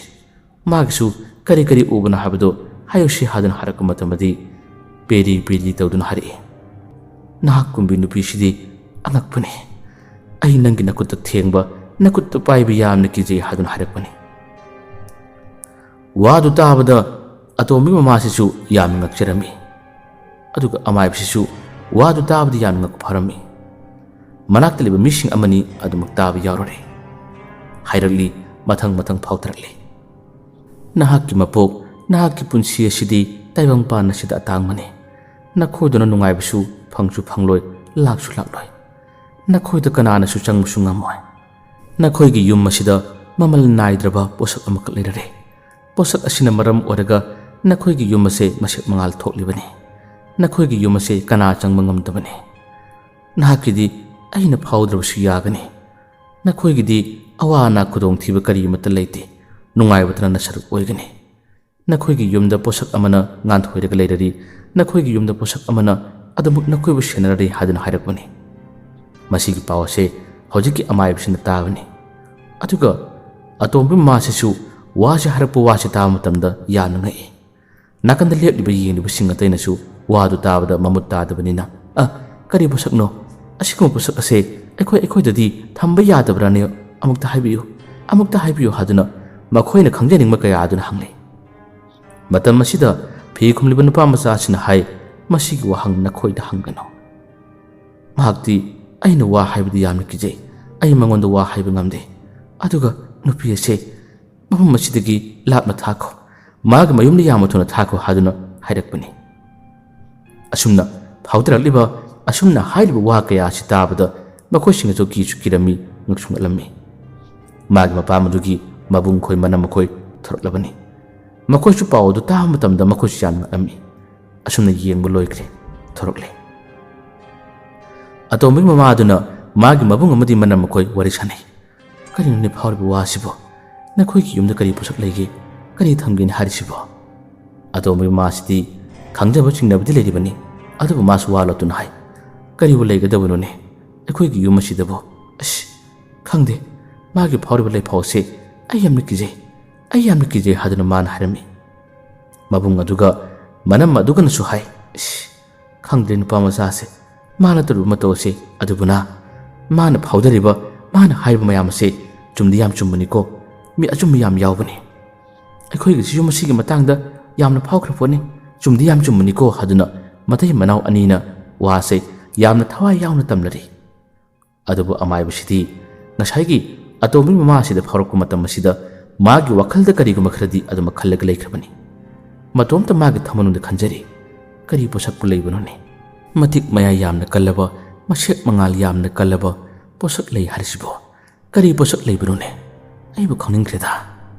ꯃꯥꯒꯤꯁꯨ ꯀꯔꯤ ꯀꯔꯤ ꯎꯕꯅꯣ ꯍꯥꯏꯕꯗꯣ ꯍꯥꯏꯌꯨꯁꯤ" ꯍꯥꯏꯗꯨꯅ ꯍꯥꯏꯔꯛꯄ ꯃꯇꯝꯗꯗꯤ ꯄꯦꯔꯤ ꯄꯦꯔꯤ ꯇꯧꯗꯨꯅ ꯍꯥꯏꯔꯛꯏ, "ꯅꯍꯥꯛ ꯀꯨꯝꯕꯤ ꯅꯨꯄꯤꯁꯤꯗꯤ ꯑꯉꯛꯄꯅꯤ꯫ ꯑꯩ ꯅꯪꯒꯤ ꯅꯈꯨꯠꯇ ꯊꯦꯡꯕ, ꯅꯈꯨꯠꯇ ꯄꯥꯏꯕ ꯌꯥꯝꯅ ꯀꯤꯖꯩ" ꯍꯥꯏꯗꯨꯅ ꯍꯥꯏꯔꯛꯄꯅꯤ꯫ ꯋꯥꯗꯨ ꯇꯥꯕꯗ ꯑꯇꯣꯝꯕꯤ ꯃꯃꯥꯁꯤꯁꯨ ꯌꯥꯝꯅ ꯉꯛꯆꯔꯝꯃꯤ꯫ ꯑꯗꯨꯒ ꯑꯃꯥꯏꯕꯁꯤꯁꯨ ꯋꯥꯗꯨ ꯇꯥꯕꯗ ꯌꯥꯝꯅ ꯉꯛꯄ ꯐꯥꯎꯔꯝꯃꯤ꯫ ꯃꯅꯥꯛꯇ ꯂꯩꯕ ꯃꯤꯁꯤꯡ ꯑꯃꯅꯤ ꯑꯗꯨꯃꯛ ꯇꯥꯕ ꯌꯥꯎꯔꯨꯔꯦ꯫ ꯍꯥꯏꯔꯛꯂꯤ, ꯃꯊꯪ ꯃꯊꯪ ꯐꯥꯎꯊꯔꯛꯂꯤ꯫ "ꯅꯍꯥꯛꯀꯤ ꯃꯄꯣꯛ, ꯅꯍꯥꯛꯀꯤ ꯄꯨꯟꯁꯤ ꯑꯁꯤꯗꯤ ꯇꯥꯏꯕꯪꯄꯥꯟ ꯑꯁꯤꯗ ꯑꯇꯥꯡꯕꯅꯤ꯫ ꯅꯈꯣꯏꯗꯧꯅ ꯅꯨꯡꯉꯥꯏꯕꯁꯨ ꯐꯪꯁꯨ ꯐꯪꯂꯣꯏ, ꯂꯥꯛꯁꯨ ꯂꯥꯛꯂꯣꯏ꯫ ꯅꯈꯣꯏꯗ ꯀꯅꯥꯅꯁꯨ ꯆꯪꯕꯁꯨ ꯉꯝꯃꯣꯏ꯫ ꯅꯈꯣꯏꯒꯤ ꯌꯨꯝ ꯑꯁꯤꯗ ꯃꯃꯜ ꯅꯥꯏꯗ꯭ꯔꯕ ꯄꯣꯠꯁꯛ ꯑꯃꯈꯛ ꯂꯩꯔꯔꯦ꯫ ꯄꯣꯠꯁꯛ ꯑꯁꯤꯅ ꯃꯔꯝ ꯑꯣꯏꯔꯒ ꯅꯈꯣꯏꯒꯤ ꯌꯨꯝ ꯑꯁꯦ ꯃꯁꯦꯛ ꯃꯉꯥꯜ ꯊꯣꯛꯂꯤꯕꯅꯤ꯫ ꯅꯈꯣꯏꯒꯤ ꯌꯨꯝ ꯑꯁꯦ ꯀꯅꯥ ꯆꯪꯕ ꯉꯝꯗꯕꯅꯤ꯫ ꯅꯍꯥꯛꯀꯤꯗꯤ ꯑꯩꯅ ꯐꯥꯎꯗ꯭ꯔꯕꯁꯨ ꯌꯥꯒꯅꯤ꯫ ꯅꯈꯣꯏꯒꯤꯗꯤ ꯑꯋꯥ ꯑꯅꯥ ꯈꯨꯗꯣꯡꯊꯤꯕ ꯀꯔꯤ ꯑꯃꯠꯇ ꯂꯩꯇꯦ꯫ ꯅꯨꯡꯉꯥꯏꯕꯇꯅ ꯅꯁꯔꯨꯛ ꯑꯣꯏꯒꯅꯤ꯫ ꯅꯈꯣꯏꯒꯤ ꯌꯨꯝꯗ ꯄꯣꯠꯁꯛ ꯑꯃꯅ ꯉꯥꯟꯊꯣꯏꯔꯒ ꯂꯩꯔꯗꯤ, ꯅꯈꯣꯏꯒꯤ ꯌꯨꯝꯗ ꯄꯣꯠꯁꯛ ꯑꯃꯅ ꯑꯗꯨꯃꯛ ꯅꯈꯣꯏꯕꯨ ꯁꯦꯟꯅꯔꯔꯤ ꯍꯥꯏꯗꯨꯅ ꯍꯥꯏꯔꯛꯄꯅꯤ꯫ ꯃꯁꯤꯒꯤ ꯄꯥꯎ ꯑꯁꯦ ꯍꯧꯖꯤꯛꯀꯤ ꯑꯃꯥꯏꯕꯁꯤꯅ ꯇꯥꯕꯅꯤ꯫ ꯑꯗꯨꯒ ꯑꯇꯣꯝꯕꯤ ꯃꯃꯥꯁꯤꯁꯨ ꯋꯥꯁꯤ ꯍꯥꯏꯔꯛꯄ ꯋꯥꯁꯤ ꯇꯥꯕ ꯃꯇꯝꯗ ꯌꯥꯝꯅ ꯉꯛꯏ꯫ ꯅꯥꯀꯟꯗ ꯂꯦꯞꯂꯤꯕ ꯌꯦꯡꯂꯤꯕꯁꯤꯡ ꯑꯇꯩꯅꯁꯨ ꯋꯥꯗꯨ ꯇꯥꯕꯗ ꯃꯃꯨꯠ ꯇꯥꯗꯕꯅꯤꯅ, "ꯑ, ꯀꯔꯤ ꯄꯣꯠꯁꯛꯅꯣ? ꯑꯁꯤꯒꯨꯝꯕ ꯄꯣꯠꯁꯛ ꯑꯁꯦ ꯑꯩꯈꯣꯏ ꯑꯩꯈꯣꯏꯗꯗꯤ ꯊꯝꯕ ꯌꯥꯗꯕ꯭ꯔꯥꯅꯦ? ꯑꯃꯨꯛꯇ ꯍꯥꯏꯕꯤꯌꯨ, ꯑꯃꯨꯛꯇ ꯍꯥꯏꯕꯤꯌꯨ" ꯍꯥꯏꯗꯨꯅ ꯃꯈꯣꯏꯅ ꯈꯪꯖꯅꯤꯡꯕ ꯀꯌꯥ ꯑꯗꯨꯅ ꯍꯪꯂꯤ꯫ ꯃꯇꯝ ꯑꯁꯤꯗ ꯐꯤ ꯈꯨꯝꯂꯤꯕ ꯅꯨꯄꯥ ꯃꯆꯥ ꯑꯁꯤꯅ ꯍꯥꯏ, "ꯃꯁꯤꯒꯤ ꯋꯥꯍꯪ ꯅꯈꯣꯏꯗ ꯍꯪꯒꯅꯨ꯫ ꯃꯍꯥꯛꯇꯤ ꯑꯩꯅ ꯋꯥ ꯍꯥꯏꯕꯗꯤ ꯌꯥꯝꯅ ꯀꯤꯖꯩ꯫ ꯑꯩ ꯃꯉꯣꯟꯗ ꯋꯥ ꯍꯥꯏꯕ ꯉꯝꯗꯦ꯫ ꯑꯗꯨꯒ ꯅꯨꯄꯤ ꯑꯁꯦ ꯃꯐꯝ ꯑꯁꯤꯗꯒꯤ ꯂꯥꯞꯅ ꯊꯥꯈꯣ, ꯃꯥꯒꯤ ꯃꯌꯨꯝꯗ ꯌꯥꯝꯅ ꯊꯨꯅ ꯊꯥꯈꯣ" ꯍꯥꯏꯗꯨꯅ ꯍꯥꯏꯔꯛꯄꯅꯤ꯫ ꯑꯁꯨꯝꯅ ꯐꯥꯎꯗꯔꯛꯂꯤꯕ, ꯑꯁꯨꯝꯅ ꯍꯥꯏꯔꯤꯕ ꯋꯥ ꯀꯌꯥ ꯑꯁꯤ ꯇꯥꯕꯗ ꯃꯈꯣꯏꯁꯤꯡꯅꯁꯨ ꯀꯤꯁꯨ ꯀꯤꯔꯝꯃꯤ, ꯉꯛꯁꯨ ꯉꯛꯂꯝꯃꯤ꯫ ꯃꯥꯒꯤ ꯃꯄꯥ ꯃꯗꯨꯒꯤ ꯃꯕꯨꯡ ꯈꯣꯏ ꯃꯅꯝ ꯃꯈꯣꯏ ꯊꯣꯔꯛꯂꯕꯅꯤ꯫ ꯃꯈꯣꯏꯁꯨ ꯄꯥꯎ ꯑꯗꯨ ꯇꯥꯕ ꯃꯇꯝꯗ ꯃꯈꯣꯏꯁꯨ ꯌꯥꯝꯅ ꯉꯛꯂꯝꯃꯤ꯫ ꯑꯁꯨꯝꯅ ꯌꯦꯡꯕ ꯂꯣꯏꯈ꯭ꯔꯦ, ꯊꯣꯔꯛꯂꯦ꯫ ꯑꯇꯣꯝꯕꯒꯤ ꯃꯃꯥ ꯑꯗꯨꯅ ꯃꯥꯒꯤ ꯃꯕꯨꯡ ꯑꯃꯗꯤ ꯃꯅꯝ ꯃꯈꯣꯏ ꯋꯥꯔꯤ ꯁꯥꯅꯩ꯫ "ꯀꯔꯤꯅꯣꯅꯦ ꯐꯥꯎꯔꯤꯕ ꯋꯥꯁꯤꯕꯣ? ꯅꯈꯣꯏꯒꯤ ꯌꯨꯝꯗ ꯀꯔꯤ ꯄꯣꯠꯁꯛ ꯂꯩꯒꯦ? ꯀꯔꯤ ꯊꯝꯒꯦꯅ ꯍꯥꯏꯔꯤꯁꯤꯕꯣ?" ꯑꯇꯣꯝꯕꯒꯤ ꯃꯃꯥꯁꯤꯗꯤ ꯈꯪꯖꯕ ꯆꯤꯡꯅꯕꯗꯤ ꯂꯩꯔꯤꯕꯅꯤ, ꯑꯗꯨꯕꯨ ꯃꯥꯁꯨ ꯋꯥ ꯂꯣꯠꯇꯨꯅ ꯍꯥꯏ, "ꯀꯔꯤꯕꯨ ꯂꯩꯒꯗꯕꯅꯣꯅꯦ ꯑꯩꯈꯣꯏꯒꯤ ꯌꯨꯝ ꯑꯁꯤꯗꯕꯨ? ꯑꯁ, ꯈꯪꯗꯦ, ꯃꯥꯒꯤ ꯐꯥꯎꯔꯤꯕ ꯂꯩꯐꯥꯎꯁꯦ ꯑꯩ ꯌꯥꯝꯅ ꯀꯤꯖꯩ, ꯑꯩ ꯌꯥꯝꯅ ꯀꯤꯖꯩ" ꯍꯥꯏꯗꯨꯅ ꯃꯥꯅ ꯍꯥꯏꯔꯝꯃꯤ꯫ ꯃꯕꯨꯡ ꯑꯗꯨꯒ ꯃꯅꯝ ꯑꯗꯨꯒꯅꯁꯨ ꯍꯥꯏ, "ꯏꯁ, ꯈꯪꯗ꯭ꯔꯦ ꯅꯨꯄꯥ ꯃꯆꯥꯁꯦ, ꯃꯥꯅ ꯇꯧꯔꯤꯕ ꯃꯇꯧ ꯑꯁꯦ꯫ ꯑꯗꯨꯕꯨꯅ ꯃꯥꯅ ꯐꯥꯎꯗꯔꯤꯕ, ꯃꯥꯅ ꯍꯥꯏꯔꯤꯕ ꯃꯌꯥꯝ ꯑꯁꯦ ꯆꯨꯝꯗꯤ ꯌꯥꯝ ꯆꯨꯝꯕꯅꯤꯀꯣ꯫ ꯃꯤ ꯑꯆꯨꯝꯕ ꯌꯥꯝ ꯌꯥꯎꯕꯅꯤ꯫ ꯑꯩꯈꯣꯏꯒꯤꯁꯤꯁꯨ ꯃꯁꯤꯒꯤ ꯃꯇꯥꯡꯗ ꯌꯥꯝꯅ ꯐꯥꯎꯈ꯭ꯔ ꯄꯣꯠꯅꯤ꯫ ꯆꯨꯝꯗꯤ ꯌꯥꯝ ꯆꯨꯝꯕꯅꯤꯀꯣ" ꯍꯥꯏꯗꯨꯅ ꯃꯇꯩ ꯃꯅꯥꯎ ꯑꯅꯤꯅ ꯋꯥꯁꯦ ꯌꯥꯝꯅ ꯊꯋꯥꯏ ꯌꯥꯎꯅ ꯇꯝꯅꯔꯤ꯫ ꯑꯗꯨꯕꯨ ꯑꯃꯥꯏꯕꯁꯤꯗꯤ ꯉꯁꯥꯏꯒꯤ ꯑꯇꯣꯝꯕꯤ ꯃꯃꯥꯁꯤꯗ ꯐꯥꯎꯔꯛꯄ ꯃꯇꯝ ꯑꯁꯤꯗ ꯃꯥꯒꯤ ꯋꯥꯈꯜꯗ ꯀꯔꯤꯒꯨꯝꯕ ꯈꯔꯗꯤ ꯑꯗꯨꯃꯛ ꯈꯜꯂꯒ ꯂꯩꯈ꯭ꯔꯕꯅꯤ꯫ ꯃꯇꯣꯝꯇ ꯃꯥꯒꯤ ꯊꯃꯣꯏꯅꯨꯡꯗ ꯈꯟꯖꯔꯤ, "ꯀꯔꯤ ꯄꯣꯠꯁꯛꯄꯨ ꯂꯩꯕꯅꯣꯅꯦ? ꯃꯇꯤꯛ ꯃꯌꯥꯏ ꯌꯥꯝꯅ ꯀꯜꯂꯕ, ꯃꯁꯦꯛ ꯃꯉꯥꯜ ꯌꯥꯝꯅ ꯀꯜꯂꯕ ꯄꯣꯠꯁꯛ ꯂꯩ ꯍꯥꯏꯔꯤꯁꯤꯕꯣ? ꯀꯔꯤ ꯄꯣꯠꯁꯛ ꯂꯩꯕꯅꯣꯅꯦ? ꯑꯩꯕꯨ ꯈꯪꯅꯤꯡꯈ꯭ꯔꯦꯗ꯫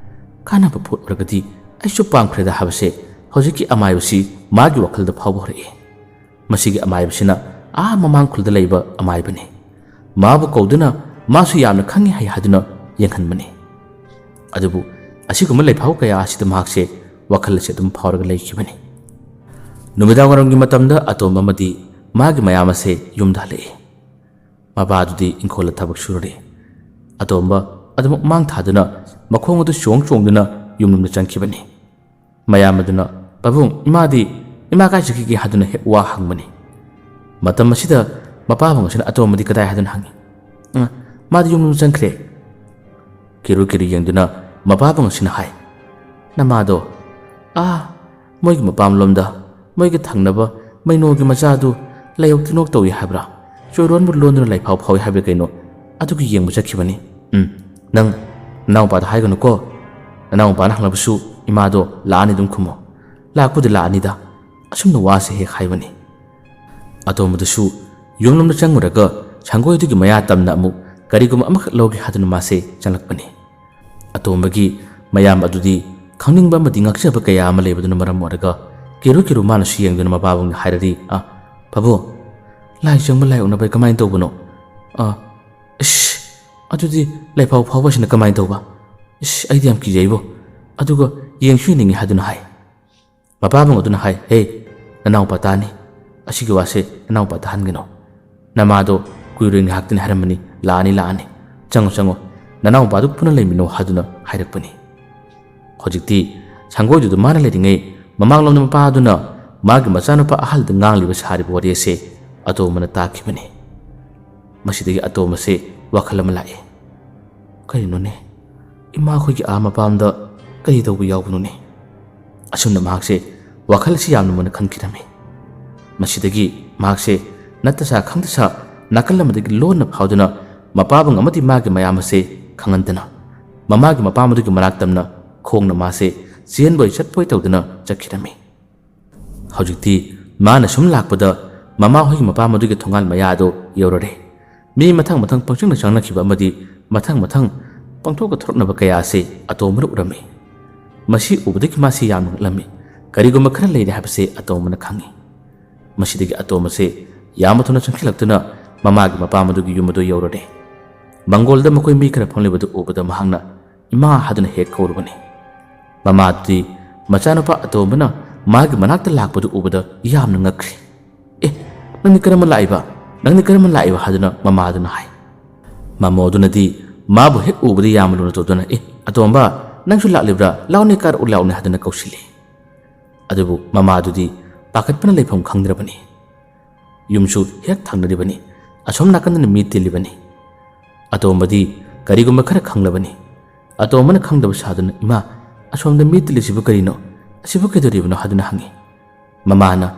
ꯀꯥꯟꯅꯕ ꯄꯣꯠ ꯑꯣꯏꯔꯒꯗꯤ ꯑꯩꯁꯨ ꯄꯥꯝꯈ꯭ꯔꯦꯗ ꯍꯥꯏꯕꯁꯦ ꯍꯧꯖꯤꯛꯀꯤ ꯑꯃꯥꯏꯕꯁꯤ ꯃꯥꯒꯤ ꯋꯥꯈꯜꯗ ꯐꯥꯎꯕ ꯍꯧꯔꯛꯏ꯫ ꯃꯁꯤꯒꯤ ꯑꯃꯥꯏꯕꯁꯤꯅ ꯑꯥ ꯃꯃꯥꯡ ꯈꯨꯜꯗ ꯂꯩꯕ ꯑꯃꯥꯏꯕꯅꯤ꯫ ꯃꯥꯕꯨ ꯀꯧꯗꯨꯅ ꯃꯥꯁꯨ ꯌꯥꯝꯅ ꯈꯪꯉꯤ ꯍꯩ ꯍꯥꯏꯗꯨꯅ ꯌꯦꯡꯍꯟꯕꯅꯤ꯫ ꯑꯗꯨꯕꯨ ꯑꯁꯤꯒꯨꯝꯕ ꯂꯩꯐꯥꯎ ꯀꯌꯥ ꯑꯁꯤꯗ ꯃꯍꯥꯛꯁꯦ ꯋꯥꯈꯜ ꯑꯁꯤ ꯑꯗꯨꯝ ꯐꯥꯎꯔꯒ ꯂꯩꯈꯤꯕꯅꯤ꯫ ꯅꯨꯃꯤꯗꯥꯡ ꯋꯥꯏꯔꯝꯒꯤ ꯃꯇꯝꯗ ꯑꯇꯣꯝꯕ ꯑꯃꯗꯤ ꯃꯥꯒꯤ ꯃꯌꯥꯝ ꯑꯁꯦ ꯌꯨꯝꯗ ꯍꯜꯂꯛꯏ꯫ ꯃꯄꯥꯗꯨꯗꯤ ꯏꯪꯈꯣꯜꯗ ꯊꯕꯛ ꯁꯨꯔꯨꯔꯦ꯫ ꯑꯇꯣꯝꯕ ꯑꯗꯨꯃꯛ ꯃꯥꯡ ꯊꯥꯗꯨꯅ ꯃꯈꯣꯡ ꯑꯗꯨ ꯆꯣꯡ ꯆꯣꯡꯗꯨꯅ ꯌꯨꯝꯂꯣꯝꯗ ꯆꯪꯈꯤꯕꯅꯤ꯫ ꯃꯌꯥꯝ ꯑꯗꯨꯅ, "ꯄꯥꯕꯨꯡ, ꯏꯃꯥꯗꯤ, ꯏꯃꯥ ꯀꯥꯏ ꯆꯠꯈꯤꯒꯦ?" ꯍꯥꯏꯗꯨꯅ ꯍꯦꯛ ꯋꯥ ꯍꯪꯕꯅꯤ꯫ ꯃꯇꯝ ꯑꯁꯤꯗ ꯃꯄꯥꯕꯨꯡ ꯑꯁꯤꯅ ꯑꯇꯣꯝꯕꯗꯤ ꯀꯗꯥꯏ ꯍꯥꯏꯗꯨꯅ ꯍꯪꯉꯤ꯫ "ꯑ, ꯃꯥꯗꯤ ꯌꯨꯝꯂꯣꯝꯗ ꯆꯪꯈ꯭ꯔꯦ꯫" ꯀꯤꯔꯨ ꯀꯤꯔꯨ ꯌꯦꯡꯗꯨꯅ ꯃꯄꯥꯕꯨꯡ ꯑꯁꯤꯅ ꯍꯥꯏ, "ꯅꯃꯥꯗꯣ, ꯑꯥ, ꯃꯣꯏꯒꯤ ꯃꯄꯥꯝꯂꯣꯝꯗ, ꯃꯣꯏꯒꯤ ꯊꯪꯅꯕ ꯃꯩꯅꯣꯒꯤ ꯃꯆꯥꯗꯨ ꯂꯥꯏꯌꯣꯛ ꯇꯤꯅꯣꯛ ꯇꯧꯏ ꯍꯥꯏꯕ꯭ꯔꯥ, ꯆꯣꯏꯔꯣꯟꯕꯨ ꯂꯣꯟꯗꯨꯅ ꯂꯥꯏꯐꯥꯎ ꯐꯥꯎꯏ ꯍꯥꯏꯕ꯭ꯔꯥ ꯀꯩꯅꯣ, ꯑꯗꯨꯒꯤ ꯌꯦꯡꯕ ꯆꯠꯈꯤꯕꯅꯤ꯫ ꯎꯝ, ꯅꯪ ꯅꯅꯥꯎꯄꯥꯗ ꯍꯥꯏꯒꯅꯨꯀꯣ, ꯅꯅꯥꯎꯄꯥꯅ ꯍꯪꯂꯕꯁꯨ ꯏꯃꯥꯗꯣ ꯂꯥꯛꯑꯅꯤ ꯑꯗꯨꯝ ꯈꯨꯝꯃꯣ, ꯂꯥꯛꯄꯨꯗꯤ ꯂꯥꯛꯑꯅꯤꯗ, ꯑꯁꯨꯝꯅ ꯋꯥꯁꯦ ꯍꯦꯛ ꯍꯥꯏꯕꯅꯤ꯫" ꯑꯇꯣꯝꯕꯗꯨꯁꯨ ꯌꯨꯝꯂꯣꯝꯗ ꯆꯪꯉꯨꯔꯒ ꯁꯪꯒꯣꯏꯗꯨꯒꯤ ꯃꯌꯥ ꯇꯝꯅ ꯑꯃꯨꯛ ꯀꯔꯤꯒꯨꯝꯕ ꯑꯃꯈꯛ ꯂꯧꯒꯦ ꯍꯥꯏꯗꯨꯅ ꯃꯥꯁꯦ ꯆꯪꯂꯛꯄꯅꯤ꯫ ꯑꯇꯣꯝꯕꯒꯤ ꯃꯌꯥꯝ ꯑꯗꯨꯗꯤ ꯈꯪꯅꯤꯡꯕ ꯑꯃꯗꯤ ꯉꯛꯆꯕ ꯀꯌꯥ ꯑꯃ ꯂꯩꯕꯗꯨꯅ ꯃꯔꯝ ꯑꯣꯏꯔꯒ ꯀꯤꯔꯨ ꯀꯤꯔꯨ ꯃꯥꯅꯁꯨ ꯌꯦꯡꯗꯨꯅ ꯃꯄꯥꯕꯨꯡꯗ ꯍꯥꯏꯔꯗꯤ, "ꯑ, ꯄꯥꯕꯨꯡ, ꯂꯥꯏ ꯆꯪꯕ ꯂꯥꯏ ꯑꯣꯛꯅꯕ ꯀꯃꯥꯏꯅ ꯇꯧꯕꯅꯣ? ꯑ, ꯏꯁ, ꯑꯗꯨꯗꯤ ꯂꯥꯏꯐꯥꯎ ꯐꯥꯎꯕꯁꯤꯅ ꯀꯃꯥꯏꯅ ꯇꯧꯕ? ꯏꯁ, ꯑꯩꯗꯤ ꯌꯥꯝ ꯀꯤꯖꯩꯕꯣ꯫ ꯑꯗꯨꯒ ꯌꯦꯡꯁꯨ ꯌꯦꯡꯅꯤꯡꯉꯤ" ꯍꯥꯏꯗꯨꯅ ꯍꯥꯏ꯫ ꯃꯄꯥꯕꯨꯡ ꯑꯗꯨꯅ ꯍꯥꯏ, "ꯍꯦ, ꯅꯅꯥꯎꯄꯥ ꯇꯥꯅꯤ꯫ ꯑꯁꯤꯒꯤ ꯋꯥꯁꯦ ꯅꯅꯥꯎꯄꯥ ꯇꯥꯍꯟꯒꯅꯨ꯫ ꯅꯃꯥꯗꯣ ꯀꯨꯏꯔꯣꯏ ꯉꯥꯏꯍꯥꯛꯇꯅꯤ ꯍꯥꯏꯔꯝꯕꯅꯤ, ꯂꯥꯛꯑꯅꯤ, ꯂꯥꯛꯑꯅꯤ꯫ ꯆꯪꯉꯣ, ꯆꯪꯉꯣ, ꯅꯅꯥꯎꯄꯥꯗꯨ ꯄꯨꯟꯅ ꯂꯩꯃꯤꯟꯅꯧ" ꯍꯥꯏꯗꯨꯅ ꯍꯥꯏꯔꯛꯄꯅꯤ꯫ ꯍꯧꯖꯤꯛꯇꯤ ꯁꯪꯒꯣꯏꯗꯨꯗ ꯃꯥꯅ ꯂꯩꯔꯤꯉꯩ ꯃꯃꯥꯡꯂꯣꯝꯗ ꯃꯄꯥ ꯑꯗꯨꯅ ꯃꯥꯒꯤ ꯃꯆꯥꯅꯨꯄꯥ ꯑꯍꯜꯗ ꯉꯥꯡꯂꯤꯕ ꯁꯥꯔꯤꯕ ꯋꯥꯔꯤ ꯑꯁꯦ ꯑꯇꯣꯝꯕꯅ ꯇꯥꯈꯤꯕꯅꯤ꯫ ꯃꯁꯤꯗꯒꯤ ꯑꯇꯣꯝꯕꯁꯦ ꯋꯥꯈꯜ ꯑꯃ ꯂꯥꯛꯏ꯫ "ꯀꯔꯤꯅꯣꯅꯦ? ꯏꯃꯥꯈꯣꯏꯒꯤ ꯑꯥ ꯃꯄꯥꯝꯗ ꯀꯔꯤ ꯇꯧꯕ ꯌꯥꯎꯕꯅꯣꯅꯦ?" ꯑꯁꯨꯝꯅ ꯃꯍꯥꯛꯁꯦ ꯋꯥꯈꯜ ꯑꯁꯤ ꯌꯥꯝꯅ ꯃꯨꯟꯅ ꯈꯟꯈꯤꯔꯝꯃꯤ꯫ ꯃꯁꯤꯗꯒꯤ ꯃꯍꯥꯛꯁꯦ ꯅꯠꯇ ꯁꯥ ꯈꯪꯗ ꯁꯥ ꯅꯥꯀꯜ ꯑꯃꯗꯒꯤ ꯂꯣꯟꯅ ꯐꯥꯎꯗꯨꯅ ꯃꯄꯥꯕꯨꯡ ꯑꯃꯗꯤ ꯃꯥꯒꯤ ꯃꯌꯥꯝ ꯑꯁꯦ ꯈꯪꯍꯟꯗꯅ ꯃꯃꯥꯒꯤ ꯃꯄꯥꯝ ꯑꯗꯨꯒꯤ ꯃꯅꯥꯛ ꯇꯝꯅ ꯈꯣꯡꯅ ꯃꯥꯁꯦ ꯆꯦꯟꯕꯣꯏ ꯆꯠꯄꯣꯏ ꯇꯧꯗꯨꯅ ꯆꯠꯈꯤꯔꯝꯃꯤ꯫ ꯍꯧꯖꯤꯛꯇꯤ ꯃꯥꯅ ꯁꯨꯝ ꯂꯥꯛꯄꯗ ꯃꯃꯥ ꯍꯣꯏꯒꯤ ꯃꯄꯥꯝ ꯑꯗꯨꯒꯤ ꯊꯣꯡꯒꯥꯜ ꯃꯌꯥ ꯑꯗꯨ ꯌꯧꯔꯔꯦ꯫ ꯃꯤ ꯃꯊꯪ ꯃꯊꯪ ꯄꯪꯆꯪꯗ ꯆꯪꯅꯈꯤꯕ ꯑꯃꯗꯤ ꯃꯊꯪ ꯃꯊꯪ ꯄꯪꯊꯣꯛꯇ ꯊꯣꯔꯛꯅꯕ ꯀꯌꯥ ꯑꯁꯤ ꯑꯇꯣꯝꯕꯅ ꯎꯔꯝꯃꯤ꯫ ꯃꯁꯤ ꯎꯕꯗꯒꯤ ꯃꯥꯁꯤ ꯌꯥꯝꯅ ꯉꯛꯂꯝꯃꯤ꯫ ꯀꯔꯤꯒꯨꯝꯕ ꯈꯔ ꯂꯩꯔꯦ ꯍꯥꯏꯕꯁꯦ ꯑꯇꯣꯝꯕꯅ ꯈꯪꯏ꯫ ꯃꯁꯤꯗꯒꯤ ꯑꯇꯣꯝꯕꯁꯦ ꯌꯥꯝꯅ ꯊꯨꯅ ꯆꯪꯁꯤꯜꯂꯛꯇꯨꯅ ꯃꯃꯥꯒꯤ ꯃꯄꯥꯝ ꯑꯗꯨꯒꯤ ꯌꯨꯝ ꯑꯗꯨ ꯌꯧꯔꯨꯔꯦ꯫ ꯃꯪꯒꯣꯜꯗ ꯃꯈꯣꯏ ꯃꯤ ꯈꯔ ꯐꯝꯂꯤꯕꯗꯨ ꯎꯕꯗ ꯃꯍꯥꯛꯅ "ꯏꯃꯥ" ꯍꯥꯏꯗꯨꯅ ꯍꯦꯛ ꯀꯧꯔꯨꯕꯅꯤ꯫ ꯃꯃꯥꯗꯨꯗꯤ ꯃꯆꯥꯅꯨꯄꯥ ꯑꯇꯣꯝꯕꯅ ꯃꯥꯒꯤ ꯃꯅꯥꯛꯇ ꯂꯥꯛꯄꯗꯨ ꯎꯕꯗ ꯌꯥꯝꯅ ꯉꯛꯈ꯭ꯔꯦ꯫ "ꯑꯦ, ꯅꯪꯗꯤ ꯀꯔꯝꯕ ꯂꯥꯛꯏꯕ? ꯅꯪꯗꯤ ꯀꯔꯝꯕ ꯂꯥꯛꯏꯕ?" ꯍꯥꯏꯗꯨꯅ ꯃꯃꯥꯗꯨꯅ ꯍꯥꯏ꯫ ꯃꯃꯣꯗꯨꯅꯗꯤ ꯃꯥꯕꯨ ꯍꯦꯛ ꯎꯕꯗ ꯌꯥꯝꯅ ꯂꯨꯅ ꯇꯧꯗꯨꯅ, "ꯑꯦ, ꯑꯇꯣꯝꯕ, ꯅꯪꯁꯨ ꯂꯥꯛꯂꯤꯕ꯭ꯔꯥ? ꯂꯥꯎꯅꯦ, ꯀꯥꯔꯛꯎ ꯂꯥꯎꯅꯦ" ꯍꯥꯏꯗꯨꯅ ꯀꯧꯁꯤꯜꯂꯤ꯫ ꯑꯗꯨꯕꯨ ꯃꯃꯥꯗꯨꯗꯤ ꯄꯥꯈꯠꯄꯅ ꯂꯩꯐꯝ ꯈꯪꯗ꯭ꯔꯕꯅꯤ꯫ ꯌꯨꯝꯁꯨ ꯍꯦꯛ ꯊꯪꯅꯔꯤꯕꯅꯤ꯫ ꯑꯁꯣꯝ ꯅꯥꯀꯟꯗꯅ ꯃꯤ ꯇꯤꯜꯂꯤꯕꯅꯤ꯫ ꯑꯇꯣꯝꯕꯗꯤ ꯀꯔꯤꯒꯨꯝꯕ ꯈꯔ ꯈꯪꯂꯕꯅꯤ꯫ ꯑꯇꯣꯝꯕꯅ ꯈꯪꯗꯕ ꯁꯥꯗꯨꯅ, "ꯏꯃꯥ, ꯑꯁꯣꯝꯗ ꯃꯤ ꯇꯤꯜꯂꯤꯁꯤꯕꯨ ꯀꯔꯤꯅꯣ? ꯑꯁꯤꯕꯨ ꯀꯩꯗꯧꯔꯤꯕꯅꯣ?" ꯍꯥꯏꯗꯨꯅ ꯍꯪꯉꯤ꯫ ꯃꯃꯥꯅ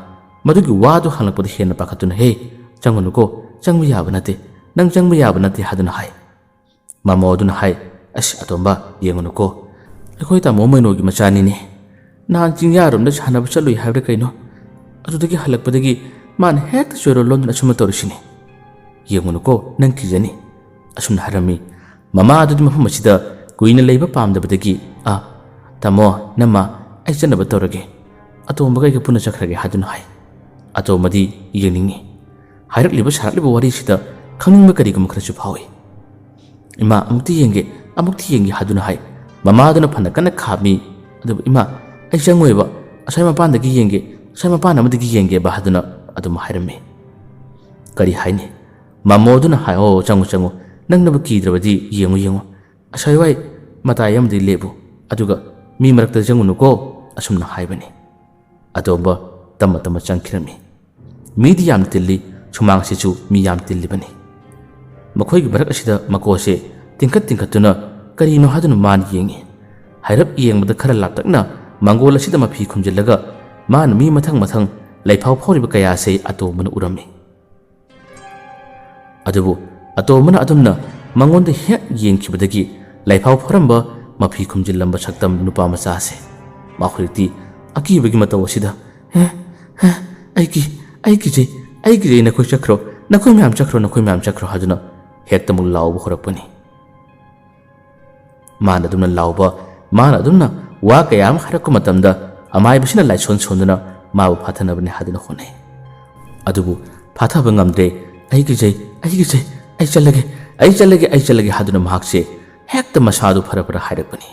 ꯃꯗꯨꯒꯤ ꯋꯥꯗꯨ ꯍꯪꯂꯛꯄꯗ ꯍꯦꯟꯅ ꯄꯥꯈꯠꯇꯨꯅ, "ꯍꯦ, ꯆꯪꯒꯅꯨꯀꯣ, ꯆꯪꯕ ꯌꯥꯕ ꯅꯠꯇꯦ, ꯅꯪ ꯆꯪꯕ ꯌꯥꯕ ꯅꯠꯇꯦ" ꯍꯥꯏꯗꯨꯅ ꯍꯥꯏ꯫ ꯃꯃꯣ ꯑꯗꯨꯅ ꯍꯥꯏ, "ꯑꯁ ꯑꯇꯣꯝꯕ, ꯌꯦꯡꯉꯨꯅꯨꯀꯣ, ꯑꯩꯈꯣꯏ ꯇꯥꯃꯣ ꯃꯩꯅꯣꯒꯤ ꯃꯆꯥꯅꯤꯅꯦ꯫ ꯅꯍꯥꯟ ꯆꯤꯡꯌꯥꯔꯣꯝꯗ ꯁꯥꯟꯅꯕ ꯆꯠꯂꯨꯏ ꯍꯥꯏꯕ꯭ꯔꯥ ꯀꯩꯅꯣ, ꯑꯗꯨꯗꯒꯤ ꯍꯜꯂꯛꯄꯗꯒꯤ ꯃꯥꯅ ꯍꯦꯛꯇ ꯆꯣꯏꯔꯣꯜ ꯂꯣꯟꯗꯨꯅ ꯑꯁꯨꯝꯅ ꯇꯧꯔꯤꯁꯤꯅꯤ꯫ ꯌꯦꯡꯉꯨꯅꯨꯀꯣ, ꯅꯪ ꯀꯤꯖꯅꯤ" ꯑꯁꯨꯝꯅ ꯍꯥꯏꯔꯝꯃꯤ꯫ ꯃꯃꯥ ꯑꯗꯨꯗꯤ ꯃꯐꯝ ꯑꯁꯤꯗ ꯀꯨꯏꯅ ꯂꯩꯕ ꯄꯥꯝꯗꯕꯗꯒꯤ, "ꯑꯥ, ꯇꯥꯃꯣ, ꯅꯝꯃ, ꯑꯩ ꯆꯠꯅꯕ ꯇꯧꯔꯒꯦ, ꯑꯇꯣꯝꯕꯒ ꯑꯩꯒ ꯄꯨꯟꯅ ꯆꯠꯈ꯭ꯔꯒꯦ" ꯍꯥꯏꯗꯨꯅ ꯍꯥꯏ꯫ ꯑꯇꯣꯝꯕꯗꯤ ꯌꯦꯡꯅꯤꯡꯉꯤ꯫ ꯍꯥꯏꯔꯛꯂꯤꯕ ꯁꯥꯔꯛꯂꯤꯕ ꯋꯥꯔꯤꯁꯤꯗ ꯈꯪꯅꯤꯡꯕ ꯀꯔꯤꯒꯨꯝꯕ ꯈꯔꯁꯨ ꯐꯥꯎꯏ꯫ "ꯏꯃꯥ, ꯑꯃꯨꯛꯇꯤ ꯌꯦꯡꯒꯦ, ꯑꯃꯨꯛꯇꯤ ꯌꯦꯡꯒꯦ" ꯍꯥꯏꯗꯨꯅ ꯍꯥꯏ꯫ ꯃꯃꯥꯗꯨꯅ ꯐꯅ ꯀꯟꯅ ꯈꯥꯝꯃꯤ꯫ ꯑꯗꯨꯕꯨ, "ꯏꯃꯥ, ꯑꯩ ꯆꯪꯉꯣꯏꯕ, ꯑꯁ꯭ꯋꯥꯏ ꯃꯄꯥꯟꯗꯒꯤ ꯌꯦꯡꯒꯦ, ꯑꯁ꯭ꯋꯥꯏ ꯃꯄꯥꯟ ꯑꯃꯗꯒꯤ ꯌꯦꯡꯒꯦꯕ" ꯍꯥꯏꯗꯨꯅ ꯑꯗꯨꯝ ꯍꯥꯏꯔꯝꯃꯤ꯫ ꯀꯔꯤ ꯍꯥꯏꯅꯤ? ꯃꯃꯣꯗꯨꯅ ꯍꯥꯏ, "ꯑꯣ, ꯆꯪꯉꯨ, ꯆꯪꯉꯨ, ꯅꯪꯅꯕꯨ ꯀꯤꯗ꯭ꯔꯕꯗꯤ ꯌꯦꯡꯉꯨ, ꯌꯦꯡꯉꯨ, ꯑꯁ꯭ꯋꯥꯏꯋꯥꯏ ꯃꯇꯥꯏ ꯑꯃꯗꯤ ꯂꯦꯞꯄꯨ, ꯑꯗꯨꯒ ꯃꯤ ꯃꯔꯛꯇ ꯆꯪꯉꯨꯅꯨꯀꯣ" ꯑꯁꯨꯝꯅ ꯍꯥꯏꯕꯅꯤ꯫ ꯑꯇꯣꯝꯕ ꯇꯞꯅ ꯇꯞꯅ ꯆꯪꯈꯤꯔꯝꯃꯤ꯫ ꯃꯤꯗꯤ ꯌꯥꯝꯅ ꯇꯤꯜꯂꯤ, ꯁꯨꯃꯥꯡꯁꯤꯁꯨ ꯃꯤ ꯌꯥꯝ ꯇꯤꯜꯂꯤꯕꯅꯤ꯫ ꯃꯈꯣꯏꯒꯤ ꯃꯔꯛ ꯑꯁꯤꯗ ꯃꯀꯣꯁꯦ ꯇꯤꯡꯈꯠ ꯇꯤꯡꯈꯠꯇꯨꯅ ꯀꯔꯤꯅꯣ ꯍꯥꯏꯗꯨꯅ ꯃꯥꯅ ꯌꯦꯡꯉꯤ꯫ ꯍꯥꯏꯔꯞ ꯌꯦꯡꯕꯗ ꯈꯔ ꯂꯥꯞꯇꯛꯅ ꯃꯪꯒꯣꯜ ꯑꯁꯤꯗ ꯃꯐꯤ ꯈꯨꯝꯖꯤꯜꯂꯒ ꯃꯥꯅ ꯃꯤ ꯃꯊꯪ ꯃꯊꯪ ꯂꯩꯐꯥꯎ ꯐꯥꯎꯔꯤꯕ ꯀꯌꯥꯁꯦ ꯑꯇꯣꯝꯕꯅ ꯎꯔꯝꯃꯤ꯫ ꯑꯗꯨꯕꯨ ꯑꯇꯣꯝꯕꯅ ꯑꯗꯨꯝꯅ ꯃꯉꯣꯟꯗ ꯍꯦꯛ ꯌꯦꯡꯈꯤꯕꯗꯒꯤ ꯂꯩꯐꯥꯎ ꯐꯥꯎꯔꯝꯕ, ꯃꯐꯤ ꯈꯨꯝꯖꯤꯜꯂꯝꯕ ꯁꯛꯇꯝ ꯅꯨꯄꯥ ꯃꯆꯥꯁꯦ ꯃꯥ ꯍꯧꯖꯤꯛꯇꯤ ꯑꯀꯤꯕꯒꯤ ꯃꯇꯧ ꯑꯁꯤꯗ, "ꯍꯦ, ꯍꯦ, ꯑꯩ ꯀꯤ, ꯑꯩ ꯀꯤꯖꯩ, ꯑꯩ ꯀꯤꯖꯩ, ꯅꯈꯣꯏ ꯆꯠꯈ꯭ꯔꯣ, ꯅꯈꯣꯏ ꯃꯌꯥꯝ ꯆꯠꯈ꯭ꯔꯣ, ꯅꯈꯣꯏ ꯃꯌꯥꯝ ꯆꯠꯈ꯭ꯔꯣ" ꯍꯥꯏꯗꯨꯅ ꯍꯦꯛꯇ ꯑꯃꯨꯛ ꯂꯥꯎꯕ ꯍꯧꯔꯛꯄꯅꯤ꯫ ꯃꯥꯅ ꯑꯗꯨꯝꯅ ꯂꯥꯎꯕ, ꯃꯥꯅ ꯑꯗꯨꯝꯅ ꯋꯥ ꯀꯌꯥ ꯑꯃ ꯍꯥꯏꯔꯛꯄ ꯃꯇꯝꯗ ꯑꯃꯥꯏꯕꯁꯤꯅ ꯂꯥꯏꯁꯣꯟ ꯁꯣꯟꯗꯨꯅ ꯃꯥꯕꯨ ꯐꯥꯊꯅꯕꯅꯤ ꯍꯥꯏꯗꯨꯅ ꯍꯣꯠꯅꯩ꯫ ꯑꯗꯨꯕꯨ ꯐꯥꯊꯕ ꯉꯝꯗ꯭ꯔꯦ꯫ "ꯑꯩ ꯀꯤꯖꯩ, ꯑꯩ ꯀꯤꯖꯩ, ꯑꯩ ꯆꯠꯂꯒꯦ, ꯑꯩ ꯆꯠꯂꯒꯦ, ꯑꯩ ꯆꯠꯂꯒꯦ" ꯍꯥꯏꯗꯨꯅ ꯃꯍꯥꯛꯁꯦ ꯍꯦꯛꯇ ꯃꯁꯥꯗꯨ ꯐꯔ ꯐꯔ ꯍꯥꯏꯔꯛꯄꯅꯤ꯫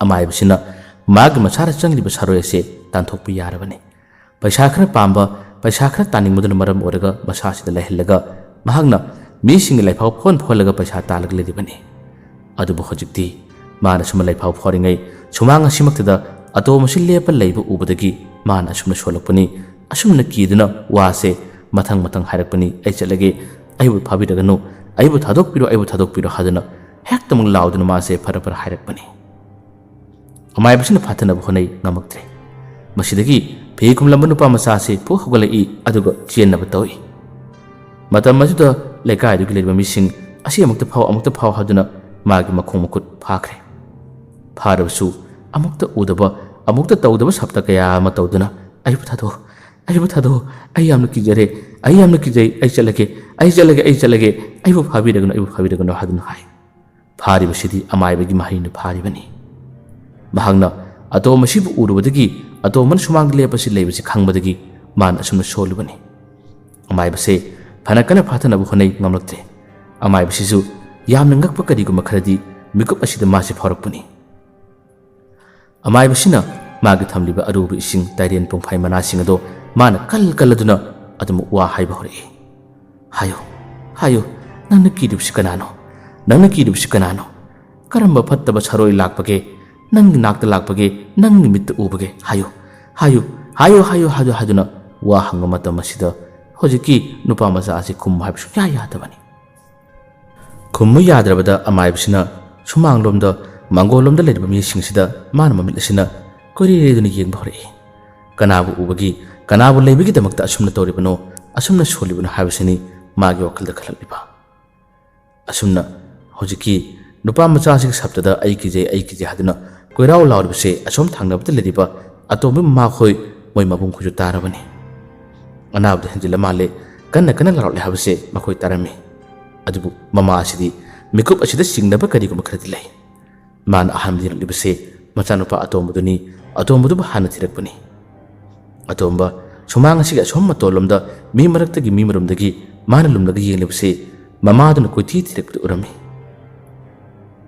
ꯑꯃꯥꯏꯕꯁꯤꯅ ꯃꯥꯒꯤ ꯃꯁꯥꯗ ꯆꯪꯂꯤꯕ ꯁꯥꯔꯣꯏ ꯑꯁꯦ ꯇꯥꯟꯊꯣꯛꯄ ꯌꯥꯔꯕꯅꯤ꯫ ꯄꯩꯁꯥ ꯈꯔ ꯄꯥꯝꯕ, ꯄꯩꯁꯥ ꯈꯔ ꯇꯥꯅꯤꯡꯕꯗꯨꯅ ꯃꯔꯝ ꯑꯣꯏꯔꯒ ꯃꯁꯥꯁꯤꯗ ꯂꯩꯍꯜꯂꯒ ꯃꯍꯥꯛꯅ ꯃꯤꯁꯤꯡꯒꯤ ꯂꯥꯏꯐꯥꯎ ꯐꯣꯟ ꯐꯣꯜꯂꯒ ꯄꯩꯁꯥ ꯇꯥꯜꯂꯒ ꯂꯩꯔꯤꯕꯅꯤ꯫ ꯑꯗꯨꯕꯨ ꯍꯧꯖꯤꯛꯇꯤ ꯃꯥꯅ ꯁꯨꯝ ꯂꯥꯏꯐꯥꯎ ꯐꯣꯔꯤꯉꯩ ꯁꯨꯃꯥꯡ ꯑꯁꯤꯃꯛꯇꯗ ꯑꯇꯣꯝ ꯑꯁꯤ ꯂꯦꯞꯄ ꯂꯩꯕ ꯎꯕꯗꯒꯤ ꯃꯥꯅ ꯑꯁꯨꯝꯅ ꯁꯣꯜꯂꯛꯄꯅꯤ꯫ ꯑꯁꯨꯝꯅ ꯀꯤꯗꯨꯅ ꯋꯥꯁꯦ ꯃꯊꯪ ꯃꯊꯪ ꯍꯥꯏꯔꯛꯄꯅꯤ꯫ "ꯑꯩ ꯆꯠꯂꯒꯦ, ꯑꯩꯕꯨ ꯐꯥꯕꯤꯔꯒꯅꯨ, ꯑꯩꯕꯨ ꯊꯥꯗꯣꯛꯄꯤꯔꯣ, ꯑꯩꯕꯨ ꯊꯥꯗꯣꯛꯄꯤꯔꯣ" ꯍꯥꯏꯗꯨꯅ ꯍꯦꯛꯇꯃꯛ ꯂꯥꯎꯗꯨꯅ ꯃꯥꯁꯦ ꯐꯔ ꯐꯔ ꯍꯥꯏꯔꯛꯄꯅꯤ꯫ ꯑꯃꯥꯏꯕꯁꯤꯅ ꯐꯥꯊꯅꯕ ꯍꯣꯠꯅꯩ, ꯉꯝꯃꯛꯇ꯭ꯔꯦ꯫ ꯃꯁꯤꯗꯒꯤ ꯐꯤ ꯈꯨꯝꯂꯝꯕ ꯅꯨꯄꯥ ꯃꯆꯥ ꯑꯁꯤ ꯐꯨ ꯍꯧꯒꯠꯂꯛꯏ, ꯑꯗꯨꯒ ꯆꯦꯟꯅꯕ ꯇꯧꯏ꯫ ꯃꯇꯝ ꯑꯗꯨꯗ ꯂꯩꯀꯥꯏꯗꯨꯒꯤ ꯂꯩꯔꯤꯕ ꯃꯤꯁꯤꯡ ꯑꯁꯤ ꯑꯃꯨꯛꯇ ꯐꯥꯎ, ꯑꯃꯨꯛꯇ ꯐꯥꯎ ꯍꯥꯏꯗꯨꯅ ꯃꯥꯒꯤ ꯃꯈꯣꯡ ꯃꯈꯨꯠ ꯐꯥꯈ꯭ꯔꯦ꯫ ꯐꯥꯔꯕꯁꯨ ꯑꯃꯨꯛꯇ ꯎꯗꯕ, ꯑꯃꯨꯛꯇ ꯇꯧꯗꯕ ꯁꯞꯇ ꯀꯌꯥ ꯑꯃ ꯇꯧꯗꯨꯅ, "ꯑꯩꯕꯨ ꯊꯥꯗꯣꯛꯑꯣ, ꯑꯩꯕꯨ ꯊꯥꯗꯣꯛꯑꯣ, ꯑꯩ ꯌꯥꯝꯅ ꯀꯤꯖꯔꯦ, ꯑꯩ ꯌꯥꯝꯅ ꯀꯤꯖꯩ, ꯑꯩ ꯆꯠꯂꯒꯦ, ꯑꯩ ꯆꯠꯂꯒꯦ, ꯑꯩ ꯆꯠꯂꯒꯦ, ꯑꯩꯕꯨ ꯐꯥꯕꯤꯔꯒꯅꯨ, ꯑꯩꯕꯨ ꯐꯥꯕꯤꯔꯒꯅꯨ" ꯍꯥꯏꯗꯨꯅ ꯍꯥꯏ꯫ ꯐꯥꯔꯤꯕꯁꯤꯗꯤ ꯑꯃꯥꯏꯕꯒꯤ ꯃꯍꯩꯅ ꯐꯥꯔꯤꯕꯅꯤ꯫ ꯃꯍꯥꯛꯅ ꯑꯇꯣꯝ ꯑꯁꯤꯕꯨ ꯎꯔꯨꯕꯗꯒꯤ, ꯑꯇꯣꯝꯕꯅ ꯁꯨꯃꯥꯡꯗ ꯂꯦꯞꯄꯁꯤ ꯂꯩꯕꯁꯤ ꯈꯪꯕꯗꯒꯤ ꯃꯥꯅ ꯑꯁꯨꯝꯅ ꯁꯣꯜꯂꯨꯕꯅꯤ꯫ ꯑꯃꯥꯏꯕꯁꯦ ꯐꯅ ꯀꯟꯅ ꯐꯥꯊꯅꯕ ꯍꯣꯠꯅꯩ, ꯉꯝꯂꯛꯇ꯭ꯔꯦ꯫ ꯑꯃꯥꯏꯕꯁꯤꯁꯨ ꯌꯥꯝꯅ ꯉꯛꯄ ꯀꯔꯤꯒꯨꯝꯕ ꯈꯔꯗꯤ ꯃꯤꯀꯨꯞ ꯑꯁꯤꯗ ꯃꯥꯁꯦ ꯐꯥꯎꯔꯛꯄꯅꯤ꯫ ꯑꯃꯥꯏꯕꯁꯤꯅ ꯃꯥꯒꯤ ꯊꯝꯂꯤꯕ ꯑꯔꯨꯕ ꯏꯁꯤꯡ ꯇꯥꯏꯔꯦꯟ ꯄꯨꯡꯐꯥꯏ ꯃꯅꯥꯁꯤꯡ ꯑꯗꯣ ꯃꯥꯅ ꯀꯜ ꯀꯜꯂꯗꯨꯅ ꯑꯗꯨꯃꯛ ꯋꯥ ꯍꯥꯏꯕ ꯍꯧꯔꯛꯏ꯫ "ꯍꯥꯏꯌꯨ, ꯍꯥꯏꯌꯨ, ꯅꯪꯅ ꯀꯤꯔꯤꯕꯁꯤ ꯀꯅꯥꯅꯣ? ꯅꯪꯅ ꯀꯤꯔꯤꯕꯁꯤ ꯀꯅꯥꯅꯣ? ꯀꯔꯝꯕ ꯐꯠꯇꯕ ꯁꯥꯔꯣꯏ ꯂꯥꯛꯄꯒꯦ? ꯅꯪꯒꯤ ꯅꯥꯛꯇ ꯂꯥꯛꯄꯒꯦ? ꯅꯪꯒꯤ ꯃꯤꯠꯇ ꯎꯕꯒꯦ? ꯍꯥꯏꯌꯨ, ꯍꯥꯏꯌꯨ, ꯍꯥꯏꯌꯨ, ꯍꯥꯏꯌꯨ" ꯍꯥꯏꯗꯨ ꯍꯥꯏꯗꯨꯅ ꯋꯥ ꯍꯪꯕ ꯃꯇꯝ ꯑꯁꯤꯗ ꯍꯧꯖꯤꯛꯀꯤ ꯅꯨꯄꯥ ꯃꯆꯥ ꯑꯁꯤ ꯈꯨꯝꯃꯨ ꯍꯥꯏꯕ ꯁꯨꯡꯌꯥ ꯌꯥꯗꯕꯅꯤ꯫ ꯈꯨꯝꯃꯨ ꯌꯥꯗ꯭ꯔꯕꯗ ꯑꯃꯥꯏꯕꯁꯤꯅ ꯁꯨꯃꯥꯡꯂꯣꯝꯗ, ꯃꯥꯡꯒꯣꯜꯂꯣꯝꯗ ꯂꯩꯔꯤꯕ ꯃꯤꯁꯤꯡꯁꯤꯗ ꯃꯥꯅ ꯃꯃꯤꯠ ꯑꯁꯤꯅ ꯀꯣꯏꯔꯦꯗꯨꯅ ꯌꯦꯡꯕ ꯍꯧꯔꯛꯏ꯫ ꯀꯅꯥꯕꯨ ꯎꯕꯒꯤ, ꯀꯅꯥꯕꯨ ꯂꯩꯕꯒꯤꯗꯃꯛꯇ ꯑꯁꯨꯝꯅ ꯇꯧꯔꯤꯕꯅꯣ, ꯑꯁꯨꯝꯅ ꯁꯣꯜꯂꯤꯕꯅꯣ ꯍꯥꯏꯕꯁꯤꯅꯤ ꯃꯥꯒꯤ ꯋꯥꯈꯜꯗ ꯈꯜꯂꯛꯂꯤꯕ꯫ ꯑꯁꯨꯝꯅ ꯍꯧꯖꯤꯛꯀꯤ ꯅꯨꯄꯥ ꯃꯆꯥꯁꯤꯒꯤ ꯁꯞꯇꯗ "ꯑꯩ ꯀꯤꯖꯩ, ꯑꯩ ꯀꯤꯖꯩ" ꯍꯥꯏꯗꯨꯅ ꯀꯣꯏꯔꯥꯎ ꯂꯥꯎꯔꯤꯕꯁꯦ ꯑꯁꯣꯝ ꯊꯪꯅꯕꯗ ꯂꯩꯔꯤꯕ ꯑꯇꯣꯝꯕꯤ ꯃꯃꯥꯈꯣꯏ, ꯃꯣꯏ ꯃꯕꯨꯡꯈꯣꯏꯁꯨ ꯇꯥꯔꯕꯅꯤ꯫ ꯑꯅꯥꯕꯗ ꯍꯦꯟꯖꯤꯜꯂ ꯃꯥꯜꯂꯦ, ꯀꯟꯅ ꯀꯟꯅ ꯂꯥꯎꯔꯛꯂꯦ ꯍꯥꯏꯕꯁꯦ ꯃꯈꯣꯏ ꯇꯥꯔꯝꯃꯤ꯫ ꯑꯗꯨꯕꯨ ꯃꯃꯥ ꯑꯁꯤꯗꯤ ꯃꯤꯀꯨꯞ ꯑꯁꯤꯗ ꯆꯤꯡꯅꯕ ꯀꯔꯤꯒꯨꯝꯕ ꯈꯔꯗꯤ ꯂꯩ꯫ ꯃꯥꯅ ꯑꯍꯥꯟꯕꯗ ꯌꯦꯡꯂꯛꯂꯤꯕꯁꯦ ꯃꯆꯥꯅꯨꯄꯥ ꯑꯇꯣꯝꯕꯗꯨꯅꯤ꯫ ꯑꯇꯣꯝꯕꯗꯨꯕꯨ ꯍꯥꯟꯅ ꯊꯤꯔꯛꯄꯅꯤ꯫ ꯑꯇꯣꯝꯕ, ꯁꯨꯃꯥꯡ ꯑꯁꯤꯒꯤ ꯑꯁꯣꯝ ꯃꯇꯣꯜꯂꯣꯝꯗ ꯃꯤ ꯃꯔꯛꯇꯒꯤ ꯃꯤ ꯃꯔꯨꯝꯗꯒꯤ ꯃꯥꯅ ꯂꯨꯝꯂꯒ ꯌꯦꯡꯂꯤꯕꯁꯤ ꯃꯃꯥꯗꯨꯅ ꯀꯣꯏꯊꯤ ꯊꯤꯔꯛꯄꯗꯨ ꯎꯔꯝꯃꯤ꯫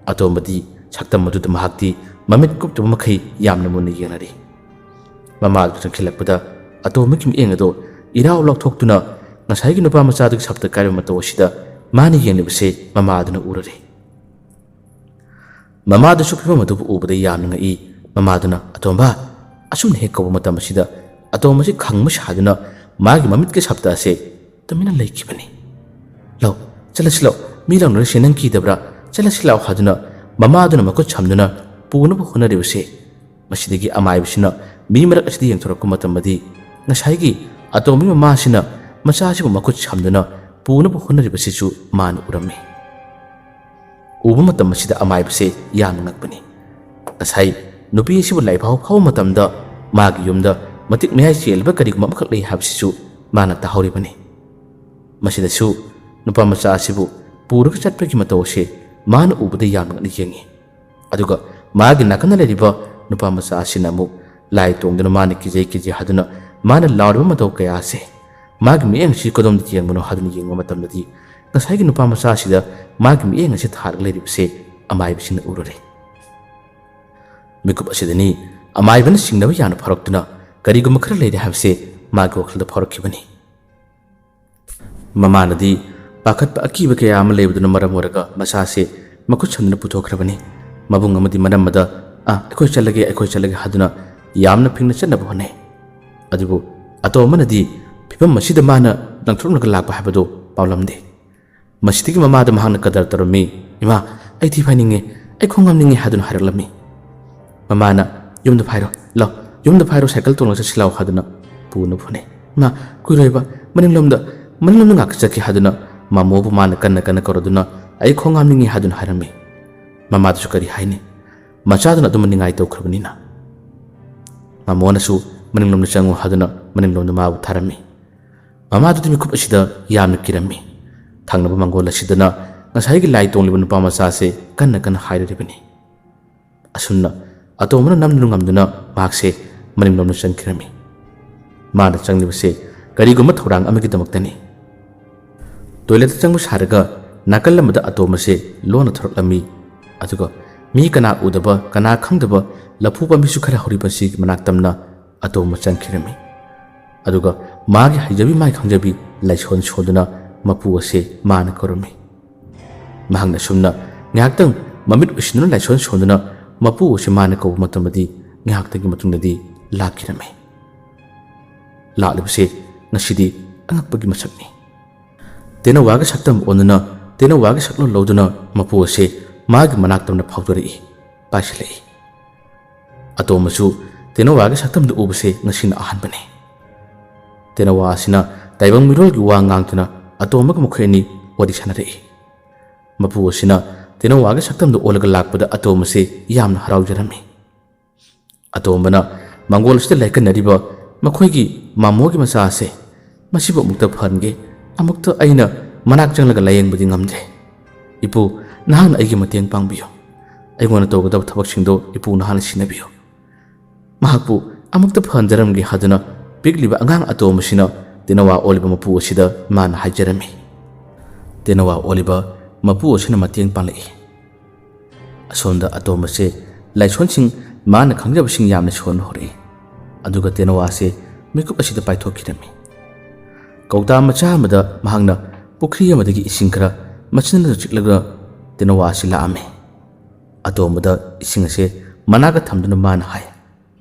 ꯑꯇꯣꯝꯕꯗꯤ ꯁꯛꯇꯝ ꯑꯗꯨꯗ ꯃꯍꯥꯛꯇꯤ ꯃꯃꯤꯠ ꯀꯨꯞꯇꯕ ꯃꯈꯩ ꯌꯥꯝꯅ ꯃꯨꯟꯅ ꯌꯦꯡꯅꯔꯤ꯫ ꯃꯃꯥꯗꯨ ꯆꯪꯁꯤꯜꯂꯛꯄꯗ ꯑꯇꯣꯝꯕꯒꯤ ꯃꯤꯠꯌꯦꯡ ꯑꯗꯣ ꯏꯔꯥꯎ ꯂꯥꯎꯊꯣꯛꯇꯨꯅ ꯉꯁꯥꯏꯒꯤ ꯅꯨꯄꯥ ꯃꯆꯥꯗꯨꯒꯤ ꯁꯛꯇ ꯀꯥꯏꯕ ꯃꯇꯧ ꯑꯁꯤꯗ ꯃꯥꯅ ꯌꯦꯡꯂꯤꯕꯁꯦ ꯃꯃꯥꯗꯨꯅ ꯎꯔꯔꯦ꯫ ꯃꯃꯥꯗꯨꯁꯨ ꯐꯤꯕꯝ ꯑꯗꯨꯕꯨ ꯎꯕꯗ ꯌꯥꯝꯅ ꯉꯛꯏ꯫ ꯃꯃꯥꯗꯨꯅ, "ꯑꯇꯣꯝꯕ!" ꯑꯁꯨꯝꯅ ꯍꯦꯛ ꯀꯧꯕ ꯃꯇꯝ ꯑꯁꯤꯗ ꯑꯇꯣꯝꯕꯁꯤ ꯈꯪꯕ ꯁꯥꯗꯨꯅ ꯃꯥꯒꯤ ꯃꯃꯤꯠꯀꯤ ꯁꯞꯇ ꯑꯁꯦ ꯇꯨꯃꯤꯟꯅ ꯂꯩꯈꯤꯕꯅꯤ꯫ "ꯂꯧ, ꯆꯠꯂꯁꯤ ꯂꯧ, ꯃꯤ ꯂꯥꯎꯅꯔꯤꯁꯦ ꯅꯪ ꯀꯤꯗꯕ꯭ꯔꯥ? ꯆꯠꯂꯁꯤ ꯂꯥꯎ" ꯍꯥꯏꯗꯨꯅ ꯃꯃꯥꯗꯨꯅ ꯃꯈꯨꯠ ꯁꯝꯗꯨꯅ ꯄꯨꯅꯕ ꯍꯣꯠꯅꯔꯤꯕꯁꯦ, ꯃꯁꯤꯗꯒꯤ ꯑꯃꯥꯏꯕꯁꯤꯅ ꯃꯤ ꯃꯔꯛ ꯑꯁꯤꯗ ꯌꯦꯡꯊꯣꯔꯛꯄ ꯃꯇꯝꯗꯗꯤ ꯉꯁꯥꯏꯒꯤ ꯑꯇꯣꯝꯕꯒꯤ ꯃꯃꯥꯁꯤꯅ ꯃꯆꯥꯁꯤꯕꯨ ꯃꯈꯨꯠ ꯁꯝꯗꯨꯅ ꯄꯨꯅꯕ ꯍꯣꯠꯅꯔꯤꯕꯁꯤꯁꯨ ꯃꯥꯅ ꯎꯔꯝꯃꯤ꯫ ꯎꯕ ꯃꯇꯝ ꯑꯁꯤꯗ ꯑꯃꯥꯏꯕꯁꯦ ꯌꯥꯝꯅ ꯉꯛꯄꯅꯤ꯫ ꯉꯁꯥꯏ ꯅꯨꯄꯤ ꯑꯁꯤꯕꯨ ꯂꯥꯏꯐꯥꯎ ꯐꯥꯎꯕ ꯃꯇꯝꯗ ꯃꯥꯒꯤ ꯌꯨꯝꯗ ꯃꯇꯤꯛ ꯃꯌꯥꯏ ꯆꯦꯜꯂꯤꯕ ꯀꯔꯤꯒꯨꯝꯕ ꯑꯃꯈꯛ ꯂꯩ ꯍꯥꯏꯕꯁꯤꯁꯨ ꯃꯥꯅ ꯇꯥꯍꯧꯔꯤꯕꯅꯤ꯫ ꯃꯁꯤꯗꯁꯨ ꯅꯨꯄꯥ ꯃꯆꯥ ꯑꯁꯤꯕꯨ ꯄꯨꯔꯒ ꯆꯠꯄꯒꯤ ꯃꯇꯧ ꯑꯁꯤ ꯃꯥꯅ ꯎꯕꯗ ꯌꯥꯝꯅ ꯉꯛꯅ ꯌꯦꯡꯉꯤ꯫ ꯑꯗꯨꯒ ꯃꯥꯒꯤ ꯅꯥꯀꯟꯗ ꯂꯩꯔꯤꯕ ꯅꯨꯄꯥ ꯃꯆꯥ ꯑꯁꯤꯅ ꯑꯃꯨꯛ ꯂꯥꯏ ꯇꯣꯡꯗꯨꯅ ꯃꯥꯅ ꯀꯤꯖꯩ ꯀꯤꯖꯩ ꯍꯥꯏꯗꯨꯅ ꯃꯥꯅ ꯂꯥꯎꯔꯤꯕ ꯃꯇꯧ ꯀꯌꯥ ꯑꯁꯦ ꯃꯥꯒꯤ ꯃꯤꯠꯌꯦꯡ ꯑꯁꯤ ꯀꯗꯣꯝꯗ ꯌꯦꯡꯕꯅꯣ ꯍꯥꯏꯗꯨꯅ ꯌꯦꯡꯕ ꯃꯇꯝꯗꯗꯤ ꯉꯁꯥꯏꯒꯤ ꯅꯨꯄꯥ ꯃꯆꯥ ꯑꯁꯤꯗ ꯃꯥꯒꯤ ꯃꯤꯠꯌꯦꯡ ꯑꯁꯤ ꯊꯥꯔꯒ ꯂꯩꯔꯤꯕꯁꯦ ꯑꯃꯥꯏꯕꯁꯤꯅ ꯎꯔꯨꯔꯦ꯫ ꯃꯤꯀꯨꯞ ꯑꯁꯤꯗꯅꯤ ꯑꯃꯥꯏꯕꯅ ꯆꯤꯡꯅꯕ ꯌꯥꯝꯅ ꯐꯥꯎꯔꯛꯇꯨꯅ ꯀꯔꯤꯒꯨꯝꯕ ꯈꯔ ꯂꯩꯔꯦ ꯍꯥꯏꯕꯁꯦ ꯃꯥꯒꯤ ꯋꯥꯈꯜꯗ ꯐꯥꯎꯔꯛꯈꯤꯕꯅꯤ꯫ ꯃꯃꯥꯅꯗꯤ ꯄꯥꯈꯠꯄ ꯑꯀꯤꯕ ꯀꯌꯥ ꯑꯃ ꯂꯩꯕꯗꯨꯅ ꯃꯔꯝ ꯑꯣꯏꯔꯒ ꯃꯆꯥꯁꯦ ꯃꯈꯨꯠ ꯁꯝꯗꯨꯅ ꯄꯨꯊꯣꯛꯈ꯭ꯔꯕꯅꯤ꯫ ꯃꯕꯨꯡ ꯑꯃꯗꯤ ꯃꯅꯝꯃꯗ, "ꯑꯥ, ꯑꯩꯈꯣꯏ ꯆꯠꯂꯒꯦ, ꯑꯩꯈꯣꯏ ꯆꯠꯂꯒꯦ" ꯍꯥꯏꯗꯨꯅ ꯌꯥꯝꯅ ꯐꯤꯡꯅ ꯆꯠꯅꯕ ꯍꯣꯠꯅꯩ꯫ ꯑꯗꯨꯕꯨ ꯑꯇꯣꯝꯕꯅꯗꯤ ꯐꯤꯕꯝ ꯑꯁꯤꯗ ꯃꯥꯅ ꯂꯪꯊꯣꯛꯂꯒ ꯂꯥꯛꯄ ꯍꯥꯏꯕꯗꯨ ꯄꯥꯎꯂꯝꯗꯦ꯫ ꯃꯁꯤꯗꯒꯤ ꯃꯃꯥꯗ ꯃꯍꯥꯛꯅ ꯀꯗꯔ ꯇꯧꯔꯝꯃꯤ꯫ "ꯏꯃꯥ, ꯑꯩ ꯊꯤ ꯐꯥꯏꯅꯤꯡꯉꯦ, ꯑꯩ ꯈꯣꯡ ꯍꯥꯝꯅꯤꯡꯉꯦ" ꯍꯥꯏꯗꯨꯅ ꯍꯥꯏꯔꯛꯂꯝꯃꯤ꯫ ꯃꯃꯥꯅ, "ꯌꯨꯝꯗ ꯐꯥꯏꯔꯣ, ꯂꯥꯎ, ꯌꯨꯝꯗ ꯐꯥꯏꯔꯣ, ꯁꯥꯏꯀꯜ ꯇꯣꯡꯂꯒ ꯆꯠꯁꯤ ꯂꯥꯎ" ꯍꯥꯏꯗꯨꯅ ꯄꯨꯅꯕ ꯍꯣꯠꯅꯩ꯫ "ꯏꯃꯥ, ꯀꯨꯏꯔꯣꯏꯕ, ꯃꯅꯤꯡꯂꯣꯝꯗ, ꯃꯅꯤꯡꯂꯣꯝꯗ ꯉꯥꯛꯇ ꯆꯠꯀꯦ" ꯍꯥꯏꯗꯨꯅ ꯃꯃꯣꯕꯨ ꯃꯥꯅ ꯀꯟꯅ ꯀꯟꯅ ꯀꯧꯔꯗꯨꯅ "ꯑꯩ ꯈꯣꯡ ꯍꯥꯝꯅꯤꯡꯉꯤ" ꯍꯥꯏꯗꯨꯅ ꯍꯥꯏꯔꯝꯃꯤ꯫ ꯃꯃꯥꯗꯨꯁꯨ ꯀꯔꯤ ꯍꯥꯏꯅꯤ? ꯃꯆꯥꯗꯨꯅ ꯑꯗꯨꯝ ꯅꯤꯡꯉꯥꯏ ꯇꯧꯈ꯭ꯔꯕꯅꯤꯅ꯫ ꯃꯃꯣꯅꯁꯨ "ꯃꯅꯤꯡꯂꯣꯝꯗ ꯆꯪꯉꯨ" ꯍꯥꯏꯗꯨꯅ ꯃꯅꯤꯡꯂꯣꯝꯗ ꯃꯥꯕꯨ ꯊꯥꯔꯝꯃꯤ꯫ ꯃꯃꯥꯗꯨꯗꯤ ꯃꯤꯀꯨꯞ ꯑꯁꯤꯗ ꯌꯥꯝꯅ ꯀꯤꯔꯝꯃꯤ꯫ ꯊꯪꯅꯕ ꯃꯪꯒꯣꯜ ꯑꯁꯤꯗꯅ ꯉꯁꯥꯏꯒꯤ ꯂꯥꯏ ꯇꯣꯡꯂꯤꯕ ꯅꯨꯄꯥ ꯃꯆꯥꯁꯦ ꯀꯟꯅ ꯀꯟꯅ ꯍꯥꯏꯔꯤꯕꯅꯤ꯫ ꯑꯁꯨꯝꯅ ꯑꯇꯣꯝꯕꯅ ꯅꯝꯗꯨꯅ ꯉꯝꯗꯨꯅ ꯃꯍꯥꯛꯁꯦ ꯃꯅꯤꯡꯂꯣꯝꯗ ꯆꯪꯈꯤꯔꯝꯃꯤ꯫ ꯃꯥꯅ ꯆꯪꯂꯤꯕꯁꯦ ꯀꯔꯤꯒꯨꯝꯕ ꯊꯧꯔꯥꯡ ꯑꯃꯒꯤꯗꯃꯛꯇꯅꯤ꯫ ꯇꯣꯏꯂꯦꯠꯇ ꯆꯪꯕ ꯁꯥꯔꯒ ꯅꯥꯀꯜ ꯑꯃꯗ ꯑꯇꯣꯝꯕꯁꯦ ꯂꯣꯟꯅ ꯊꯣꯔꯛꯂꯝꯃꯤ꯫ ꯑꯗꯨꯒ ꯃꯤ ꯀꯅꯥ ꯎꯗꯕ, ꯀꯅꯥ ꯈꯪꯗꯕ ꯂꯐꯨ ꯄꯥꯝꯕꯤꯁꯨ ꯈꯔ ꯍꯧꯔꯤꯕꯁꯤꯒꯤ ꯃꯅꯥꯛꯇꯝꯅ ꯑꯇꯣꯝꯕ ꯆꯪꯈꯤꯔꯝꯃꯤ꯫ ꯑꯗꯨꯒ ꯃꯥꯒꯤ ꯍꯩꯖꯕꯤ, ꯃꯥꯒꯤ ꯈꯪꯖꯕꯤ ꯂꯥꯏꯁꯣꯟ ꯁꯣꯟꯗꯨꯅ ꯃꯄꯨ ꯑꯁꯦ ꯃꯥꯅ ꯀꯧꯔꯝꯃꯤ꯫ ꯃꯍꯥꯛꯅ ꯁꯨꯝꯅ ꯉꯥꯏꯍꯥꯛꯇꯪ ꯃꯃꯤꯠ ꯎꯏꯁꯤꯟꯗꯨꯅ ꯂꯥꯏꯁꯣꯟ ꯁꯣꯟꯗꯨꯅ ꯃꯄꯨ ꯑꯁꯤ ꯃꯥꯅ ꯀꯧꯕ ꯃꯇꯝꯗꯗꯤ ꯉꯥꯏꯍꯥꯛꯇꯒꯤ ꯃꯇꯨꯡꯗꯗꯤ ꯂꯥꯛꯈꯤꯔꯝꯃꯤ꯫ ꯂꯥꯛꯂꯤꯕꯁꯦ ꯉꯁꯤꯗꯤ ꯑꯉꯛꯄꯒꯤ ꯃꯁꯛꯅꯤ꯫ ꯇꯦꯅꯋꯥꯒꯤ ꯁꯛꯇꯝ ꯑꯣꯟꯗꯨꯅ ꯇꯦꯅꯋꯥꯒꯤ ꯁꯛꯂꯣꯟ ꯂꯧꯗꯨꯅ ꯃꯄꯨ ꯑꯁꯦ ꯃꯥꯒꯤ ꯃꯅꯥꯛꯇꯝꯅ ꯐꯥꯎꯗꯣꯔꯛꯏ, ꯄꯥꯏꯁꯤꯜꯂꯛꯏ꯫ ꯑꯇꯣꯝꯕꯁꯨ ꯇꯦꯅꯋꯥꯒꯤ ꯁꯛꯇꯝꯗꯨ ꯎꯕꯁꯦ ꯉꯁꯤꯅ ꯑꯍꯥꯟꯕꯅꯤ꯫ ꯇꯦꯅꯋꯥ ꯑꯁꯤꯅ ꯇꯥꯏꯕꯪ ꯃꯤꯔꯣꯜꯒꯤ ꯋꯥ ꯉꯥꯡꯗꯨꯅ ꯑꯇꯣꯝꯕꯒ ꯃꯈꯣꯏ ꯑꯅꯤ ꯋꯥꯔꯤ ꯁꯥꯟꯅꯔꯛꯏ꯫ ꯃꯄꯨ ꯑꯁꯤꯅ ꯇꯦꯅꯋꯥꯒꯤ ꯁꯛꯇꯝꯗꯨ ꯑꯣꯜꯂꯒ ꯂꯥꯛꯄꯗ ꯑꯇꯣꯝꯕꯁꯦ ꯌꯥꯝꯅ ꯍꯔꯥꯎꯖꯔꯝꯃꯤ꯫ ꯑꯇꯣꯝꯕꯅ ꯃꯪꯒꯣꯜ ꯑꯁꯤꯗ ꯂꯥꯏꯀꯠꯅꯔꯤꯕ ꯃꯈꯣꯏꯒꯤ ꯃꯃꯣꯒꯤ ꯃꯆꯥ ꯑꯁꯦ ꯃꯁꯤꯕꯨ ꯑꯃꯨꯛꯇ ꯐꯍꯟꯒꯦ, ꯑꯃꯨꯛꯇ ꯑꯩꯅ ꯃꯅꯥꯛ ꯆꯪꯂꯒ ꯂꯥꯌꯦꯡꯕꯗꯤ ꯉꯝꯗ꯭ꯔꯦ꯫ ꯏꯄꯨ, ꯅꯍꯥꯛꯅ ꯑꯩꯒꯤ ꯃꯇꯦꯡ ꯄꯥꯡꯕꯤꯌꯨ꯫ ꯑꯩꯉꯣꯟꯗ ꯇꯧꯒꯗꯕ ꯊꯕꯛꯁꯤꯡꯗꯣ ꯏꯄꯨ ꯅꯍꯥꯛꯅ ꯁꯤꯟꯅꯕꯤꯌꯨ꯫ ꯃꯍꯥꯛꯄꯨ ꯑꯃꯨꯛꯇ ꯐꯍꯟꯖꯔꯝꯒꯦ ꯍꯥꯏꯗꯨꯅ ꯄꯤꯛꯂꯤꯕ ꯑꯉꯥꯡ ꯑꯇꯣꯝꯕꯁꯤꯅ ꯇꯦꯅꯋꯥ ꯑꯣꯜꯂꯤꯕ ꯃꯄꯨ ꯑꯁꯤꯗ ꯃꯥꯅ ꯍꯥꯏꯖꯔꯝꯃꯤ꯫ ꯇꯦꯅꯋꯥ ꯑꯣꯜꯂꯤꯕ ꯃꯄꯨ ꯑꯁꯤꯅ ꯃꯇꯦꯡ ꯄꯥꯡꯂꯛꯏ꯫ ꯑꯁꯣꯝꯗ ꯑꯇꯣꯝꯕꯁꯦ ꯂꯥꯏꯁꯣꯟꯁꯤꯡ, ꯃꯥꯅ ꯈꯪꯖꯕꯁꯤꯡ ꯌꯥꯝꯅ ꯁꯣꯟꯕ ꯍꯧꯔꯛꯏ꯫ ꯑꯗꯨꯒ ꯇꯦꯅꯋꯥꯁꯦ ꯃꯤꯀꯨꯞ ꯑꯁꯤꯗ ꯄꯥꯏꯊꯣꯛꯈꯤꯔꯝꯃꯤ꯫ ꯀꯧꯇꯥ ꯃꯆꯥ ꯑꯃꯗ ꯃꯍꯥꯛꯅ ꯄꯨꯈ꯭ꯔꯤ ꯑꯃꯗꯒꯤ ꯏꯁꯤꯡ ꯈꯔ ꯃꯆꯤꯟꯗ ꯆꯤꯛꯂꯒ ꯇꯦꯅꯋꯥ ꯑꯁꯤ ꯂꯥꯛꯑꯝꯃꯤ꯫ ꯑꯇꯣꯝꯕꯗ ꯏꯁꯤꯡ ꯑꯁꯦ ꯃꯅꯥꯛꯇ ꯊꯝꯗꯨꯅ ꯃꯥꯅ ꯍꯥꯏ,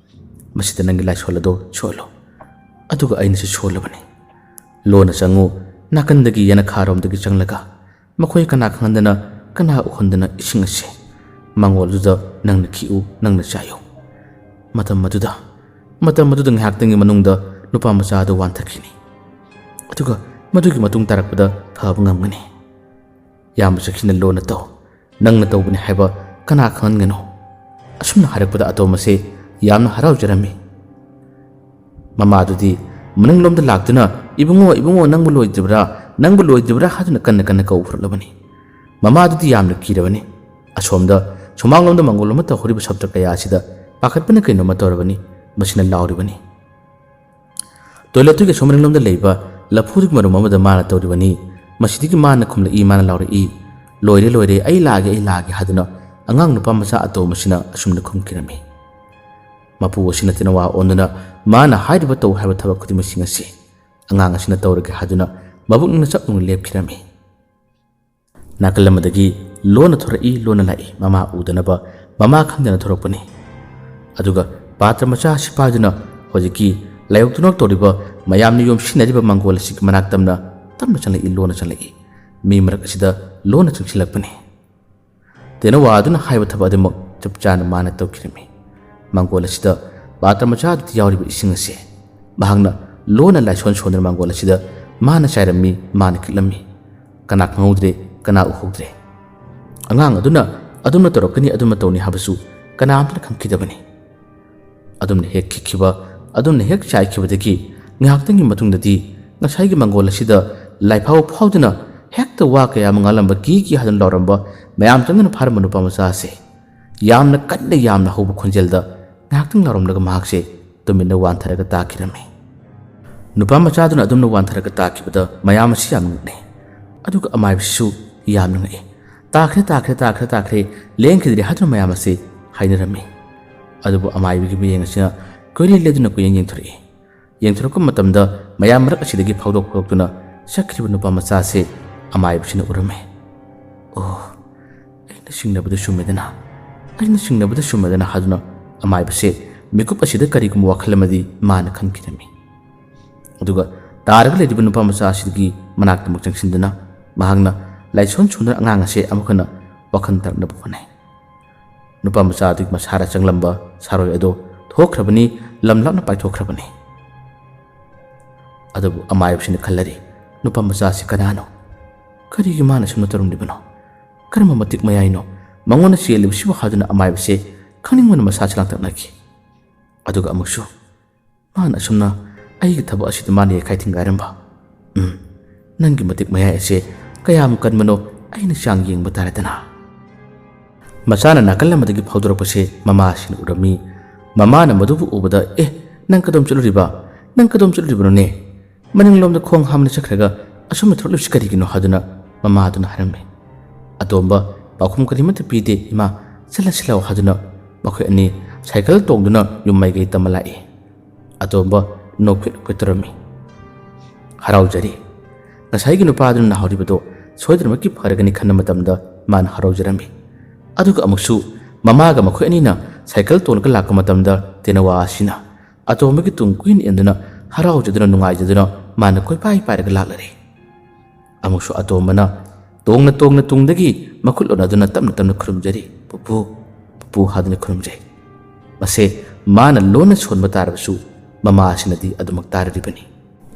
"ꯃꯁꯤꯗ ꯅꯪꯒꯤ ꯂꯥꯏꯁꯣꯟ ꯑꯗꯣ ꯁꯣꯜꯂꯨ, ꯑꯗꯨꯒ ꯑꯩꯅꯁꯨ ꯁꯣꯜꯂꯕꯅꯤ꯫ ꯂꯣꯟꯅ ꯆꯪꯉꯨ, ꯅꯥꯀꯟꯗꯒꯤ ꯌꯦꯅꯈꯥꯔꯣꯝꯗꯒꯤ ꯆꯪꯂꯒ ꯃꯈꯣꯏ ꯀꯅꯥ ꯈꯪꯍꯟꯗꯅ, ꯀꯅꯥ ꯎꯍꯟꯗꯅ ꯏꯁꯤꯡ ꯑꯁꯦ ꯃꯉꯣꯜꯗꯨꯗ ꯅꯪꯅ ꯈꯤꯛꯎ, ꯅꯪꯅ ꯆꯥꯏꯌꯨ꯫ ꯃꯇꯝ ꯑꯗꯨꯗ, ꯃꯇꯝ ꯑꯗꯨꯗ ꯉꯥꯏꯍꯥꯛꯇꯪꯒꯤ ꯃꯅꯨꯡꯗ ꯅꯨꯄꯥ ꯃꯆꯥ ꯑꯗꯨ ꯋꯥꯟꯊꯈꯤꯅꯤ꯫ ꯑꯗꯨꯒ ꯃꯗꯨꯒꯤ ꯃꯇꯨꯡ ꯇꯥꯔꯛꯄꯗ ꯐꯕ ꯉꯝꯒꯅꯤ꯫ ꯏꯌꯥꯝꯕ ꯆꯈꯤꯅ ꯂꯣꯟꯅ ꯇꯧ, ꯅꯪꯅ ꯇꯧꯕꯅꯤ ꯍꯥꯏꯕ ꯀꯅꯥ ꯈꯪꯍꯟꯒꯅꯨ?" ꯑꯁꯨꯝꯅ ꯍꯥꯏꯔꯛꯄꯗ ꯑꯇꯣꯝꯕꯁꯦ ꯌꯥꯝꯅ ꯍꯔꯥꯎꯖꯔꯝꯃꯤ꯫ ꯃꯃꯥꯗꯨꯗꯤ ꯃꯅꯤꯡꯂꯣꯝꯗ ꯂꯥꯛꯇꯨꯅ, "ꯏꯕꯨꯡꯉꯣ, ꯏꯕꯨꯡꯉꯣ, ꯅꯪꯕꯨ ꯂꯣꯏꯗ꯭ꯔꯤꯕ꯭ꯔꯥ? ꯅꯪꯕꯨ ꯂꯣꯏꯗ꯭ꯔꯤꯕ꯭ꯔꯥ?" ꯍꯥꯏꯗꯨꯅ ꯀꯟꯅ ꯀꯟꯅ ꯀꯧꯕ ꯍꯧꯔꯛꯂꯕꯅꯤ꯫ ꯃꯃꯥꯗꯨꯗꯤ ꯌꯥꯝꯅ ꯀꯤꯔꯕꯅꯤ꯫ ꯑꯁꯣꯝꯗ ꯁꯨꯃꯥꯡꯂꯣꯝꯗ ꯃꯪꯒꯣꯜ ꯑꯃ ꯇꯧꯍꯧꯔꯤꯕ ꯁꯞꯇ꯭ꯔ ꯀꯌꯥ ꯑꯁꯤꯗ ꯄꯥꯈꯠꯄꯅ ꯀꯩꯅꯣꯝꯃ ꯇꯧꯔꯕꯅꯤ꯫ ꯃꯁꯤꯅ ꯂꯥꯎꯔꯤꯕꯅꯤ꯫ ꯇꯣꯏꯂꯦꯠꯇꯨꯒꯤ ꯑꯁꯣꯝ ꯃꯅꯤꯡꯂꯣꯝꯗ ꯂꯩꯕ ꯂꯐꯨꯗꯨꯒꯤ ꯃꯔꯨꯝ ꯑꯃꯗ ꯃꯥꯅ ꯇꯧꯔꯤꯕꯅꯤ꯫ ꯃꯁꯤꯗꯒꯤ ꯃꯥꯅ ꯈꯨꯝꯂꯛꯏ, ꯃꯥꯅ ꯂꯥꯎꯔꯛꯏ, "ꯂꯣꯏꯔꯦ, ꯂꯣꯏꯔꯦ, ꯑꯩ ꯂꯥꯛꯑꯒꯦ, ꯑꯩ ꯂꯥꯛꯑꯒꯦ" ꯍꯥꯏꯗꯨꯅ ꯑꯉꯥꯡ ꯅꯨꯄꯥ ꯃꯆꯥ ꯑꯇꯣꯝꯕꯁꯤꯅ ꯑꯁꯨꯝꯅ ꯈꯨꯝꯈꯤꯔꯝꯃꯤ꯫ ꯃꯄꯨ ꯑꯁꯤꯅ ꯇꯦꯅꯋꯥ ꯑꯣꯟꯗꯨꯅ ꯃꯥꯅ ꯍꯥꯏꯔꯤꯕ ꯇꯧ ꯍꯥꯏꯕ ꯊꯕꯛ ꯈꯨꯗꯤꯡꯃꯛꯁꯤꯡ ꯑꯁꯤ ꯑꯉꯥꯡ ꯑꯁꯤꯅ ꯇꯧꯔꯒꯦ ꯍꯥꯏꯗꯨꯅ ꯃꯕꯨꯛꯅꯤꯡꯅ ꯆꯞ ꯌꯨꯡꯅ ꯂꯦꯞꯈꯤꯔꯝꯃꯤ꯫ ꯅꯥꯀꯜ ꯑꯃꯗꯒꯤ ꯂꯣꯟꯅ ꯊꯣꯔꯛꯏ, ꯂꯣꯟꯅ ꯂꯥꯛꯏ꯫ ꯃꯃꯥ ꯎꯗꯅꯕ, ꯃꯃꯥ ꯈꯪꯗꯅ ꯊꯣꯔꯛꯄꯅꯤ꯫ ꯑꯗꯨꯒ ꯄꯥꯇ꯭ꯔ ꯃꯆꯥ ꯑꯁꯤ ꯄꯥꯏꯗꯨꯅ ꯍꯧꯖꯤꯛꯀꯤ ꯂꯥꯏꯑꯣꯛꯇꯨꯅ ꯇꯧꯔꯤꯕ, ꯃꯌꯥꯝꯅ ꯌꯣꯝꯁꯤꯟꯅꯔꯤꯕ ꯃꯪꯒꯣꯜ ꯑꯁꯤꯒꯤ ꯃꯅꯥꯛ ꯇꯝꯅ ꯇꯞꯅ ꯆꯪꯂꯛꯏ, ꯂꯣꯟꯅ ꯆꯪꯂꯛꯏ꯫ ꯃꯤ ꯃꯔꯛ ꯑꯁꯤꯗ ꯂꯣꯟꯅ ꯆꯪꯁꯤꯜꯂꯛꯄꯅꯤ꯫ ꯇꯦꯅꯋꯥ ꯑꯗꯨꯅ ꯍꯥꯏꯕ ꯊꯕꯛ ꯑꯗꯨꯃꯛ ꯆꯞ ꯆꯥꯅ ꯃꯥꯅ ꯇꯧꯈꯤꯔꯝꯃꯤ꯫ ꯃꯪꯒꯣꯜ ꯑꯁꯤꯗ ꯄꯥꯇ꯭ꯔ ꯃꯆꯥ ꯑꯗꯨꯗ ꯌꯥꯎꯔꯤꯕ ꯏꯁꯤꯡ ꯑꯁꯤ ꯃꯍꯥꯛꯅ ꯂꯣꯟꯅ ꯂꯥꯏꯁꯣꯟ ꯁꯣꯟꯗꯨꯅ ꯃꯪꯒꯣꯜ ꯑꯁꯤꯗ ꯃꯥꯅ ꯆꯥꯏꯔꯝꯃꯤ, ꯃꯥꯅ ꯈꯤꯛꯂꯝꯃꯤ꯫ ꯀꯅꯥ ꯈꯪꯍꯧꯗ꯭ꯔꯦ, ꯀꯅꯥ ꯎꯍꯧꯗ꯭ꯔꯦ꯫ ꯑꯉꯥꯡ ꯑꯗꯨꯅ ꯑꯗꯨꯝꯅ ꯇꯧꯔꯛꯀꯅꯤ, ꯑꯗꯨꯝꯅ ꯇꯧꯅꯤ ꯍꯥꯏꯕꯁꯨ ꯀꯅꯥꯝꯇꯅ ꯈꯪꯈꯤꯗꯕꯅꯤ꯫ ꯑꯗꯨꯝꯅ ꯍꯦꯛ ꯈꯤꯛꯈꯤꯕ, ꯑꯗꯨꯝꯅ ꯍꯦꯛ ꯆꯥꯏꯈꯤꯕꯗꯒꯤ ꯉꯥꯏꯍꯥꯛꯇꯪꯒꯤ ꯃꯇꯨꯡꯗꯗꯤ ꯉꯁꯥꯏꯒꯤ ꯃꯪꯒꯣꯜ ꯑꯁꯤꯗ ꯂꯥꯏ ꯐꯥꯎꯕ ꯐꯥꯎꯗꯅ ꯍꯦꯛꯇ ꯋꯥ ꯀꯌꯥ ꯑꯃ ꯉꯥꯡꯂꯝꯕ, ꯀꯤ ꯀꯤ ꯍꯥꯏꯗꯨꯅ ꯂꯥꯎꯔꯝꯕ, ꯃꯌꯥꯝ ꯆꯪꯗꯨꯅ ꯐꯥꯔꯝꯕ ꯅꯨꯄꯥ ꯃꯆꯥ ꯑꯁꯦ ꯌꯥꯝꯅ ꯀꯟꯅ, ꯌꯥꯝꯅ ꯍꯧꯕ ꯈꯣꯟꯖꯦꯜꯗ ꯉꯥꯏꯍꯥꯛꯇꯪ ꯂꯥꯎꯔꯝꯂꯒ ꯃꯍꯥꯛꯁꯦ ꯇꯨꯃꯤꯟꯅ ꯋꯥꯟꯊꯔꯒ ꯇꯥꯈꯤꯔꯝꯃꯤ꯫ ꯅꯨꯄꯥ ꯃꯆꯥꯗꯨꯅ ꯑꯗꯨꯝꯅ ꯋꯥꯟꯊꯔꯒ ꯇꯥꯈꯤꯕꯗ ꯃꯌꯥꯝ ꯑꯁꯤ ꯌꯥꯝꯅ ꯉꯛꯅꯩ꯫ ꯑꯗꯨꯒ ꯑꯃꯥꯏꯕꯁꯤꯁꯨ ꯌꯥꯝꯅ ꯉꯛꯏ꯫ "ꯇꯥꯈ꯭ꯔꯦ, ꯇꯥꯈ꯭ꯔꯦ, ꯇꯥꯈ꯭ꯔꯦ, ꯇꯥꯈ꯭ꯔꯦ, ꯂꯦꯡꯈꯤꯗ꯭ꯔꯦ" ꯍꯥꯏꯗꯨꯅ ꯃꯌꯥꯝ ꯑꯁꯤ ꯍꯥꯏꯅꯔꯝꯃꯤ꯫ ꯑꯗꯨꯕꯨ ꯑꯃꯥꯏꯕꯒꯤ ꯃꯤꯠꯌꯦꯡ ꯑꯁꯤꯅ ꯀꯣꯏꯂꯦꯟ ꯂꯦꯟꯗꯨꯅ ꯀꯣꯏꯌꯦꯡ ꯌꯦꯡꯊꯣꯔꯛꯏ꯫ ꯌꯦꯡꯊꯣꯔꯛꯄ ꯃꯇꯝꯗ ꯃꯌꯥꯝ ꯃꯔꯛ ꯑꯁꯤꯗꯒꯤ ꯐꯥꯎꯗꯣꯛ ꯐꯥꯎꯗꯣꯛꯇꯨꯅ ꯆꯠꯈ꯭ꯔꯤꯕ ꯅꯨꯄꯥ ꯃꯆꯥ ꯑꯁꯤ ꯑꯃꯥꯏꯕꯁꯤꯅ ꯎꯔꯝꯃꯤ꯫ "ꯑꯣ, ꯑꯩꯅ ꯆꯤꯡꯅꯕꯗ ꯆꯨꯝꯃꯦꯗꯅ, ꯑꯩꯅ ꯆꯤꯡꯅꯕꯗ ꯆꯨꯝꯃꯦꯗꯅ" ꯍꯥꯏꯗꯨꯅ ꯑꯃꯥꯏꯕꯁꯦ ꯃꯤꯀꯨꯞ ꯑꯁꯤꯗ ꯀꯔꯤꯒꯨꯝꯕ ꯋꯥꯈꯜ ꯑꯃꯗꯤ ꯃꯥꯅ ꯈꯟꯈꯤꯔꯝꯃꯤ꯫ ꯑꯗꯨꯒ ꯇꯥꯔꯒ ꯂꯩꯔꯤꯕ ꯅꯨꯄꯥ ꯃꯆꯥ ꯑꯁꯤꯒꯤ ꯃꯅꯥꯛꯇ ꯑꯃꯨꯛ ꯆꯪꯁꯤꯟꯗꯨꯅ ꯃꯍꯥꯛꯅ ꯂꯥꯏꯁꯣꯟ ꯁꯣꯟꯗꯨꯅ ꯑꯉꯥꯡ ꯑꯁꯦ ꯑꯃꯨꯛ ꯍꯟꯅ ꯋꯥꯈꯜ ꯇꯥꯔꯛꯅꯕ ꯍꯣꯠꯅꯩ꯫ ꯅꯨꯄꯥ ꯃꯆꯥ ꯑꯗꯨꯒꯤ ꯃꯁꯥꯗ ꯆꯪꯂꯝꯕ ꯁꯥꯔꯣꯏ ꯑꯗꯨ ꯊꯣꯛꯈ꯭ꯔꯕꯅꯤ, ꯂꯝ ꯂꯥꯞꯅ ꯄꯥꯏꯊꯣꯛꯈ꯭ꯔꯕꯅꯤ꯫ ꯑꯗꯨꯕꯨ ꯑꯃꯥꯏꯕꯁꯤꯅ ꯈꯜꯂꯔꯤ, "ꯅꯨꯄꯥ ꯃꯆꯥ ꯑꯁꯤ ꯀꯅꯥꯅꯣ? ꯀꯔꯤꯒꯤ ꯃꯥꯅ ꯑꯁꯨꯝꯅ ꯇꯧꯔꯝꯂꯤꯕꯅꯣ? ꯀꯔꯝꯕ ꯃꯇꯤꯛ ꯃꯌꯥꯏꯅꯣ ꯃꯉꯣꯟꯗ ꯆꯦꯜꯂꯤꯕꯁꯤꯕꯨ?" ꯍꯥꯏꯗꯨꯅ ꯑꯃꯥꯏꯕꯁꯦ ꯈꯪꯅꯤꯡꯕꯅ ꯃꯁꯥꯁꯤ ꯂꯥꯡꯇꯛꯅꯈꯤ꯫ ꯑꯗꯨꯒ ꯑꯃꯨꯛꯁꯨ, "ꯃꯥꯅ ꯑꯁꯨꯝꯅ ꯑꯩꯒꯤ ꯊꯕꯛ ꯑꯁꯤꯗ ꯃꯥꯅ ꯌꯩꯈꯥꯏ ꯊꯤꯡꯒꯥꯏꯔꯝꯕ? ꯎꯝ, ꯅꯪꯒꯤ ꯃꯇꯤꯛ ꯃꯌꯥꯏ ꯑꯁꯦ ꯀꯌꯥꯝ ꯀꯟꯕꯅꯣ ꯑꯩꯅ ꯆꯥꯡ ꯌꯦꯡꯕ ꯇꯥꯔꯦꯗꯅ"꯫ ꯃꯆꯥꯅ ꯅꯥꯀꯜ ꯑꯃꯗꯒꯤ ꯐꯥꯎꯗꯣꯔꯛꯄꯁꯦ ꯃꯃꯥꯁꯤꯅ ꯎꯔꯝꯃꯤ꯫ ꯃꯃꯥꯅ ꯃꯗꯨꯕꯨ ꯎꯕꯗ, "ꯑꯦ, ꯅꯪ ꯀꯗꯣꯝ ꯆꯠꯂꯨꯔꯤꯕ? ꯅꯪ ꯀꯗꯣꯝ ꯆꯠꯂꯨꯔꯤꯕꯅꯣꯅꯦ? ꯃꯅꯤꯡꯂꯣꯝꯗ ꯈꯣꯡ ꯍꯥꯝꯅ ꯆꯠꯈ꯭ꯔꯒ ꯑꯁꯨꯝꯅ ꯊꯣꯛꯂꯤꯕꯁꯤ ꯀꯔꯤꯒꯤꯅꯣ?" ꯍꯥꯏꯗꯨꯅ ꯃꯃꯥꯗꯨꯅ ꯍꯥꯏꯔꯝꯃꯤ꯫ ꯑꯇꯣꯝꯕ ꯄꯥꯎꯈꯨꯝ ꯀꯔꯤꯃꯠꯇ ꯄꯤꯗꯦ꯫ "ꯏꯃꯥ, ꯆꯠꯂꯁꯤ ꯂꯥꯛꯑꯣ" ꯍꯥꯏꯗꯨꯅ ꯃꯈꯣꯏ ꯑꯅꯤ ꯁꯥꯏꯀꯜ ꯇꯣꯡꯗꯨꯅ ꯌꯨꯝ ꯃꯥꯏꯀꯩ ꯇꯝꯃ ꯂꯥꯛꯏ꯫ ꯑꯇꯣꯝꯕ ꯅꯣꯛꯐꯦꯠ ꯅꯣꯛꯐꯦꯠ ꯇꯧꯔꯝꯃꯤ꯫ ꯍꯔꯥꯎꯖꯔꯤ꯫ ꯉꯁꯥꯏꯒꯤ ꯅꯨꯄꯥꯗꯨꯅ ꯅꯥꯍꯧꯔꯤꯕꯗꯣ ꯁꯣꯏꯗꯅꯃꯛꯀꯤ ꯐꯔꯒꯅꯤ ꯈꯟꯕ ꯃꯇꯝꯗ ꯃꯥꯅ ꯍꯔꯥꯎꯖꯔꯝꯃꯤ꯫ ꯑꯗꯨꯒ ꯑꯃꯨꯛꯁꯨ ꯃꯃꯥꯒ ꯃꯈꯣꯏ ꯑꯅꯤꯅ ꯁꯥꯏꯀꯜ ꯇꯣꯡꯂꯒ ꯂꯥꯛꯄ ꯃꯇꯝꯗ ꯇꯦꯅꯋꯥ ꯑꯁꯤꯅ ꯑꯇꯣꯝꯕꯒꯤ ꯇꯨꯡ ꯀꯨꯏꯅ ꯏꯟꯗꯨꯅ ꯍꯔꯥꯎꯖꯗꯨꯅ ꯅꯨꯡꯉꯥꯏꯖꯗꯨꯅ ꯃꯥꯅ ꯀꯣꯏꯄꯥꯏ ꯄꯥꯏꯔꯒ ꯂꯥꯛꯂꯔꯦ꯫ ꯑꯃꯨꯛꯁꯨ ꯑꯇꯣꯝꯕꯅ ꯇꯣꯡꯅ ꯇꯣꯡꯅ ꯇꯨꯡꯗꯒꯤ ꯃꯈꯨꯠ ꯂꯣꯟꯅꯗꯨꯅ ꯇꯞꯅ ꯇꯞꯅ ꯈꯨꯔꯨꯝꯖꯔꯤ꯫ "ꯄꯨꯄꯨ, ꯄꯨꯄꯨ" ꯍꯥꯏꯗꯨꯅ ꯈꯨꯔꯨꯝꯖꯩ꯫ ꯃꯁꯦ ꯃꯥꯅ ꯂꯣꯟꯅ ꯁꯣꯟꯕ ꯇꯥꯔꯕꯁꯨ ꯃꯃꯥ ꯑꯁꯤꯅꯗꯤ ꯑꯗꯨꯃꯛ ꯇꯥꯔꯤꯕꯅꯤ꯫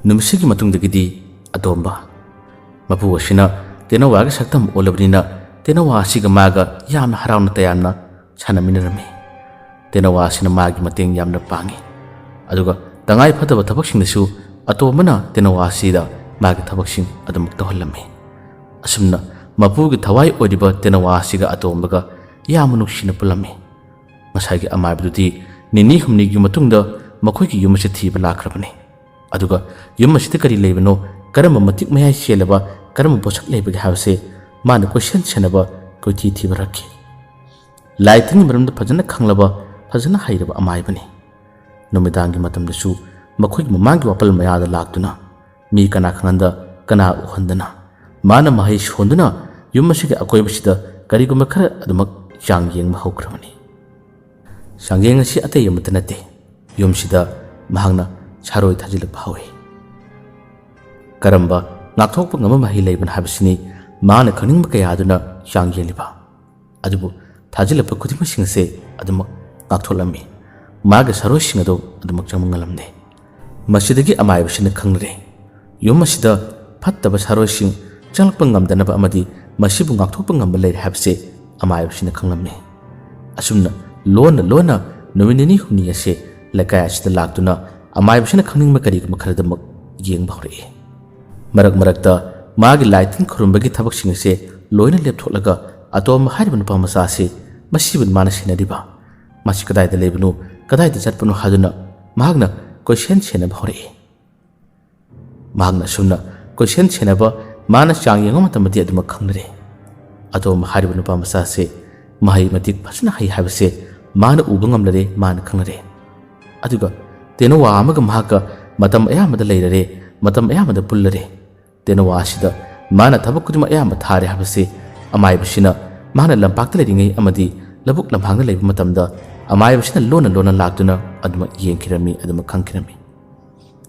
ꯅꯨꯃꯤꯠꯁꯤꯒꯤ ꯃꯇꯨꯡꯗꯒꯤꯗꯤ ꯑꯇꯣꯝꯕ ꯃꯄꯨ ꯑꯁꯤꯅ ꯇꯦꯅꯋꯥꯒꯤ ꯁꯛꯇꯝ ꯑꯣꯜꯂꯕꯅꯤꯅ ꯇꯦꯅꯋꯥ ꯑꯁꯤꯒ ꯃꯥꯒ ꯌꯥꯝꯅ ꯍꯔꯥꯎꯅ ꯇꯌꯥꯝꯅ ꯁꯥꯟꯅꯃꯤꯟꯅꯔꯝꯃꯤ꯫ ꯇꯦꯅꯋꯥ ꯑꯁꯤꯅ ꯃꯥꯒꯤ ꯃꯇꯦꯡ ꯌꯥꯝꯅ ꯄꯥꯡꯉꯤ꯫ ꯑꯗꯨꯒ ꯇꯉꯥꯏ ꯐꯗꯕ ꯊꯕꯛꯁꯤꯡꯗꯁꯨ ꯑꯇꯣꯝꯕꯅ ꯇꯦꯅꯋꯥ ꯑꯁꯤꯗ ꯃꯥꯒꯤ ꯊꯕꯛꯁꯤꯡ ꯑꯗꯨꯃꯛ ꯇꯧꯍꯜꯂꯝꯃꯤ꯫ ꯑꯁꯨꯝꯅ ꯃꯄꯨꯒꯤ ꯊꯋꯥꯏ ꯑꯣꯏꯔꯤꯕ ꯇꯦꯅꯋꯥ ꯑꯁꯤꯒ ꯑꯇꯣꯝꯕꯒ ꯌꯥꯝꯅ ꯅꯨꯡꯁꯤꯅ ꯄꯨꯜꯂꯝꯃꯤ꯫ ꯉꯁꯥꯏꯒꯤ ꯑꯃꯥꯏꯕꯗꯨꯗꯤ ꯅꯤꯅꯤ ꯍꯨꯝꯅꯤꯒꯤ ꯃꯇꯨꯡꯗ ꯃꯈꯣꯏꯒꯤ ꯌꯨꯝ ꯑꯁꯤ ꯊꯤꯕ ꯂꯥꯛꯈ꯭ꯔꯕꯅꯤ꯫ ꯑꯗꯨꯒ ꯌꯨꯝ ꯑꯁꯤꯗ ꯀꯔꯤ ꯂꯩꯕꯅꯣ, ꯀꯔꯝꯕ ꯃꯇꯤꯛ ꯃꯌꯥꯏ ꯆꯦꯜꯂꯕ, ꯀꯔꯝꯕ ꯄꯣꯠꯁꯛ ꯂꯩꯕꯒꯦ ꯍꯥꯏꯕꯁꯦ ꯃꯥꯅ ꯀꯣꯏꯁꯦꯟ ꯁꯦꯟꯅꯕ ꯀꯣꯏꯊꯤ ꯊꯤꯕ ꯍꯧꯔꯛꯈꯤ꯫ ꯂꯥꯏ ꯇꯤꯟꯒꯤ ꯃꯔꯝꯗ ꯐꯖꯅ ꯈꯪꯂꯕ, ꯐꯖꯅ ꯍꯩꯔꯕ ꯑꯃꯥꯏꯕꯅꯤ꯫ ꯅꯨꯃꯤꯗꯥꯡꯒꯤ ꯃꯇꯝꯗꯁꯨ ꯃꯈꯣꯏꯒꯤ ꯃꯃꯥꯡꯒꯤ ꯋꯥꯄꯜ ꯃꯌꯥꯗ ꯂꯥꯛꯇꯨꯅ ꯃꯤ ꯀꯅꯥ ꯈꯪꯍꯟꯗ, ꯀꯅꯥ ꯎꯍꯟꯗꯅ, ꯃꯥꯅ ꯃꯍꯩ ꯁꯣꯟꯗꯨꯅ ꯌꯨꯝ ꯑꯁꯤꯒꯤ ꯑꯀꯣꯏꯕꯁꯤꯗ ꯀꯔꯤꯒꯨꯝꯕ ꯈꯔ ꯑꯗꯨꯃꯛ ꯆꯥꯡ ꯌꯦꯡꯕ ꯍꯧꯈ꯭ꯔꯕꯅꯤ꯫ ꯆꯥꯡꯌꯦꯡ ꯑꯁꯤ ꯑꯇꯩ ꯑꯃꯠꯇ ꯅꯠꯇꯦ, ꯌꯨꯝꯁꯤꯗ ꯃꯍꯥꯛꯅ ꯁꯥꯔꯣꯏ ꯊꯥꯖꯤꯜꯂꯛꯄ ꯍꯧꯏ꯫ ꯀꯔꯝꯕ ꯉꯥꯛꯊꯣꯛꯄ ꯉꯝꯕ ꯃꯍꯩ ꯂꯩꯕꯅ ꯍꯥꯏꯕꯁꯤꯅꯤ ꯃꯥꯅ ꯈꯪꯅꯤꯡꯕ ꯀꯌꯥ ꯑꯗꯨꯅ ꯆꯥꯡ ꯌꯦꯡꯂꯤꯕ꯫ ꯑꯗꯨꯕꯨ ꯊꯥꯖꯤꯜꯂꯛꯄ ꯈꯨꯗꯤꯡꯃꯛꯁꯤꯡ ꯑꯁꯦ ꯑꯗꯨꯃꯛ ꯉꯥꯛꯊꯣꯛꯂꯝꯃꯤ꯫ ꯃꯥꯒꯤ ꯁꯥꯔꯣꯏꯁꯤꯡ ꯑꯗꯨ ꯑꯗꯨꯃꯛ ꯆꯪꯕ ꯉꯝꯂꯝꯗꯦ꯫ ꯃꯁꯤꯗꯒꯤ ꯑꯃꯥꯏꯕꯁꯤꯅ ꯈꯪꯂꯔꯦ, ꯌꯨꯝ ꯑꯁꯤꯗ ꯐꯠꯇꯕ ꯁꯥꯔꯣꯏꯁꯤꯡ ꯆꯪꯂꯛꯄ ꯉꯝꯗꯅꯕ ꯑꯃꯗꯤ ꯃꯁꯤꯕꯨ ꯉꯥꯛꯊꯣꯛꯄ ꯉꯝꯕ ꯂꯩꯔꯦ ꯍꯥꯏꯕꯁꯦ ꯑꯃꯥꯏꯕꯁꯤꯅ ꯈꯪꯂꯝꯃꯤ꯫ ꯑꯁꯨꯝꯅ ꯂꯣꯟꯅ ꯂꯣꯟꯅ ꯅꯨꯃꯤꯠ ꯅꯤꯅꯤ ꯍꯨꯝꯅꯤ ꯑꯁꯦ ꯂꯩꯀꯥꯏ ꯑꯁꯤꯗ ꯂꯥꯛꯇꯨꯅ ꯑꯃꯥꯏꯕꯁꯤꯅ ꯈꯪꯅꯤꯡꯕ ꯀꯔꯤꯒꯨꯝꯕ ꯈꯔꯗꯃꯛ ꯌꯦꯡꯕ ꯍꯧꯔꯛꯏ꯫ ꯃꯔꯛ ꯃꯔꯛꯇ ꯃꯥꯒꯤ ꯂꯥꯏ ꯇꯤꯟ ꯈꯨꯔꯨꯝꯕꯒꯤ ꯊꯕꯛꯁꯤꯡ ꯑꯁꯦ ꯂꯣꯏꯅ ꯂꯦꯞꯊꯣꯛꯂꯒ ꯑꯇꯣꯝꯕ ꯍꯥꯏꯔꯤꯕ ꯅꯨꯄꯥ ꯃꯆꯥ ꯑꯁꯤ ꯃꯁꯤꯕꯨ ꯃꯥꯅ ꯁꯦꯟꯅꯔꯤꯕ, ꯃꯁꯤ ꯀꯗꯥꯏꯗ ꯂꯩꯕꯅꯣ, ꯀꯗꯥꯏꯗ ꯆꯠꯄꯅꯣ ꯍꯥꯏꯗꯨꯅ ꯃꯍꯥꯛꯅ ꯀꯣꯏꯁꯦꯟ ꯁꯦꯟꯅꯕ ꯍꯧꯔꯛꯏ꯫ ꯃꯍꯥꯛꯅ ꯑꯁꯨꯝꯅ ꯀꯣꯏꯁꯦꯟ ꯁꯦꯟꯅꯕ ꯃꯥꯅ ꯆꯥꯡ ꯌꯦꯡꯕ ꯃꯇꯝꯗꯗꯤ ꯑꯗꯨꯃꯛ ꯈꯪꯅꯔꯦ꯫ ꯑꯇꯣꯝꯕ ꯍꯥꯏꯔꯤꯕ ꯅꯨꯄꯥ ꯃꯆꯥ ꯑꯁꯤ ꯃꯍꯩ ꯃꯇꯤꯛ ꯐꯖꯅ ꯍꯩ ꯍꯥꯏꯕꯁꯦ ꯃꯥꯅ ꯎꯕ ꯉꯝꯂꯔꯦ, ꯃꯥꯅ ꯈꯪꯅꯔꯦ꯫ ꯑꯗꯨꯒ ꯇꯦꯅꯋꯥ ꯑꯃꯒ ꯃꯍꯥꯛꯀ ꯃꯇꯝ ꯑꯌꯥꯝꯕꯗ ꯂꯩꯔꯔꯦ, ꯃꯇꯝ ꯑꯌꯥꯝꯕꯗ ꯄꯨꯜꯂꯔꯦ꯫ ꯇꯦꯅꯋꯥ ꯑꯁꯤꯗ ꯃꯥꯅ ꯊꯕꯛ ꯈꯨꯗꯤꯡꯃꯛ ꯑꯌꯥꯝꯕ ꯊꯥꯔꯦ ꯍꯥꯏꯕꯁꯤ ꯑꯃꯥꯏꯕꯁꯤꯅ ꯃꯥꯅ ꯂꯝꯄꯥꯛꯇ ꯂꯩꯔꯤꯉꯩ ꯑꯃꯗꯤ ꯂꯧꯕꯨꯛ ꯂꯝꯍꯥꯡꯗ ꯂꯩꯕ ꯃꯇꯝꯗ ꯑꯃꯥꯏꯕꯁꯤꯅ ꯂꯣꯟꯅ ꯂꯣꯟꯅ ꯂꯥꯛꯇꯨꯅ ꯑꯗꯨꯃꯛ ꯌꯦꯡꯈꯤꯔꯝꯃꯤ, ꯑꯗꯨꯃꯛ ꯈꯪꯈꯤꯔꯝꯃꯤ꯫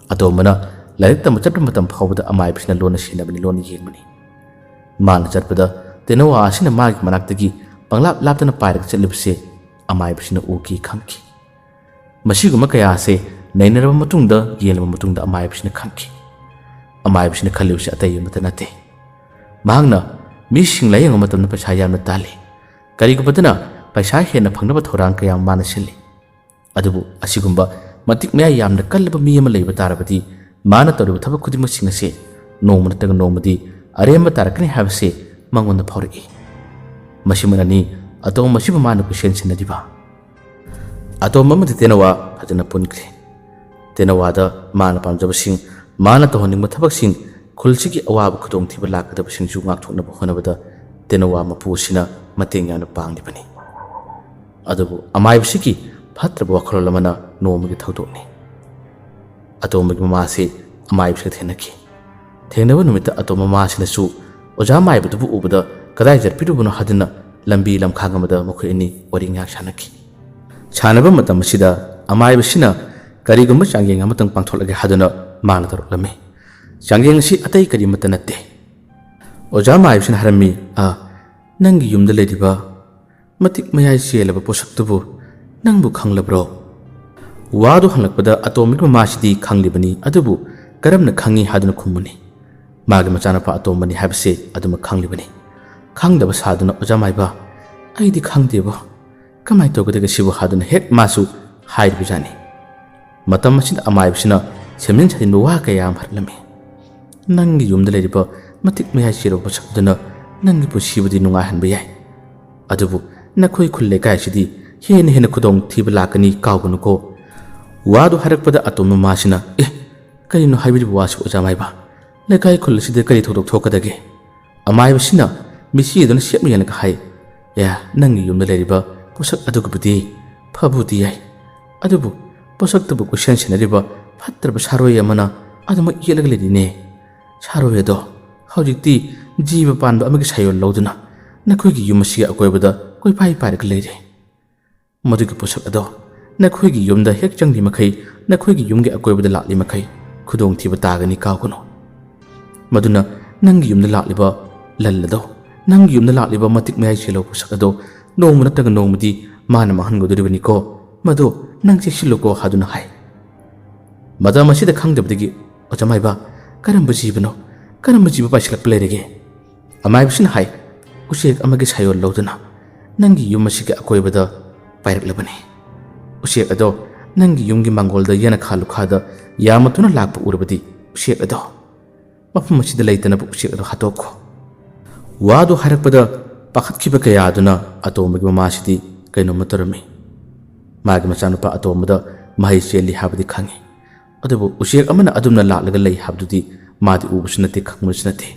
ꯑꯇꯣꯝꯕꯅ ꯂꯥꯏꯔꯤꯛ ꯇꯝꯕ ꯆꯠꯄ ꯃꯇꯝ ꯐꯥꯎꯕꯗ ꯑꯃꯥꯏꯕꯁꯤꯅ ꯂꯣꯟꯅ ꯁꯦꯟꯅꯕꯅꯤ, ꯂꯣꯟꯅ ꯌꯦꯡꯕꯅꯤ꯫ ꯃꯥꯅ ꯆꯠꯄꯗ ꯇꯦꯅꯋꯥ ꯑꯁꯤꯅ ꯃꯥꯒꯤ ꯃꯅꯥꯛꯇꯒꯤ ꯄꯪꯂꯥꯞ ꯂꯥꯞꯇꯅ ꯄꯥꯏꯔꯒ ꯆꯠꯂꯤꯕꯁꯦ ꯑꯃꯥꯏꯕꯁꯤꯅ ꯎꯈꯤ, ꯈꯪꯈꯤ꯫ ꯃꯁꯤꯒꯨꯝꯕ ꯀꯌꯥ ꯑꯁꯦ ꯅꯩꯅꯔꯕ ꯃꯇꯨꯡꯗ, ꯌꯦꯡꯂꯕ ꯃꯇꯨꯡꯗ ꯑꯃꯥꯏꯕꯁꯤꯅ ꯈꯪꯈꯤ꯫ ꯑꯃꯥꯏꯕꯁꯤꯅ ꯈꯜꯂꯤꯕꯁꯤ ꯑꯇꯩ ꯑꯃꯠꯇ ꯅꯠꯇꯦ꯫ ꯃꯍꯥꯛꯅ ꯃꯤꯁꯤꯡ ꯂꯥꯌꯦꯡꯕ ꯃꯇꯝꯗ ꯄꯩꯁꯥ ꯌꯥꯝꯅ ꯇꯥꯜꯂꯤ꯫ ꯀꯔꯤꯒꯨꯝꯕꯗꯅ ꯄꯩꯁꯥ ꯍꯦꯟꯅ ꯐꯪꯅꯕ ꯊꯧꯔꯥꯡ ꯀꯌꯥ ꯃꯥꯅ ꯁꯤꯜꯂꯤ꯫ ꯑꯗꯨꯕꯨ ꯑꯁꯤꯒꯨꯝꯕ ꯃꯇꯤꯛ ꯃꯌꯥꯏ ꯌꯥꯝꯅ ꯀꯜꯂꯕ ꯃꯤ ꯑꯃ ꯂꯩꯕ ꯇꯥꯔꯕꯗꯤ ꯃꯥꯅ ꯇꯧꯔꯤꯕ ꯊꯕꯛ ꯈꯨꯗꯤꯡꯃꯛꯁꯤꯡ ꯑꯁꯤ ꯅꯣꯡꯃ ꯅꯠꯇ꯭ꯔꯒ ꯅꯣꯡꯃꯗꯤ ꯑꯔꯦꯝꯕ ꯇꯥꯔꯛꯀꯅꯤ ꯍꯥꯏꯕꯁꯤ ꯃꯉꯣꯟꯗ ꯐꯥꯎꯔꯛꯏ꯫ ꯃꯁꯤꯃꯛꯅꯅꯤ ꯑꯇꯣꯝꯕꯁꯤꯕꯨ ꯃꯥꯅ ꯀꯣꯏꯁꯦꯟ ꯁꯦꯟꯅꯔꯤꯕ꯫ ꯑꯇꯣꯝꯕ ꯑꯃꯗꯤ ꯇꯦꯅꯋꯥ ꯐꯖꯅ ꯄꯨꯟꯈ꯭ꯔꯦ꯫ ꯇꯦꯅꯋꯥꯗ ꯃꯥꯅ ꯄꯥꯝꯖꯕꯁꯤꯡ, ꯃꯥꯅ ꯇꯧꯍꯟꯅꯤꯡꯕ ꯊꯕꯛꯁꯤꯡ, ꯈꯨꯜꯁꯤꯒꯤ ꯑꯋꯥꯕ ꯈꯨꯗꯣꯡꯊꯤꯕ ꯂꯥꯛꯀꯗꯕꯁꯤꯡꯁꯨ ꯉꯥꯛꯊꯣꯛꯅꯕ ꯍꯣꯠꯅꯕꯗ ꯇꯦꯅꯋꯥ ꯃꯄꯨ ꯑꯁꯤꯅ ꯃꯇꯦꯡ ꯌꯥꯝꯅ ꯄꯥꯡꯂꯤꯕꯅꯤ꯫ ꯑꯗꯨꯕꯨ ꯑꯃꯥꯏꯕꯁꯤꯒꯤ ꯐꯠꯇ꯭ꯔꯕ ꯋꯥꯈꯜꯂꯣꯟ ꯑꯃꯅ ꯅꯣꯡꯃꯒꯤ ꯊꯧꯗꯣꯛꯅꯤ꯫ ꯑꯇꯣꯝꯕꯒꯤ ꯃꯃꯥꯁꯤ ꯑꯃꯥꯏꯕꯁꯤꯒ ꯊꯦꯡꯅꯈꯤ꯫ ꯊꯦꯡꯅꯕ ꯅꯨꯃꯤꯠꯇ ꯑꯇꯣꯝꯕ ꯃꯃꯥꯁꯤꯅꯁꯨ ꯑꯣꯖꯥ ꯃꯥꯏꯕꯗꯨꯕꯨ ꯎꯕꯗ ꯀꯗꯥꯏ ꯆꯠꯄꯤꯔꯨꯕꯅꯣ ꯍꯥꯏꯗꯨꯅ ꯂꯝꯕꯤ ꯂꯝꯈꯥꯡ ꯑꯃꯗ ꯃꯈꯣꯏ ꯑꯅꯤ ꯋꯥꯔꯤ ꯉꯥꯏꯍꯥꯛ ꯁꯥꯟꯅꯈꯤ꯫ ꯁꯥꯟꯅꯕ ꯃꯇꯝ ꯑꯁꯤꯗ ꯑꯃꯥꯏꯕꯁꯤꯅ ꯀꯔꯤꯒꯨꯝꯕ ꯆꯥꯡꯌꯦꯡ ꯑꯃꯇꯪ ꯄꯥꯡꯊꯣꯛꯂꯒꯦ ꯍꯥꯏꯗꯨꯅ ꯃꯥꯅ ꯇꯧꯔꯛꯂꯝꯃꯤ꯫ ꯆꯥꯡꯌꯦꯡ ꯑꯁꯤ ꯑꯇꯩ ꯀꯔꯤꯃꯠꯇ ꯅꯠꯇꯦ꯫ ꯑꯣꯖꯥ ꯃꯥꯏꯕꯁꯤꯅ ꯍꯥꯏꯔꯝꯃꯤ, "ꯑ, ꯅꯪꯒꯤ ꯌꯨꯝꯗ ꯂꯩꯔꯤꯕ ꯃꯇꯤꯛ ꯃꯌꯥꯏ ꯆꯦꯜꯂꯕ ꯄꯣꯠꯁꯛꯇꯨꯕꯨ ꯅꯪꯕꯨ ꯈꯪꯂꯕ꯭ꯔꯣ?" ꯋꯥꯗꯨ ꯍꯪꯂꯛꯄꯗ ꯑꯇꯣꯝꯕꯒꯤ ꯃꯃꯥꯁꯤꯗꯤ ꯈꯪꯂꯤꯕꯅꯤ, ꯑꯗꯨꯕꯨ ꯀꯔꯝꯅ ꯈꯪꯉꯤ ꯍꯥꯏꯗꯨꯅ ꯈꯨꯝꯕꯅꯤ꯫ ꯃꯥꯒꯤ ꯃꯆꯥꯅꯨꯄꯥ ꯑꯇꯣꯝꯕꯅꯤ ꯍꯥꯏꯕꯁꯦ ꯑꯗꯨꯃꯛ ꯈꯪꯂꯤꯕꯅꯤ꯫ ꯈꯪꯗꯕ ꯁꯥꯗꯨꯅ, "ꯑꯣꯖꯥ ꯃꯥꯏꯕ, ꯑꯩꯗꯤ ꯈꯪꯗꯦꯕꯣ꯫ ꯀꯃꯥꯏꯅ ꯇꯧꯒꯗꯒꯦ ꯁꯤꯕꯨ?" ꯍꯥꯏꯗꯨꯅ ꯍꯦꯛ ꯃꯥꯁꯨ ꯍꯥꯏꯔꯤꯕꯖꯥꯠꯅꯤ꯫ ꯃꯇꯝ ꯑꯁꯤꯗ ꯑꯃꯥꯏꯕꯁꯤꯅ ꯁꯦꯝꯖꯤꯟ ꯁꯥꯖꯤꯟꯕ ꯋꯥ ꯀꯌꯥ ꯑꯃ ꯍꯥꯏꯔꯛꯂꯝꯃꯤ꯫ "ꯅꯪꯒꯤ ꯌꯨꯝꯗ ꯂꯩꯔꯤꯕ ꯃꯇꯤꯛ ꯃꯌꯥꯏ ꯆꯦꯜꯂꯕ ꯄꯣꯠꯁꯛ ꯑꯗꯨꯅ ꯅꯪꯒꯤ ꯄꯨꯟꯁꯤꯕꯨꯗꯤ ꯅꯨꯡꯉꯥꯏꯍꯟꯕ ꯌꯥꯏ, ꯑꯗꯨꯕꯨ ꯅꯈꯣꯏ ꯈꯨꯜ ꯂꯩꯀꯥꯏꯁꯤꯗꯤ ꯍꯦꯟꯅ ꯍꯦꯟꯅ ꯈꯨꯗꯣꯡ ꯊꯤꯕ ꯂꯥꯛꯀꯅꯤ, ꯀꯥꯎꯒꯅꯨꯀꯣ꯫ ꯋꯥꯗꯨ ꯍꯥꯏꯔꯛꯄꯗ ꯑꯇꯣꯝꯕ ꯃꯃꯥꯁꯤꯅ, "ꯑꯦ, ꯀꯔꯤꯅꯣ ꯍꯥꯏꯕꯤꯔꯤꯕ ꯋꯥꯁꯤ ꯑꯣꯖꯥ ꯃꯥꯏꯕ? ꯂꯩꯀꯥꯏ ꯈꯨꯜ ꯑꯁꯤꯗ ꯀꯔꯤ ꯊꯧꯗꯣꯛ ꯊꯣꯛꯀꯗꯒꯦ?" ꯑꯃꯥꯏꯕꯁꯤꯅ ꯃꯤꯆꯤ ꯑꯗꯨꯅ ꯁꯦꯞꯅ ꯌꯦꯡꯂꯒ ꯍꯥꯏ, "ꯑꯦ, ꯅꯪꯒꯤ ꯌꯨꯝꯗ ꯂꯩꯔꯤꯕ ꯄꯣꯠꯁꯛ ꯑꯗꯨꯒꯕꯨꯗꯤ ꯐꯕꯨꯗꯤ ꯌꯥꯏ, ꯑꯗꯨꯕꯨ ꯄꯣꯠꯁꯛꯇꯨꯕꯨ ꯀꯣꯏꯁꯦꯟ ꯁꯦꯟꯅꯔꯤꯕ ꯐꯠꯇ꯭ꯔꯕ ꯁꯥꯔꯣꯏ ꯑꯃꯅ ꯑꯗꯨꯃꯛ ꯌꯦꯠꯂꯒ ꯂꯩꯔꯤꯅꯦ꯫ ꯁꯥꯔꯣꯏ ꯑꯗꯣ ꯍꯧꯖꯤꯛꯇꯤ ꯖꯤꯕ ꯄꯥꯟꯕ ꯑꯃꯒꯤ ꯁꯥꯌꯣꯟ ꯂꯧꯗꯨꯅ ꯅꯈꯣꯏꯒꯤ ꯌꯨꯝ ꯑꯁꯤꯒꯤ ꯑꯀꯣꯏꯕꯗ ꯀꯣꯏꯄꯥꯏ ꯄꯥꯏꯔꯒ ꯂꯩꯔꯦ꯫ ꯃꯗꯨꯒꯤ ꯄꯣꯠꯁꯛ ꯑꯗꯣ ꯅꯈꯣꯏꯒꯤ ꯌꯨꯝꯗ ꯍꯦꯛ ꯆꯪꯂꯤ ꯃꯈꯩ, ꯅꯈꯣꯏꯒꯤ ꯌꯨꯝꯒꯤ ꯑꯀꯣꯏꯕꯗ ꯂꯥꯛꯂꯤ ꯃꯈꯩ ꯈꯨꯗꯣꯡꯊꯤꯕ ꯇꯥꯒꯅꯤ, ꯀꯥꯎꯒꯅꯨ꯫ ꯃꯗꯨꯅ ꯅꯪꯒꯤ ꯌꯨꯝꯗ ꯂꯥꯛꯂꯤꯕ ꯂꯟ ꯑꯗꯣ, ꯅꯪꯒꯤ ꯌꯨꯝꯗ ꯂꯥꯛꯂꯤꯕ ꯃꯇꯤꯛ ꯃꯌꯥꯏ ꯆꯦꯜꯂꯕ ꯄꯣꯠꯁꯛ ꯑꯗꯣ ꯅꯣꯡꯃ ꯅꯠꯇ꯭ꯔꯒ ꯅꯣꯡꯃꯗꯤ ꯃꯥꯅ ꯃꯥꯡꯍꯟꯒꯗꯧꯔꯤꯕꯅꯤꯀꯣ꯫ ꯃꯗꯣ ꯅꯪ ꯆꯦꯛꯁꯤꯜꯂꯨꯀꯣ" ꯍꯥꯏꯗꯨꯅ ꯍꯥꯏ꯫ ꯃꯇꯝ ꯑꯁꯤꯗ ꯈꯪꯗꯕꯗꯒꯤ, "ꯑꯣꯖꯥ ꯃꯥꯏꯕ, ꯀꯔꯝꯕ ꯖꯤꯕꯅꯣ? ꯀꯔꯝꯕ ꯖꯤꯕ ꯄꯥꯏꯁꯤꯜꯂꯛꯄ ꯂꯩꯔꯒꯦ?" ꯑꯃꯥꯏꯕꯁꯤꯅ ꯍꯥꯏ, "ꯎꯆꯦꯛ ꯑꯃꯒꯤ ꯁꯥꯌꯣꯟ ꯂꯧꯗꯨꯅ ꯅꯪꯒꯤ ꯌꯨꯝ ꯑꯁꯤꯒꯤ ꯑꯀꯣꯏꯕꯗ ꯄꯥꯏꯔꯛꯂꯕꯅꯤ꯫ ꯎꯆꯦꯛ ꯑꯗꯣ ꯅꯪꯒꯤ ꯌꯨꯝꯒꯤ ꯃꯥꯡꯒꯣꯜꯗ ꯌꯦꯅꯈꯥ ꯂꯨꯈꯥꯗ ꯌꯥꯝꯅ ꯊꯨꯅ ꯂꯥꯛꯄ ꯎꯔꯕꯗꯤ ꯎꯆꯦꯛ ꯑꯗꯣ ꯃꯐꯝ ꯑꯁꯤꯗ ꯂꯩꯇꯅꯕ ꯎꯆꯦꯛ ꯑꯗꯣ ꯍꯥꯠꯇꯣꯛꯈꯣ"꯫ ꯋꯥꯗꯨ ꯍꯥꯏꯔꯛꯄꯗ ꯄꯥꯈꯠꯈꯤꯕ ꯀꯌꯥ ꯑꯗꯨꯅ ꯑꯇꯣꯝꯕꯒꯤ ꯃꯃꯥꯁꯤꯗꯤ ꯀꯩꯅꯣꯝꯃ ꯇꯧꯔꯝꯃꯤ꯫ ꯃꯥꯒꯤ ꯃꯆꯥꯅꯨꯄꯥ ꯑꯇꯣꯝꯕꯗ ꯃꯍꯩ ꯆꯦꯜꯂꯤ ꯍꯥꯏꯕꯗꯤ ꯈꯪꯉꯤ, ꯑꯗꯨꯕꯨ ꯎꯆꯦꯛ ꯑꯃꯅ ꯑꯗꯨꯝꯅ ꯂꯥꯛꯂꯒ ꯂꯩ ꯍꯥꯏꯕꯗꯨꯗꯤ ꯃꯥꯗꯤ ꯎꯕꯁꯨ ꯅꯠꯇꯦ, ꯈꯪꯕꯁꯨ ꯅꯠꯇꯦ꯫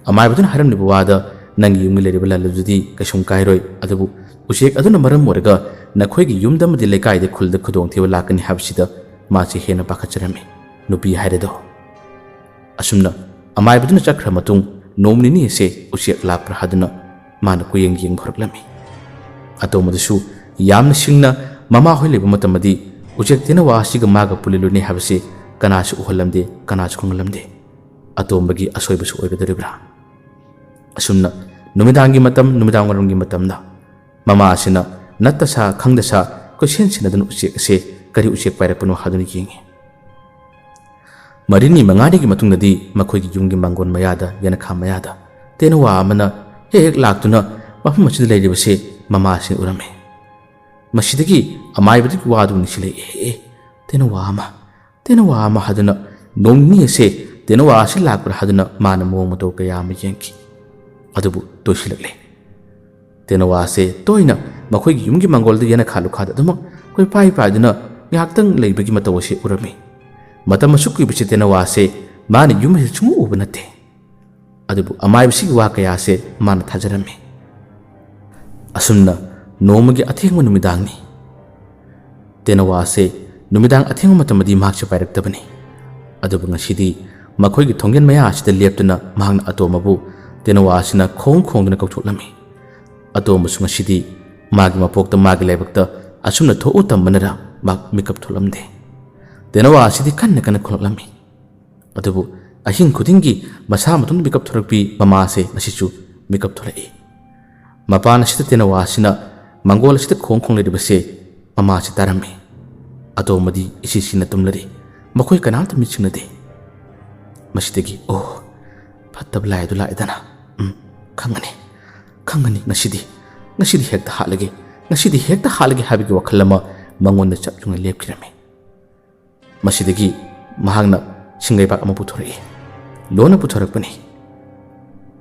ꯑꯃꯥꯏꯕꯗꯨꯅ ꯍꯥꯏꯔꯝꯂꯤꯕ ꯋꯥꯗ ꯅꯪꯒꯤ ꯌꯨꯝꯒꯤ ꯂꯩꯔꯤꯕ ꯂꯟ ꯑꯗꯨꯗꯤ ꯀꯩꯁꯨꯝ ꯀꯥꯏꯔꯣꯏ, ꯑꯗꯨꯕꯨ ꯎꯆꯦꯛ ꯑꯗꯨꯅ ꯃꯔꯝ ꯑꯣꯏꯔꯒ ꯅꯈꯣꯏꯒꯤ ꯌꯨꯝꯗ ꯑꯃꯗꯤ ꯂꯩꯀꯥꯏꯗ ꯈꯨꯜꯗ ꯈꯨꯗꯣꯡꯊꯤꯕ ꯂꯥꯛꯀꯅꯤ ꯍꯥꯏꯕꯁꯤꯗ ꯃꯥꯁꯦ ꯍꯦꯟꯅ ꯄꯥꯈꯠꯆꯔꯝꯃꯤ꯫ ꯅꯨꯄꯤ ꯍꯥꯏꯔꯦꯗꯣ꯫ ꯑꯁꯨꯝꯅ ꯑꯃꯥꯏꯕꯗꯨꯅ ꯆꯠꯈ꯭ꯔ ꯃꯇꯨꯡ ꯅꯣꯡ ꯅꯤꯅꯤ ꯑꯁꯦ ꯎꯆꯦꯛ ꯂꯥꯛꯄ꯭ꯔꯥ ꯍꯥꯏꯗꯨꯅ ꯃꯥꯅ ꯀꯨꯌꯦꯡ ꯌꯦꯡꯕ ꯍꯧꯔꯛꯂꯝꯃꯤ꯫ ꯑꯇꯣꯝꯕꯗꯨꯁꯨ ꯌꯥꯝꯅ ꯁꯤꯡꯅ ꯃꯃꯥ ꯍꯣꯏ ꯂꯩꯕ ꯃꯇꯝꯗꯗꯤ ꯎꯆꯦꯛ ꯇꯦꯅꯋꯥ ꯑꯁꯤꯒ ꯃꯥꯒ ꯄꯨꯜꯂꯤꯂꯨꯅꯤ ꯍꯥꯏꯕꯁꯤ ꯀꯅꯥꯁꯨ ꯎꯍꯜꯂꯝꯗꯦ, ꯀꯅꯥꯁꯨ ꯈꯪꯍꯜꯂꯝꯗꯦ꯫ ꯑꯇꯣꯝꯕꯒꯤ ꯑꯁꯣꯏꯕꯁꯨ ꯑꯣꯏꯒꯗꯧꯔꯤꯕ꯭ꯔꯥ? ꯑꯁꯨꯝꯅ ꯅꯨꯃꯤꯗꯥꯡꯒꯤ ꯃꯇꯝ, ꯅꯨꯃꯤꯗꯥꯡ ꯋꯥꯏꯔꯝꯒꯤ ꯃꯇꯝꯗ ꯃꯃꯥ ꯑꯁꯤꯅ ꯅꯠꯇ ꯁꯥ ꯈꯪꯗ ꯁꯥ ꯀꯣꯏꯁꯦꯟ ꯁꯦꯟꯅꯗꯨꯅ ꯎꯆꯦꯛ ꯑꯁꯦ ꯀꯔꯤ ꯎꯆꯦꯛ ꯄꯥꯏꯔꯛꯄꯅꯣ ꯍꯥꯏꯗꯨꯅ ꯌꯦꯡꯉꯤ꯫ ꯃꯔꯤꯅꯤ ꯃꯉꯥꯅꯤꯒꯤ ꯃꯇꯨꯡꯗꯗꯤ ꯃꯈꯣꯏꯒꯤ ꯌꯨꯝꯒꯤ ꯃꯥꯡꯒꯣꯟ ꯃꯌꯥꯗ, ꯌꯦꯅꯈꯥ ꯃꯌꯥꯗ ꯇꯦꯅꯋꯥ ꯑꯃꯅ ꯍꯦꯛ ꯍꯦꯛ ꯂꯥꯛꯇꯨꯅ ꯃꯐꯝ ꯑꯁꯤꯗ ꯂꯩꯔꯤꯕꯁꯦ ꯃꯃꯥꯁꯤꯅ ꯎꯔꯝꯃꯤ꯫ ꯃꯁꯤꯗꯒꯤ ꯑꯃꯥꯏꯕꯗꯨꯒꯤ ꯋꯥꯗꯨ ꯅꯤꯡꯁꯤꯡꯂꯛꯏ꯫ "ꯑꯦ, ꯑꯦ, ꯇꯦꯅꯋꯥ ꯑꯃ, ꯇꯦꯅꯋꯥ ꯑꯃ" ꯍꯥꯏꯗꯨꯅ ꯅꯣꯡ ꯅꯤꯅꯤ ꯑꯁꯦ ꯇꯦꯅꯋꯥ ꯑꯁꯤ ꯂꯥꯛꯄ꯭ꯔꯥ ꯍꯥꯏꯗꯨꯅ ꯃꯥꯅ ꯃꯑꯣꯡ ꯃꯇꯧ ꯀꯌꯥ ꯑꯃ ꯌꯦꯡꯈꯤ꯫ ꯑꯗꯨꯕꯨ ꯇꯣꯏꯁꯤꯜꯂꯛꯂꯦ꯫ ꯇꯦꯅꯋꯥꯁꯦ ꯇꯣꯏꯅ ꯃꯈꯣꯏꯒꯤ ꯌꯨꯝꯒꯤ ꯃꯥꯡꯒꯣꯜꯗ ꯌꯦꯅꯈꯥ ꯂꯨꯈꯥꯗ ꯑꯗꯨꯃꯛ ꯀꯣꯏꯄꯥꯏ ꯄꯥꯏꯗꯨꯅ ꯉꯥꯏꯍꯥꯛꯇꯪ ꯂꯩꯕꯒꯤ ꯃꯇꯧ ꯑꯁꯤ ꯎꯔꯝꯃꯤ꯫ ꯃꯇꯝ ꯑꯁꯨꯛ ꯀꯨꯏꯕꯁꯤ ꯇꯦꯅꯋꯥꯁꯦ ꯃꯥꯅ ꯌꯨꯝ ꯑꯁꯤꯗ ꯁꯨꯡꯎ ꯎꯕ ꯅꯠꯇꯦ꯫ ꯑꯗꯨꯕꯨ ꯑꯃꯥꯏꯕꯁꯤꯒꯤ ꯋꯥ ꯀꯌꯥꯁꯦ ꯃꯥꯅ ꯊꯥꯖꯔꯝꯃꯤ꯫ ꯑꯁꯨꯝꯅ ꯅꯣꯡꯃꯒꯤ ꯑꯊꯦꯡꯕ ꯅꯨꯃꯤꯗꯥꯡꯅꯤ꯫ ꯇꯦꯅꯋꯥ ꯑꯁꯦ ꯅꯨꯃꯤꯗꯥꯡ ꯑꯊꯦꯡꯕ ꯃꯇꯝꯗꯗꯤ ꯃꯍꯥꯛꯁꯦ ꯄꯥꯏꯔꯛꯇꯕꯅꯤ꯫ ꯑꯗꯨꯕꯨ ꯉꯁꯤꯗꯤ ꯃꯈꯣꯏꯒꯤ ꯊꯣꯡꯒꯦꯟ ꯃꯌꯥ ꯑꯁꯤꯗ ꯂꯦꯞꯇꯨꯅ ꯃꯍꯥꯛꯅ ꯑꯇꯣꯝꯕꯕꯨ ꯇꯦꯅꯋꯥ ꯑꯁꯤꯅ ꯈꯣꯡ ꯈꯣꯡꯗꯨꯅ ꯀꯧꯊꯣꯛꯂꯝꯃꯤ꯫ ꯑꯇꯣꯝꯕꯁꯨ ꯉꯁꯤꯗꯤ ꯃꯥꯒꯤ ꯃꯄꯣꯛꯇ, ꯃꯥꯒꯤ ꯂꯥꯏꯕꯛꯇ ꯑꯁꯨꯝꯅ ꯊꯣꯛꯎ ꯇꯝꯕꯅꯔ ꯃꯍꯥꯛ ꯃꯤꯀꯞ ꯊꯣꯛꯂꯝꯗꯦ꯫ ꯇꯦꯅꯋꯥ ꯑꯁꯤꯗꯤ ꯀꯟꯅ ꯀꯟꯅ ꯈꯣꯡꯂꯛꯂꯝꯃꯤ꯫ ꯑꯗꯨꯕꯨ ꯑꯍꯤꯡ ꯈꯨꯗꯤꯡꯒꯤ ꯃꯁꯥ ꯃꯇꯣꯝꯇ ꯃꯤꯀꯞ ꯊꯣꯔꯛꯄꯤ ꯃꯃꯥꯁꯦ ꯉꯁꯤꯁꯨ ꯃꯤꯀꯞ ꯊꯣꯔꯛꯏ꯫ ꯃꯄꯥꯟ ꯑꯁꯤꯗ ꯇꯦꯅꯋꯥ ꯑꯁꯤꯅ ꯃꯪꯒꯣꯜ ꯑꯁꯤꯗ ꯈꯣꯡ ꯈꯣꯡ ꯂꯩꯔꯤꯕꯁꯦ ꯃꯃꯥꯁꯤ ꯇꯥꯔꯝꯃꯤ꯫ ꯑꯇꯣꯝꯕꯗꯤ ꯏꯁꯤ ꯁꯤꯅ ꯇꯨꯝꯂꯔꯤ꯫ ꯃꯈꯣꯏ ꯀꯅꯥꯝꯇ ꯃꯤꯠ ꯁꯤꯡꯅꯗꯦ꯫ ꯃꯁꯤꯗꯒꯤ, "ꯑꯣ, ꯐꯠꯇꯕ ꯂꯥꯏ ꯑꯗꯨ ꯂꯥꯛꯑꯦꯗꯅ꯫ ꯎꯝ, ꯈꯪꯒꯅꯤ, ꯈꯪꯒꯅꯤ ꯉꯁꯤꯗꯤ꯫ ꯉꯁꯤꯗꯤ ꯍꯦꯛꯇ ꯍꯥꯠꯂꯒꯦ, ꯉꯁꯤꯗꯤ ꯍꯦꯛꯇ ꯍꯥꯠꯂꯒꯦ" ꯍꯥꯏꯕꯒꯤ ꯋꯥꯈꯜ ꯑꯃ ꯃꯉꯣꯟꯗ ꯆꯞ ꯌꯨꯡꯅ ꯂꯦꯞꯈꯤꯔꯝꯃꯤ꯫ ꯃꯁꯤꯗꯒꯤ ꯃꯍꯥꯛꯅ ꯁꯤꯡꯂꯩꯕꯥꯛ ꯑꯃ ꯄꯨꯊꯣꯔꯛꯏ꯫ ꯂꯣꯟꯅ ꯄꯨꯊꯣꯔꯛꯄꯅꯤ꯫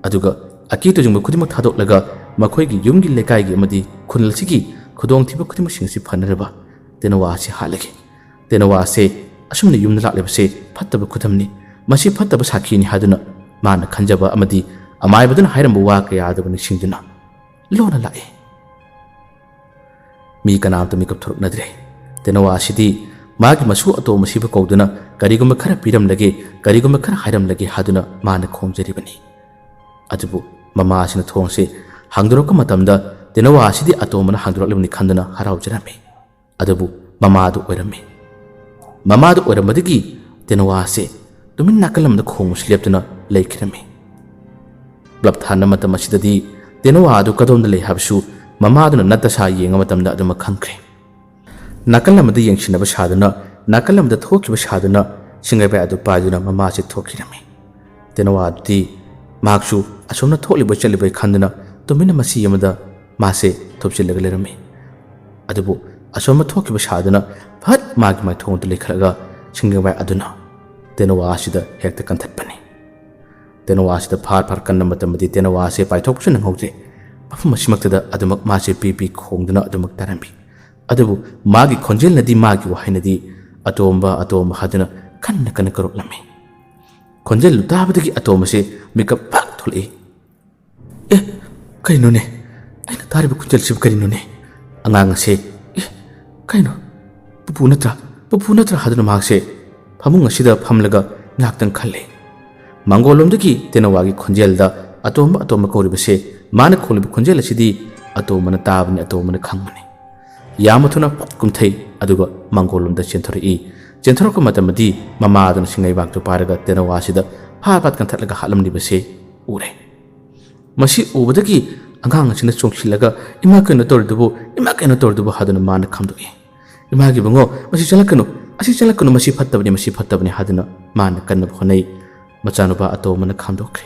ꯑꯗꯨꯒ ꯑꯀꯤ ꯇꯨꯖꯨꯡꯕ ꯈꯨꯗꯤꯡꯃꯛ ꯊꯥꯗꯣꯛꯂꯒ ꯃꯈꯣꯏꯒꯤ ꯌꯨꯝꯒꯤ, ꯂꯩꯀꯥꯏꯒꯤ ꯑꯃꯗꯤ ꯈꯨꯜ ꯑꯁꯤꯒꯤ ꯈꯨꯗꯣꯡꯊꯤꯕ ꯈꯨꯗꯤꯡꯃꯛꯁꯤꯡ ꯑꯁꯤ ꯐꯅꯅꯕ ꯇꯦꯅꯋꯥ ꯑꯁꯤ ꯍꯥꯠꯂꯒꯦ꯫ ꯇꯦꯅꯋꯥ ꯑꯁꯦ ꯑꯁꯨꯝꯅ ꯌꯨꯝꯗ ꯂꯥꯛꯂꯤꯕꯁꯦ ꯐꯠꯇꯕ ꯈꯨꯗꯝꯅꯤ, ꯃꯁꯤ ꯐꯠꯇꯕ ꯁꯥꯈꯤꯅꯤ ꯍꯥꯏꯗꯨꯅ ꯃꯥꯅ ꯈꯟꯖꯕ ꯑꯃꯗꯤ ꯑꯃꯥꯏꯕꯗꯨꯅ ꯍꯥꯏꯔꯝꯕ ꯋꯥ ꯀꯌꯥ ꯑꯗꯨꯕꯨ ꯅꯤꯡꯁꯤꯡꯗꯨꯅ ꯂꯣꯟꯅ ꯂꯥꯛꯏ꯫ ꯃꯤ ꯀꯅꯥꯝꯇ ꯃꯤꯀꯞ ꯊꯣꯔꯛꯅꯗ꯭ꯔꯦ꯫ ꯇꯦꯅꯋꯥ ꯑꯁꯤꯗꯤ ꯃꯥꯒꯤ ꯃꯁꯨ ꯑꯇꯣꯝꯕꯁꯤꯕꯨ ꯀꯧꯗꯨꯅ ꯀꯔꯤꯒꯨꯝꯕ ꯈꯔ ꯄꯤꯔꯝꯂꯒꯦ, ꯀꯔꯤꯒꯨꯝꯕ ꯈꯔ ꯍꯥꯏꯔꯝꯂꯒꯦ ꯍꯥꯏꯗꯨꯅ ꯃꯥꯅ ꯈꯣꯡꯖꯔꯤꯕꯅꯤ꯫ ꯑꯗꯨꯕꯨ ꯃꯃꯥ ꯑꯁꯤꯅ ꯊꯣꯡꯁꯦ ꯍꯥꯡꯗꯣꯔꯛꯄ ꯃꯇꯝꯗ ꯇꯦꯅꯋꯥ ꯑꯁꯤꯗꯤ ꯑꯇꯣꯝꯕꯅ ꯍꯥꯡꯗꯣꯔꯛꯂꯤꯕꯅꯤ ꯈꯟꯗꯨꯅ ꯍꯔꯥꯎꯖꯔꯝꯃꯤ꯫ ꯑꯗꯨꯕꯨ ꯃꯃꯥꯗꯨ ꯑꯣꯏꯔꯝꯃꯤ꯫ ꯃꯃꯥꯗꯨ ꯑꯣꯏꯔꯝꯕꯗꯒꯤ ꯇꯦꯅꯋꯥ ꯑꯁꯤ ꯇꯨꯃꯤꯟ ꯅꯥꯀꯜ ꯑꯃꯗ ꯈꯣꯡꯕꯁꯨ ꯂꯦꯞꯇꯨꯅ ꯂꯩꯈꯤꯔꯝꯃꯤ꯫ ꯄꯨꯂꯞ ꯊꯥꯅ ꯃꯇꯝ ꯑꯁꯤꯗꯗꯤ ꯇꯦꯅꯋꯥ ꯑꯗꯨ ꯀꯗꯣꯝꯗ ꯂꯩ ꯍꯥꯏꯕꯁꯨ ꯃꯃꯥꯗꯨꯅ ꯅꯠꯇ ꯁꯥ ꯌꯦꯡꯉ ꯃꯇꯝꯗ ꯑꯗꯨꯃꯛ ꯈꯪꯈ꯭ꯔꯦ꯫ ꯅꯥꯀꯜ ꯑꯃꯗ ꯌꯦꯡꯁꯤꯟꯅꯕ ꯁꯥꯗꯨꯅ, ꯅꯥꯀꯜ ꯑꯃꯗ ꯊꯣꯛꯈꯤꯕ ꯁꯥꯗꯨꯅ ꯁꯤꯡꯒꯕꯥꯏ ꯑꯗꯨ ꯄꯥꯏꯗꯨꯅ ꯃꯃꯥꯁꯦ ꯊꯣꯛꯈꯤꯔꯝꯃꯤ꯫ ꯇꯦꯅꯋꯥ ꯑꯗꯨꯗꯤ ꯃꯍꯥꯛꯁꯨ ꯑꯁꯣꯝꯅ ꯊꯣꯛꯂꯤꯕꯣꯏ ꯆꯠꯂꯤꯕꯣꯏ ꯈꯟꯗꯨꯅ ꯇꯨꯃꯤꯟꯅ ꯃꯁꯤ ꯑꯃꯗ ꯃꯥꯁꯦ ꯊꯨꯞꯆꯤꯜꯂꯒ ꯂꯩꯔꯝꯃꯤ꯫ ꯑꯗꯨꯕꯨ ꯑꯁꯣꯝꯅ ꯊꯣꯛꯈꯤꯕ ꯁꯥꯗꯨꯅ ꯐꯠ ꯃꯥꯒꯤ ꯃꯥꯏꯊꯣꯡꯗ ꯂꯩꯈꯠꯂꯒ ꯁꯤꯡꯒꯕꯥꯏ ꯑꯗꯨꯅ ꯇꯦꯅꯋꯥ ꯑꯁꯤꯗ ꯍꯦꯛꯇ ꯀꯟꯊꯠꯄꯅꯤ꯫ ꯇꯦꯅꯋꯥꯁꯤꯗ ꯐꯥꯔ ꯐꯥꯔ ꯀꯟꯕ ꯃꯇꯝꯗꯗꯤ ꯇꯦꯅꯋꯥꯁꯦ ꯄꯥꯏꯊꯣꯛꯄꯁꯨ ꯅꯪꯍꯧꯗ꯭ꯔꯦ꯫ ꯃꯐꯝ ꯑꯁꯤꯃꯛꯇꯗ ꯑꯗꯨꯃꯛ ꯃꯥꯁꯦ ꯄꯤ ꯄꯤ ꯈꯣꯡꯗꯨꯅ ꯑꯗꯨꯃꯛ ꯇꯥꯔꯝꯃꯤ꯫ ꯑꯗꯨꯕꯨ ꯃꯥꯒꯤ ꯈꯣꯟꯖꯦꯜꯅꯗꯤ, ꯃꯥꯒꯤ ꯋꯥꯍꯩꯅꯗꯤ "ꯑꯇꯣꯝꯕ, ꯑꯇꯣꯝꯕ" ꯍꯥꯏꯗꯨꯅ ꯀꯟꯅ ꯀꯟꯅ ꯀꯧꯔꯛꯂꯝꯃꯤ꯫ ꯈꯣꯟꯖꯦꯜꯗꯨ ꯇꯥꯕꯗꯒꯤ ꯑꯇꯣꯝꯕꯁꯦ ꯃꯤꯀꯞ ꯐꯥꯛ ꯊꯣꯛꯂꯛꯏ꯫ "ꯑꯦ, ꯀꯩꯅꯣꯅꯦ? ꯑꯩꯅ ꯇꯥꯔꯤꯕ ꯈꯣꯟꯖꯦꯜꯁꯤꯕꯨ ꯀꯔꯤꯅꯣꯅꯦ?" ꯑꯉꯥꯡ ꯑꯁꯦ, "ꯑꯦ, ꯀꯩꯅꯣ? ꯄꯨꯄꯨ ꯅꯠꯇ꯭ꯔꯥ? ꯄꯨꯄꯨ ꯅꯠꯇ꯭ꯔꯥ?" ꯍꯥꯏꯗꯨꯅ ꯃꯍꯥꯛꯁꯦ ꯐꯃꯨꯡ ꯑꯁꯤꯗ ꯐꯝꯂꯒ ꯉꯥꯏꯍꯥꯛꯇꯪ ꯈꯜꯂꯦ꯫ ꯃꯥꯡꯒꯣꯜꯂꯣꯝꯗꯒꯤ ꯇꯦꯅꯋꯥꯒꯤ ꯈꯣꯟꯖꯦꯜꯗ "ꯑꯇꯣꯝꯕ, ꯑꯇꯣꯝꯕ" ꯀꯧꯔꯤꯕꯁꯦ ꯃꯥꯅ ꯈꯣꯡꯂꯤꯕ ꯈꯣꯟꯖꯦꯜ ꯑꯁꯤꯗꯤ ꯑꯇꯣꯝꯕꯅ ꯇꯥꯕꯅꯤ, ꯑꯇꯣꯝꯕꯅ ꯈꯪꯕꯅꯤ꯫ ꯌꯥꯝꯅ ꯊꯨꯅ ꯐꯠ ꯀꯨꯝꯊꯩ, ꯑꯗꯨꯒ ꯃꯥꯡꯒꯣꯜꯂꯣꯝꯗ ꯆꯦꯟꯊꯣꯔꯛꯏ꯫ ꯆꯦꯟꯊꯣꯔꯛꯄ ꯃꯇꯝꯗꯗꯤ ꯃꯃꯥꯗꯨꯅ ꯁꯤꯡꯅꯩꯕꯥꯛꯇꯨ ꯄꯥꯏꯔꯒ ꯇꯦꯅꯋꯥꯁꯤꯗ ꯐꯥꯠ ꯐꯥꯠ ꯀꯟꯊꯠꯂꯒ ꯍꯥꯠꯂꯝꯂꯤꯕꯁꯦ ꯎꯔꯦ꯫ ꯃꯁꯤ ꯎꯕꯗꯒꯤ ꯑꯉꯥꯡ ꯑꯁꯤꯅ ꯆꯣꯡꯁꯤꯜꯂꯒ, "ꯏꯃꯥ, ꯀꯩꯅꯣ ꯇꯧꯔꯤꯗꯨꯕꯨ? ꯏꯃꯥ, ꯀꯩꯅꯣ ꯇꯧꯔꯤꯗꯨꯕꯨ?" ꯍꯥꯏꯗꯨꯅ ꯃꯥꯅ ꯈꯥꯝꯗꯣꯛꯏ꯫ "ꯏꯃꯥꯒꯤ ꯏꯕꯨꯡꯉꯣ, ꯃꯁꯤ ꯆꯠꯂꯛꯀꯅꯨ, ꯑꯁꯤ ꯆꯠꯂꯛꯀꯅꯨ, ꯃꯁꯤ ꯐꯠꯇꯕꯅꯤ, ꯃꯁꯤ ꯐꯠꯇꯕꯅꯤ" ꯍꯥꯏꯗꯨꯅ ꯃꯥꯅ ꯀꯟꯅꯕ ꯍꯣꯠꯅꯩ꯫ ꯃꯆꯥꯅꯨꯄꯥ ꯑꯇꯣꯝꯕꯅ ꯈꯥꯝꯗꯣꯛꯈ꯭ꯔꯦ꯫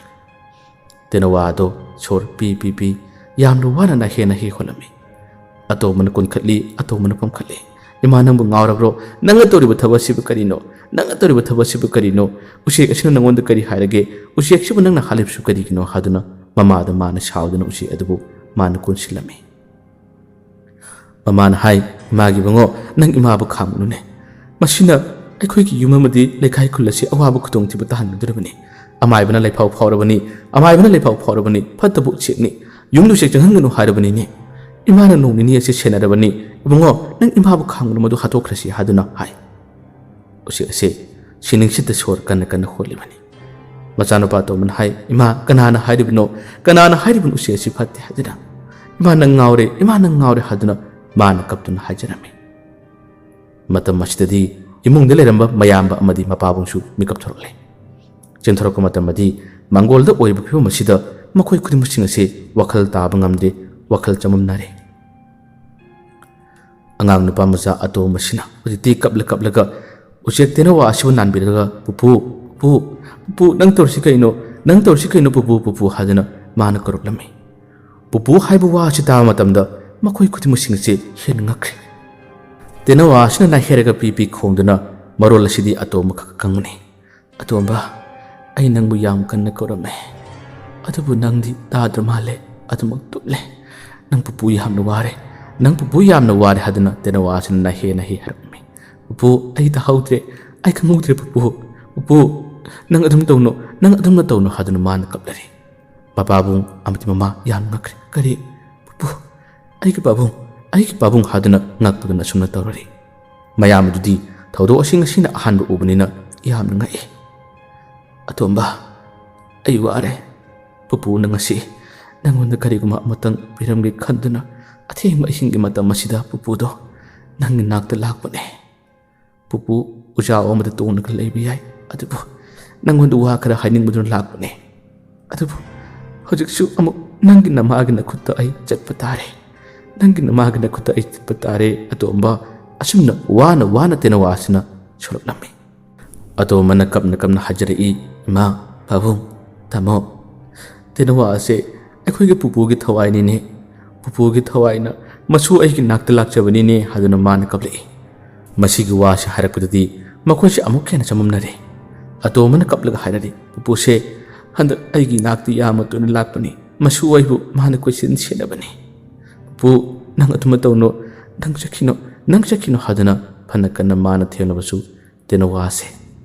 ꯇꯦꯅꯋꯥꯗꯣ ꯁꯣꯔ ꯄꯤ ꯄꯤ ꯄꯤ ꯌꯥꯝꯅ ꯋꯥꯅ ꯅꯥꯍꯦ ꯅꯥꯍꯦ ꯍꯣꯠꯂꯝꯃꯤ꯫ ꯑꯇꯣꯝꯕꯅ ꯀꯨꯟꯈꯠꯂꯤ, ꯑꯇꯣꯝꯕꯅ ꯄꯝꯈꯠꯂꯤ꯫ "ꯏꯃꯥ, ꯅꯪꯕꯨ ꯉꯥꯎꯔꯕ꯭ꯔꯣ? ꯅꯪꯅ ꯇꯧꯔꯤꯕ ꯊꯕꯛ ꯑꯁꯤꯕꯨ ꯀꯔꯤꯅꯣ? ꯅꯪꯅ ꯇꯧꯔꯤꯕ ꯊꯕꯛ ꯑꯁꯤꯕꯨ ꯀꯔꯤꯅꯣ? ꯎꯆꯦꯛ ꯑꯁꯤꯅ ꯅꯪꯉꯣꯟꯗ ꯀꯔꯤ ꯍꯥꯏꯔꯒꯦ? ꯎꯆꯦꯛꯁꯤꯕꯨ ꯅꯪꯅ ꯍꯥꯠꯂꯤꯕꯁꯤꯕꯨ ꯀꯔꯤꯒꯤꯅꯣ?" ꯍꯥꯏꯗꯨꯅ ꯃꯃꯥꯗ ꯃꯥꯅ ꯁꯥꯎꯗꯨꯅ ꯎꯆꯦꯛ ꯑꯗꯨꯕꯨ ꯃꯥꯅ ꯀꯣꯟꯁꯤꯜꯂꯝꯃꯤ꯫ ꯃꯃꯥꯅ ꯍꯥꯏ, "ꯏꯃꯥꯒꯤ ꯏꯕꯨꯡꯉꯣ, ꯅꯪ ꯏꯃꯥꯕꯨ ꯈꯥꯝꯒꯅꯨꯅꯦ꯫ ꯃꯁꯤꯅ ꯑꯩꯈꯣꯏꯒꯤ ꯌꯨꯝ ꯑꯃꯗꯤ ꯂꯩꯀꯥꯏ ꯈꯨꯜ ꯑꯁꯤ ꯑꯋꯥꯕ ꯈꯨꯗꯣꯡꯊꯤꯕ ꯇꯥꯍꯟꯒꯗꯧꯔꯤꯕꯅꯤ꯫ ꯑꯃꯥꯏꯕꯅ ꯂꯩꯐꯥꯎ ꯐꯥꯎꯔꯕꯅꯤ, ꯑꯃꯥꯏꯕꯅ ꯂꯩꯐꯥꯎ ꯐꯥꯎꯔꯕꯅꯤ, ꯐꯠꯇꯕ ꯎꯆꯦꯛꯅꯤ꯫ ꯌꯨꯝꯗ ꯎꯆꯦꯛ ꯆꯪꯍꯟꯒꯅꯨ ꯍꯥꯏꯔꯕꯅꯤꯅꯦ꯫ ꯏꯃꯥꯅ ꯅꯣꯡ ꯅꯤꯅꯤ ꯑꯁꯤ ꯁꯦꯟꯅꯔꯕꯅꯤ꯫ ꯏꯕꯨꯡꯉꯣ, ꯅꯪ ꯏꯃꯥꯕꯨ ꯈꯥꯝꯒꯅꯨ, ꯃꯗꯨ ꯍꯥꯠꯇꯣꯛꯈ꯭ꯔꯁꯤ" ꯍꯥꯏꯗꯨꯅ ꯍꯥꯏ꯫ ꯎꯆꯦꯛ ꯑꯁꯤ ꯁꯤꯅꯤꯡꯁꯤꯠꯇ ꯁꯣꯔ ꯀꯟꯅ ꯀꯟꯅ ꯍꯣꯜꯂꯤꯕꯅꯤ꯫ ꯃꯆꯥꯅꯨꯄꯥ ꯑꯇꯣꯝꯕꯅ ꯍꯥꯏ, "ꯏꯃꯥ, ꯀꯅꯥꯅ ꯍꯥꯏꯔꯤꯕꯅꯣ? ꯀꯅꯥꯅ ꯍꯥꯏꯔꯤꯕꯅꯣ ꯎꯆꯦꯛ ꯑꯁꯤ ꯐꯠꯇꯦ ꯍꯥꯏꯗꯨꯅ? ꯏꯃꯥ, ꯅꯪ ꯉꯥꯎꯔꯦ, ꯏꯃꯥ, ꯅꯪ ꯉꯥꯎꯔꯦ" ꯍꯥꯏꯗꯨꯅ ꯃꯥꯅ ꯀꯞꯇꯨꯅ ꯍꯥꯏꯖꯔꯝꯃꯤ꯫ ꯃꯇꯝ ꯑꯁꯤꯗꯗꯤ ꯏꯃꯨꯡꯗ ꯂꯩꯔꯝꯕ ꯃꯌꯥꯝꯕ ꯑꯃꯗꯤ ꯃꯄꯥꯕꯨꯡꯁꯨ ꯃꯤꯀꯞ ꯊꯣꯔꯛꯂꯦ꯫ ꯆꯦꯟꯊꯣꯔꯛꯄ ꯃꯇꯝꯗꯗꯤ ꯃꯥꯡꯒꯣꯜꯗ ꯑꯣꯏꯔꯤꯕ ꯐꯤꯕꯝ ꯑꯁꯤꯗ ꯃꯈꯣꯏ ꯈꯨꯗꯤꯡꯃꯛꯁꯤꯡ ꯑꯁꯤ ꯋꯥꯈꯜ ꯇꯥꯕ ꯉꯝꯗꯦ, ꯋꯥꯈꯜ ꯆꯃꯝꯅꯔꯦ꯫ ꯑꯉꯥꯡ ꯅꯨꯄꯥ ꯃꯆꯥ ꯑꯇꯣꯝꯕꯁꯤꯅ ꯍꯧꯖꯤꯛꯇꯤ ꯀꯞꯂ ꯀꯞꯂꯒ ꯎꯆꯦꯛ ꯇꯦꯅꯋꯥ ꯑꯁꯤꯕꯨ ꯅꯥꯟꯕꯤꯔꯒ, "ꯄꯨꯄꯨ, ꯄꯨꯄꯨ, ꯄꯨꯄꯨ, ꯅꯪ ꯇꯧꯔꯤꯁꯤ ꯀꯩꯅꯣ? ꯅꯪ ꯇꯧꯔꯤꯁꯤ ꯀꯩꯅꯣ, ꯄꯨꯄꯨ, ꯄꯨꯄꯨ?" ꯍꯥꯏꯗꯨꯅ ꯃꯥꯅ ꯀꯧꯔꯛꯂꯝꯃꯤ꯫ ꯄꯨꯄꯨ ꯍꯥꯏꯕ ꯋꯥ ꯑꯁꯤ ꯇꯥꯕ ꯃꯇꯝꯗ ꯃꯈꯣꯏ ꯈꯨꯗꯤꯡꯃꯛꯁꯤꯡ ꯑꯁꯤ ꯍꯦꯟꯅ ꯉꯛꯈ꯭ꯔꯦ꯫ ꯇꯦꯅꯋꯥ ꯑꯁꯤꯅ ꯅꯥꯏꯍꯦꯔꯒ ꯄꯤ ꯄꯤ ꯈꯣꯡꯗꯨꯅ ꯃꯔꯣꯜ ꯑꯁꯤꯗꯤ ꯑꯇꯣꯝꯕ ꯈꯛ ꯈꯪꯕꯅꯤ꯫ "ꯑꯇꯣꯝꯕ, ꯑꯩ ꯅꯪꯕꯨ ꯌꯥꯝ ꯀꯟꯅ ꯀꯧꯔꯝꯃꯦ, ꯑꯗꯨꯕꯨ ꯅꯪꯗꯤ ꯇꯥꯗ꯭ꯔ ꯃꯥꯜꯂꯦ, ꯑꯗꯨꯃꯛ ꯇꯨꯝꯂꯦ꯫ ꯅꯪ ꯄꯨꯄꯨ ꯌꯥꯝꯅ ꯋꯥꯔꯦ, ꯅꯪ ꯄꯨꯄꯨ ꯌꯥꯝꯅ ꯋꯥꯔꯦ ꯍꯥꯏꯗꯨꯅ ꯇꯦꯅꯋꯥꯁꯤꯅ ꯅꯍꯦ ꯅꯍꯦ ꯍꯥꯏꯔꯛꯂꯝꯃꯤ꯫ "ꯄꯨꯄꯨ, ꯑꯩ ꯇꯥꯍꯧꯗ꯭ꯔꯦ, ꯑꯩ ꯈꯪꯍꯧꯗ꯭ꯔꯦ ꯄꯨꯄꯨ꯫ ꯄꯨꯄꯨ, ꯅꯪ ꯑꯗꯨꯝ ꯇꯧꯅꯨ, ꯅꯪ ꯑꯗꯨꯝꯅ ꯇꯧꯅꯨ" ꯍꯥꯏꯗꯨꯅ ꯃꯥꯅ ꯀꯞꯂꯔꯤ꯫ ꯃꯄꯥꯕꯨꯡ ꯑꯃꯗꯤ ꯃꯃꯥ ꯌꯥꯝ ꯉꯛꯈ꯭ꯔꯦ꯫ "ꯀꯔꯤ? ꯄꯨꯄꯨ, ꯑꯩꯒꯤ ꯄꯥꯕꯨꯡ, ꯑꯩꯒꯤ ꯄꯥꯕꯨꯡ" ꯍꯥꯏꯗꯨꯅ ꯉꯛꯄꯗꯨꯅ ꯑꯁꯨꯝꯅ ꯇꯧꯔꯔꯤ꯫ ꯃꯌꯥꯝ ꯑꯗꯨꯗꯤ ꯊꯧꯗꯣꯛ ꯑꯁꯤ ꯉꯁꯤꯅ ꯑꯍꯥꯟꯕ ꯎꯕꯅꯤꯅ ꯌꯥꯝꯅ ꯉꯛꯏ꯫ "ꯑꯇꯣꯝꯕ, ꯑꯩ ꯋꯥꯔꯦ꯫ ꯄꯨꯄꯨꯅ ꯉꯁꯤ ꯅꯪꯉꯣꯟꯗ ꯀꯔꯤꯒꯨꯝꯕ ꯑꯃꯇꯪ ꯄꯤꯔꯝꯒꯦ ꯈꯟꯗꯨꯅ ꯑꯊꯦꯡꯕ ꯑꯍꯤꯡꯒꯤ ꯃꯇꯝ ꯑꯁꯤꯗ ꯄꯨꯄꯨꯗꯣ ꯅꯪꯒꯤ ꯅꯥꯛꯇ ꯂꯥꯛꯄꯅꯦ꯫ ꯄꯨꯄꯨ ꯎꯖꯥ ꯑꯃꯗ ꯇꯣꯡꯂꯒ ꯂꯩꯕ ꯌꯥꯏ, ꯑꯗꯨꯕꯨ ꯅꯪꯉꯣꯟꯗ ꯋꯥ ꯈꯔ ꯍꯥꯏꯅꯤꯡꯕꯗꯨꯅ ꯂꯥꯛꯄꯅꯦ꯫ ꯑꯗꯨꯕꯨ ꯍꯧꯖꯤꯛꯁꯨ ꯑꯃꯨꯛ ꯅꯪꯒꯤ ꯅꯃꯥꯒꯤ ꯅꯈꯨꯠꯇ ꯑꯩ ꯆꯠꯄ ꯇꯥꯔꯦ꯫ ꯅꯪꯒꯤ ꯅꯃꯥꯒꯤ ꯅꯈꯨꯠꯇ ꯑꯩ ꯆꯠꯄ ꯇꯥꯔꯦ, ꯑꯇꯣꯝꯕ"꯫ ꯑꯁꯨꯝꯅ ꯋꯥꯅ ꯋꯥꯅ ꯇꯦꯅꯋꯥꯁꯤꯅ ꯁꯣꯜꯂꯛꯂꯝꯃꯤ꯫ ꯑꯇꯣꯝꯕꯅ ꯀꯞꯅ ꯀꯞꯅ ꯍꯥꯏꯖꯔꯛꯏ, "ꯏꯃꯥ, ꯄꯥꯕꯨꯡ, ꯇꯥꯃꯣ, ꯇꯦꯅꯋꯥ ꯑꯁꯦ ꯑꯩꯈꯣꯏꯒꯤ ꯄꯨꯄꯨꯒꯤ ꯊꯋꯥꯏꯅꯤꯅꯦ꯫ ꯄꯨꯄꯨꯒꯤ ꯊꯋꯥꯏꯅ ꯃꯁꯨ ꯑꯩꯒꯤ ꯅꯥꯛꯇ ꯂꯥꯛꯆꯕꯅꯤꯅꯦ" ꯍꯥꯏꯗꯨꯅ ꯃꯥꯅ ꯀꯞꯂꯛꯏ꯫ ꯃꯁꯤꯒꯤ ꯋꯥꯁꯤ ꯍꯥꯏꯔꯛꯄꯗꯗꯤ ꯃꯈꯣꯏꯁꯦ ꯑꯃꯨꯛ ꯍꯦꯟꯅ ꯆꯃꯝꯅꯔꯦ꯫ ꯑꯇꯣꯝꯕꯅ ꯀꯞꯂꯒ ꯍꯥꯏꯔꯛꯏ, "ꯄꯨꯄꯨꯁꯦ ꯍꯟꯗꯛ ꯑꯩꯒꯤ ꯅꯥꯛꯇ ꯌꯥꯝꯅ ꯇꯣꯏꯅ ꯂꯥꯛꯄꯅꯤ꯫ ꯃꯁꯨ ꯑꯩꯕꯨ ꯃꯥꯅ ꯀꯣꯏꯁꯦꯟ ꯁꯦꯟꯅꯕꯅꯤ꯫ ꯄꯨꯄꯨ, ꯅꯪ ꯑꯗꯨꯃ ꯇꯧꯅꯨ, ꯅꯪ ꯆꯠꯈꯤꯅꯨ, ꯅꯪ ꯆꯠꯈꯤꯅꯨ" ꯍꯥꯏꯗꯨꯅ ꯐꯅ ꯀꯟꯅ ꯃꯥꯅ ꯊꯦꯝꯂꯕꯁꯨ ꯇꯦꯅꯋꯥꯁꯦ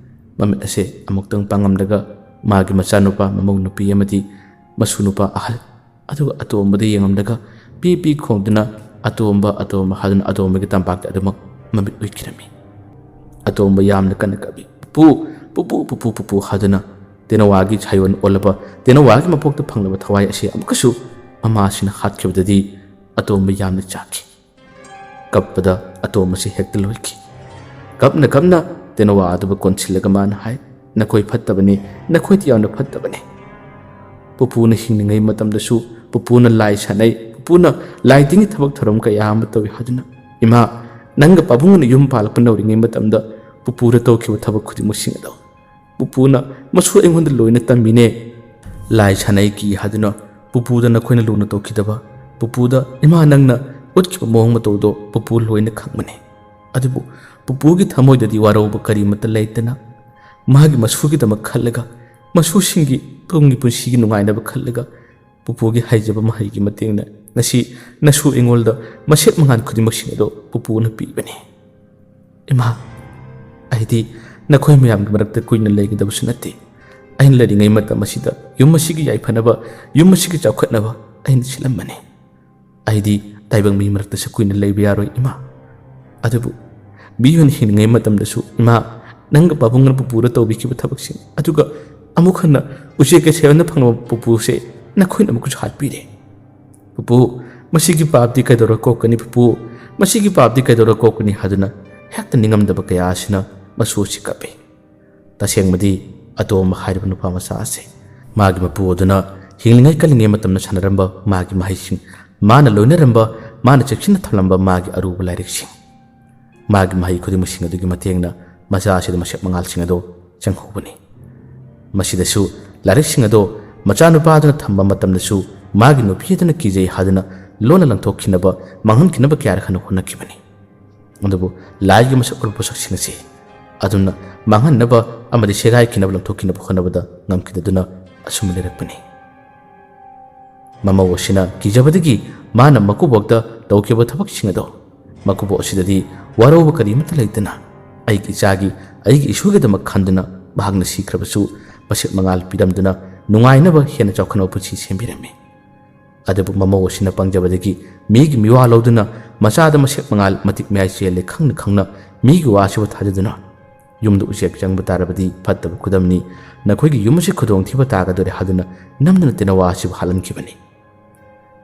ꯃꯃꯤꯠ ꯑꯁꯦ ꯑꯃꯨꯛꯇꯪ ꯄꯥꯡꯂꯝꯂꯒ ꯃꯥꯒꯤ ꯃꯆꯥꯅꯨꯄꯥ ꯃꯃꯧ ꯅꯨꯄꯤ ꯑꯃꯗꯤ ꯃꯁꯨ ꯅꯨꯄꯥ ꯑꯍꯜ ꯑꯗꯨꯒ ꯑꯇꯣꯝꯕꯗ ꯌꯦꯡꯂꯝꯂꯒ ꯄꯤ ꯄꯤ ꯈꯣꯡꯗꯨꯅ "ꯑꯇꯣꯝꯕ, ꯑꯇꯣꯝꯕ" ꯍꯥꯏꯗꯨꯅ ꯑꯇꯣꯝꯕꯒꯤ ꯇꯝꯄꯥꯛꯇ ꯑꯗꯨꯃꯛ ꯃꯃꯤꯠ ꯎꯏꯈꯤꯔꯝꯃꯤ꯫ ꯑꯇꯣꯝꯕ ꯌꯥꯝꯅ ꯀꯟꯅ ꯀꯞꯏ, "ꯄꯨꯄꯨ, ꯄꯨꯄꯨ, ꯄꯨꯄꯨ, ꯄꯨꯄꯨ" ꯍꯥꯏꯗꯨꯅ ꯇꯦꯅꯋꯥꯒꯤ ꯁꯥꯌꯣꯟ ꯑꯣꯜꯂꯕ, ꯇꯦꯅꯋꯥꯒꯤ ꯃꯄꯣꯛꯇ ꯐꯪꯂꯕ ꯊꯋꯥꯏ ꯑꯁꯤ ꯑꯃꯨꯛꯀꯁꯨ ꯃꯃꯥꯁꯤꯅ ꯍꯥꯠꯈꯤꯕꯗꯗꯤ ꯑꯇꯣꯝꯕ ꯌꯥꯝꯅ ꯆꯥꯛꯈꯤ꯫ ꯀꯞꯄꯗ ꯑꯇꯣꯝꯕꯁꯤ ꯍꯦꯛꯇ ꯂꯣꯏꯈꯤ꯫ ꯀꯞꯅ ꯀꯞꯅ ꯇꯦꯅꯋꯥ ꯑꯗꯨꯕꯨ ꯀꯣꯟꯁꯤꯜꯂꯒ ꯃꯥꯅ ꯍꯥꯏ, "ꯅꯈꯣꯏ ꯐꯠꯇꯕꯅꯤ, ꯅꯈꯣꯏꯗꯤ ꯌꯥꯝꯅ ꯐꯠꯇꯕꯅꯤ꯫ ꯄꯨꯄꯨꯅ ꯍꯤꯡꯂꯤꯉꯩ ꯃꯇꯝꯗꯁꯨ ꯄꯨꯄꯨꯅ ꯂꯥꯏ ꯁꯥꯟꯅꯩ, ꯄꯨꯄꯨꯅ ꯂꯥꯏ ꯇꯤꯟꯒꯤ ꯊꯕꯛ ꯊꯧꯔꯝ ꯀꯌꯥ ꯑꯃ ꯇꯧꯏ" ꯍꯥꯏꯗꯨꯅ꯫ "ꯏꯃꯥ, ꯅꯪꯒ ꯄꯥꯕꯨꯡꯅ ꯌꯨꯝ ꯄꯥꯜꯂꯛꯄ ꯅꯧꯔꯤꯉꯩ ꯃꯇꯝꯗ ꯄꯨꯄꯨꯅ ꯇꯧꯈꯤꯕ ꯊꯕꯛ ꯈꯨꯗꯤꯡꯃꯛꯁꯤꯡ ꯑꯗꯣ ꯄꯨꯄꯨꯅ ꯃꯁꯨ ꯑꯩꯉꯣꯟꯗ ꯂꯣꯏꯅ ꯇꯝꯃꯤꯅꯦ꯫ ꯂꯥꯏ ꯁꯥꯟꯅꯩ ꯀꯤ ꯍꯥꯏꯗꯨꯅ ꯄꯨꯄꯨꯗ ꯅꯈꯣꯏꯅ ꯂꯨꯅ ꯇꯧꯈꯤꯗꯕ, ꯄꯨꯄꯨꯗ ꯏꯃꯥ ꯅꯪꯅ ꯎꯠꯈꯤꯕ ꯃꯑꯣꯡ ꯃꯇꯧꯗꯣ ꯄꯨꯄꯨ ꯂꯣꯏꯅ ꯈꯪꯕꯅꯤ꯫ ꯑꯗꯨꯕꯨ ꯄꯨꯄꯨꯒꯤ ꯊꯃꯣꯏꯗꯗꯤ ꯋꯥꯔꯧꯕ ꯀꯔꯤꯃꯠꯇ ꯂꯩꯇꯅ ꯃꯥꯒꯤ ꯃꯁꯨꯒꯤꯗꯃꯛ ꯈꯜꯂꯒ ꯃꯁꯨꯁꯤꯡꯒꯤ ꯇꯨꯡꯒꯤ ꯄꯨꯟꯁꯤꯒꯤ ꯅꯨꯡꯉꯥꯏꯅꯕ ꯈꯜꯂꯒ ꯄꯨꯄꯨꯒꯤ ꯍꯩꯖꯕ ꯃꯍꯩꯒꯤ ꯃꯇꯦꯡꯅ ꯉꯁꯤ ꯅꯁꯨ ꯑꯩꯉꯣꯟꯗ ꯃꯁꯦꯛ ꯃꯉꯥꯜ ꯈꯨꯗꯤꯡꯃꯛꯁꯤꯡ ꯑꯗꯨ ꯄꯨꯄꯨꯅ ꯄꯤꯕꯅꯤ꯫ ꯏꯃꯥ, ꯑꯩꯗꯤ ꯅꯈꯣꯏ ꯃꯌꯥꯝꯒꯤ ꯃꯔꯛꯇ ꯀꯨꯏꯅ ꯂꯩꯒꯗꯕꯁꯨ ꯅꯠꯇꯦ꯫ ꯑꯩꯅ ꯂꯩꯔꯤꯉꯩ ꯃꯇꯝ ꯑꯁꯤꯗ ꯌꯨꯝ ꯑꯁꯤꯒꯤ ꯌꯥꯏꯐꯅꯕ, ꯌꯨꯝ ꯑꯁꯤꯒꯤ ꯆꯥꯎꯈꯠꯅꯕ ꯑꯩꯅ ꯁꯤꯜꯂꯝꯕꯅꯤ꯫ ꯑꯩꯗꯤ ꯇꯥꯏꯕꯪ ꯃꯤ ꯃꯔꯛꯇꯁꯨ ꯀꯨꯏꯅ ꯂꯩꯕ ꯌꯥꯔꯣꯏ, ꯏꯃꯥ꯫ ꯑꯗꯨꯕꯨ ꯃꯤ ꯑꯣꯏꯅ ꯍꯤꯡꯂꯤꯉꯩ ꯃꯇꯝꯗꯁꯨ, ꯏꯃꯥ, ꯅꯪꯒ ꯄꯥꯕꯨꯡꯅ ꯄꯨꯄꯨꯗ ꯇꯧꯕꯤꯈꯤꯕ ꯊꯕꯛꯁꯤꯡ, ꯑꯗꯨꯒ ꯑꯃꯨꯛ ꯍꯟꯅ ꯎꯆꯦꯛꯀ ꯁꯦꯝꯅ ꯐꯪꯂꯕ ꯄꯨꯄꯨꯁꯦ ꯅꯈꯣꯏꯅ ꯑꯃꯨꯛꯀꯁꯨ ꯍꯥꯠꯄꯤꯔꯦ꯫ "ꯄꯨꯄꯨ, ꯃꯁꯤꯒꯤ ꯄꯥꯞꯇꯤ ꯀꯩꯗꯧꯔ ꯀꯣꯛꯀꯅꯤ, ꯄꯨꯄꯨ? ꯃꯁꯤꯒꯤ ꯄꯥꯞꯇꯤ ꯀꯩꯗꯧꯔ ꯀꯣꯛꯀꯅꯤ?" ꯍꯥꯏꯗꯨꯅ ꯍꯦꯛꯇ ꯅꯤꯡꯉꯝꯗꯕ ꯀꯌꯥ ꯑꯁꯤꯅ ꯃꯁꯨ ꯑꯁꯤ ꯀꯞꯄꯤ꯫ ꯇꯁꯦꯡꯕꯗꯤ ꯑꯇꯣꯝꯕ ꯍꯥꯏꯔꯤꯕ ꯅꯨꯄꯥ ꯃꯆꯥ ꯑꯁꯤ ꯃꯥꯒꯤ ꯃꯄꯨ ꯑꯗꯨꯅ ꯍꯤꯡꯂꯤꯉꯩ ꯀꯜꯂꯤꯉꯩ ꯃꯇꯝꯗ ꯁꯥꯟꯅꯔꯝꯕ ꯃꯥꯒꯤ ꯃꯍꯩꯁꯤꯡ, ꯃꯥꯅ ꯂꯣꯏꯅꯔꯝꯕ, ꯃꯥꯅ ꯆꯦꯛꯁꯤꯟꯅ ꯊꯝꯂꯝꯕ ꯃꯥꯒꯤ ꯑꯔꯨꯕ ꯂꯥꯏꯔꯤꯛꯁꯤꯡ, ꯃꯥꯒꯤ ꯃꯍꯩ ꯈꯨꯗꯤꯡꯃꯛꯁꯤꯡ ꯑꯗꯨꯒꯤ ꯃꯇꯦꯡꯅ ꯃꯆꯥ ꯑꯁꯤꯗ ꯃꯁꯦꯛ ꯃꯉꯥꯜꯁꯤꯡ ꯑꯗꯨ ꯆꯪꯍꯧꯕꯅꯤ꯫ ꯃꯁꯤꯗꯁꯨ ꯂꯥꯏꯔꯤꯛꯁꯤꯡ ꯑꯗꯨ ꯃꯆꯥꯅꯨꯄꯥ ꯑꯗꯨꯅ ꯊꯝꯕ ꯃꯇꯝꯗꯁꯨ ꯃꯥꯒꯤ ꯅꯨꯄꯤ ꯑꯗꯨꯅ ꯀꯤꯖꯩ ꯍꯥꯏꯗꯨꯅ ꯂꯣꯟꯅ ꯂꯪꯊꯣꯛꯈꯤꯅꯕ, ꯃꯥꯡꯍꯟꯈꯤꯅꯕ ꯀꯌꯥꯔꯛ ꯍꯟꯅ ꯍꯣꯠꯅꯈꯤꯕꯅꯤ꯫ ꯑꯗꯨꯕꯨ ꯂꯥꯏꯒꯤ ꯃꯁꯛ ꯑꯣꯏꯕ ꯄꯣꯠꯁꯛꯁꯤꯡ ꯑꯁꯤ ꯑꯗꯨꯝꯅ ꯃꯥꯡꯍꯟꯅꯕ ꯑꯃꯗꯤ ꯁꯦꯒꯥꯏꯈꯤꯅꯕ, ꯂꯪꯊꯣꯛꯈꯤꯅꯕ ꯍꯣꯠꯅꯕꯗ ꯉꯝꯈꯤꯗꯗꯨꯅ ꯑꯁꯨꯝꯅ ꯂꯩꯔꯛꯄꯅꯤ꯫ ꯃꯃꯧ ꯑꯁꯤꯅ ꯀꯤꯖꯕꯗꯒꯤ ꯃꯥꯅ ꯃꯀꯨꯕꯣꯛꯇ ꯇꯧꯈꯤꯕ ꯊꯕꯛꯁꯤꯡ ꯑꯗꯣ ꯃꯀꯨꯕꯣꯛ ꯑꯁꯤꯗꯗꯤ ꯋꯥꯔꯧꯕ ꯀꯔꯤꯃꯠꯇ ꯂꯩꯇꯅ ꯑꯩꯒꯤ ꯏꯆꯥꯒꯤ, ꯑꯩꯒꯤ ꯏꯁꯨꯒꯤꯗꯃꯛ ꯈꯟꯗꯨꯅ ꯃꯍꯥꯛꯅ ꯁꯤꯈ꯭ꯔꯕꯁꯨ ꯃꯁꯦꯛ ꯃꯉꯥꯜ ꯄꯤꯔꯝꯗꯨꯅ ꯅꯨꯡꯉꯥꯏꯅꯕ ꯍꯦꯟꯅ ꯆꯥꯎꯈꯠꯅꯕ ꯄꯨꯟꯁꯤ ꯁꯦꯝꯕꯤꯔꯝꯃꯤ꯫ ꯑꯗꯨꯕꯨ ꯃꯃꯧ ꯑꯁꯤꯅ ꯄꯪꯖꯕꯗꯒꯤ ꯃꯤꯒꯤ ꯃꯤꯋꯥ ꯂꯧꯗꯨꯅ ꯃꯆꯥꯗ ꯃꯁꯦꯛ ꯃꯉꯥꯜ ꯃꯇꯤꯛ ꯃꯌꯥꯏ ꯆꯦꯜꯂꯦ ꯈꯪꯅ ꯈꯪꯅ ꯃꯤꯒꯤ ꯋꯥꯁꯤꯕꯨ ꯊꯥꯖꯗꯨꯅ ꯌꯨꯝꯗ ꯎꯆꯦꯛ ꯆꯪꯕ ꯇꯥꯔꯕꯗꯤ ꯐꯠꯇꯕ ꯈꯨꯗꯝꯅꯤ, ꯅꯈꯣꯏꯒꯤ ꯌꯨꯝ ꯑꯁꯤ ꯈꯨꯗꯣꯡꯊꯤꯕ ꯇꯥꯒꯗꯧꯔꯦ ꯍꯥꯏꯗꯨꯅ ꯅꯝꯗꯨꯅ ꯇꯦꯅꯋꯥ ꯑꯁꯤꯕꯨ ꯍꯥꯠꯍꯟꯈꯤꯕꯅꯤ꯫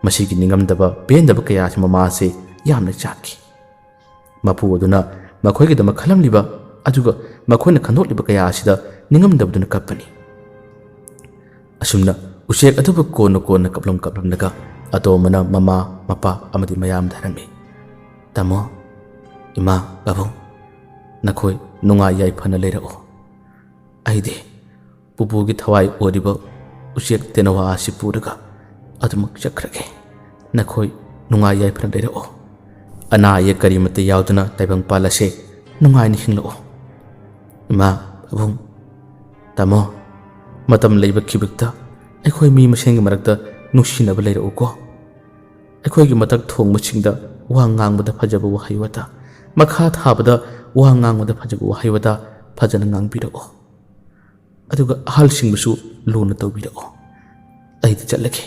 ꯃꯁꯤꯒꯤ ꯅꯤꯡꯉꯝꯗꯕ ꯄꯦꯟꯗꯕ ꯀꯌꯥ ꯑꯁꯤ ꯃꯃꯥ ꯑꯁꯤ ꯌꯥꯝꯅ ꯆꯥꯛꯈꯤ꯫ ꯃꯄꯨ ꯑꯗꯨꯅ ꯃꯈꯣꯏꯒꯤꯗꯃꯛ ꯈꯜꯂꯝꯂꯤꯕ ꯑꯗꯨꯒ ꯃꯈꯣꯏꯅ ꯈꯟꯗꯣꯛꯂꯤꯕ ꯀꯌꯥ ꯑꯁꯤꯗ ꯅꯤꯡꯉꯝꯗꯕꯗꯨꯅ ꯀꯞꯄꯅꯤ꯫ ꯑꯁꯨꯝꯅ ꯎꯆꯦꯛ ꯑꯗꯨꯕꯨ ꯀꯣꯟꯅ ꯀꯣꯟꯅ ꯀꯞꯂꯝ ꯀꯞꯂꯝꯂꯒ ꯑꯇꯣꯝꯕꯅ ꯃꯃꯥ, ꯃꯄꯥ ꯑꯃꯗꯤ ꯃꯌꯥꯝꯗ ꯍꯥꯏꯔꯝꯃꯤ, "ꯇꯥꯃꯣ, ꯏꯃꯥ, ꯄꯥꯕꯨꯡ, ꯅꯈꯣꯏ ꯅꯨꯡꯉꯥꯏ ꯌꯥꯏꯐꯅ ꯂꯩꯔꯛꯎ꯫ ꯑꯩꯗꯤ ꯄꯨꯄꯨꯒꯤ ꯊꯋꯥꯏ ꯑꯣꯏꯔꯤꯕ ꯎꯆꯦꯛ ꯇꯦꯅꯋꯥ ꯑꯁꯤ ꯄꯨꯔꯒ ꯑꯗꯨꯃꯛ ꯆꯠꯈ꯭ꯔꯒꯦ꯫ ꯅꯈꯣꯏ ꯅꯨꯡꯉꯥꯏ ꯌꯥꯏꯐꯅ ꯂꯩꯔꯛꯎ꯫ ꯑꯅꯥ ꯑꯌꯦꯛ ꯀꯔꯤꯃꯠꯇ ꯌꯥꯎꯗꯅ ꯇꯥꯏꯕꯪꯄꯥꯜ ꯑꯁꯦ ꯅꯨꯡꯉꯥꯏꯅ ꯍꯤꯡꯂꯛꯎ꯫ ꯏꯃꯥ, ꯄꯥꯕꯨꯡ, ꯇꯥꯃꯣ, ꯃꯇꯝ ꯂꯩꯕ ꯈꯤꯕꯤꯛꯇ ꯑꯩꯈꯣꯏ ꯃꯤ ꯃꯁꯦꯟꯒꯤ ꯃꯔꯛꯇ ꯅꯨꯡꯁꯤꯅꯕ ꯂꯩꯔꯛꯎꯀꯣ꯫ ꯑꯩꯈꯣꯏꯒꯤ ꯃꯊꯛ ꯊꯣꯡꯕꯁꯤꯡꯗ ꯋꯥ ꯉꯥꯡꯕꯗ ꯐꯖꯕ ꯋꯥꯍꯩ ꯋꯥꯇꯥ, ꯃꯈꯥ ꯊꯥꯕꯗ ꯋꯥ ꯉꯥꯡꯕꯗ ꯐꯖꯕ ꯋꯥꯍꯩ ꯋꯥꯇꯥ ꯐꯖꯅ ꯉꯥꯡꯕꯤꯔꯛꯑꯣ꯫ ꯑꯗꯨꯒ ꯑꯍꯜꯁꯤꯡꯕꯨꯁꯨ ꯂꯨꯅ ꯇꯧꯕꯤꯔꯛꯑꯣ꯫ ꯑꯩꯗꯤ ꯆꯠꯂꯒꯦ꯫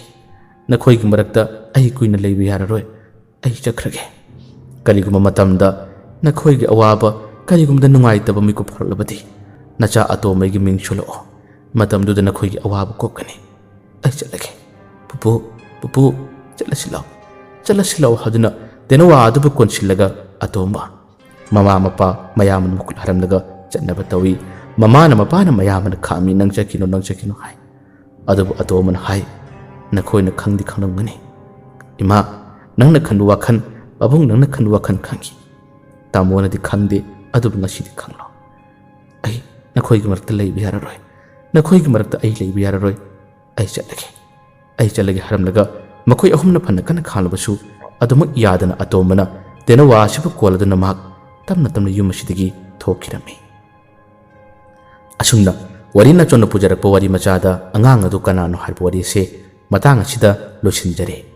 ꯅꯈꯣꯏꯒꯤ ꯃꯔꯛꯇ ꯑꯩ ꯀꯨꯏꯅ ꯂꯩꯕ ꯌꯥꯔꯔꯣꯏ꯫ ꯑꯩ ꯆꯠꯈ꯭ꯔꯒꯦ꯫ ꯀꯔꯤꯒꯨꯝꯕ ꯃꯇꯝꯗ ꯅꯈꯣꯏꯒꯤ ꯑꯋꯥꯕ, ꯀꯔꯤꯒꯨꯝꯕꯗ ꯅꯨꯡꯉꯥꯏꯇꯕ ꯃꯤꯀꯨꯞ ꯐꯥꯎꯔꯛꯂꯕꯗꯤ, ꯅꯆꯥ ꯑꯇꯣꯝꯕꯒꯤ ꯃꯤꯡ ꯁꯣꯜꯂꯛꯑꯣ꯫ ꯃꯇꯝꯗꯨꯗ ꯅꯈꯣꯏꯒꯤ ꯑꯋꯥꯕ ꯀꯣꯛꯀꯅꯤ꯫ ꯑꯩ ꯆꯠꯂꯒꯦ꯫ "ꯄꯨꯄꯨ, ꯄꯨꯄꯨ, ꯆꯠꯂꯁꯤ ꯂꯥꯎ, ꯆꯠꯂꯁꯤ ꯂꯥꯎ" ꯍꯥꯏꯗꯨꯅ ꯇꯦꯅꯋꯥ ꯑꯗꯨꯕꯨ ꯀꯣꯟꯁꯤꯜꯂꯒ ꯑꯇꯣꯝꯕ, ꯃꯃꯥ ꯃꯄꯥ ꯃꯌꯥꯝꯕꯅ ꯃꯈꯨꯠ ꯍꯥꯏꯔꯝꯂꯒ ꯆꯠꯅꯕ ꯇꯧꯏ꯫ ꯃꯃꯥꯅ ꯃꯄꯥꯅ ꯃꯌꯥꯝꯕꯅ ꯈꯥꯝꯃꯤ, "ꯅꯪ ꯆꯠꯈꯤꯅꯨ, ꯅꯪ ꯆꯠꯈꯤꯅꯨ" ꯍꯥꯏ꯫ ꯑꯗꯨꯕꯨ ꯑꯇꯣꯝꯕꯅ ꯍꯥꯏ, "ꯅꯈꯣꯏꯅ ꯈꯪꯗꯤ ꯈꯪꯂꯝꯒꯅꯤ, ꯏꯃꯥ, ꯅꯪꯅ ꯈꯟꯕ ꯋꯥꯈꯜ, ꯄꯥꯕꯨꯡ, ꯅꯪꯅ ꯈꯟꯕ ꯋꯥꯈꯜ ꯈꯪꯈꯤ꯫ ꯇꯥꯃꯣꯅꯗꯤ ꯈꯪꯗꯦ, ꯑꯗꯨꯕꯨ ꯉꯁꯤꯗꯤ ꯈꯪꯂꯣ꯫ ꯑꯩ ꯅꯈꯣꯏꯒꯤ ꯃꯔꯛꯇ ꯂꯩꯕ ꯌꯥꯔꯔꯣꯏ, ꯅꯈꯣꯏꯒꯤ ꯃꯔꯛꯇ ꯑꯩ ꯂꯩꯕ ꯌꯥꯔꯔꯣꯏ꯫ ꯑꯩ ꯆꯠꯂꯒꯦ, ꯑꯩ ꯆꯠꯂꯒꯦ" ꯍꯥꯏꯔꯝꯂꯒ ꯃꯈꯣꯏ ꯑꯍꯨꯝꯅ ꯐꯅ ꯀꯟꯅ ꯈꯥꯝꯂꯕꯁꯨ ꯑꯗꯨꯃꯛ ꯌꯥꯗꯅ ꯑꯇꯣꯝꯕꯅ ꯇꯦꯅꯋꯥ ꯑꯁꯤꯕꯨ ꯀꯣꯜꯂꯗꯨꯅ ꯃꯍꯥꯛ ꯇꯞꯅ ꯇꯞꯅ ꯌꯨꯝ ꯑꯁꯤꯗꯒꯤ ꯊꯣꯛꯈꯤꯔꯝꯃꯤ꯫ ꯑꯁꯨꯝꯅ ꯋꯥꯔꯤ ꯅꯥꯆꯣꯝꯅ ꯄꯨꯖꯔꯛꯄ ꯋꯥꯔꯤ ꯃꯆꯥꯗ ꯑꯉꯥꯡ ꯑꯗꯨ ꯀꯅꯥꯅꯣ ꯍꯥꯏꯕ ꯋꯥꯔꯤ ꯑꯁꯤ ꯃꯇꯥꯡ ꯑꯁꯤꯗ ꯂꯣꯏꯁꯤꯟꯖꯔꯦ꯫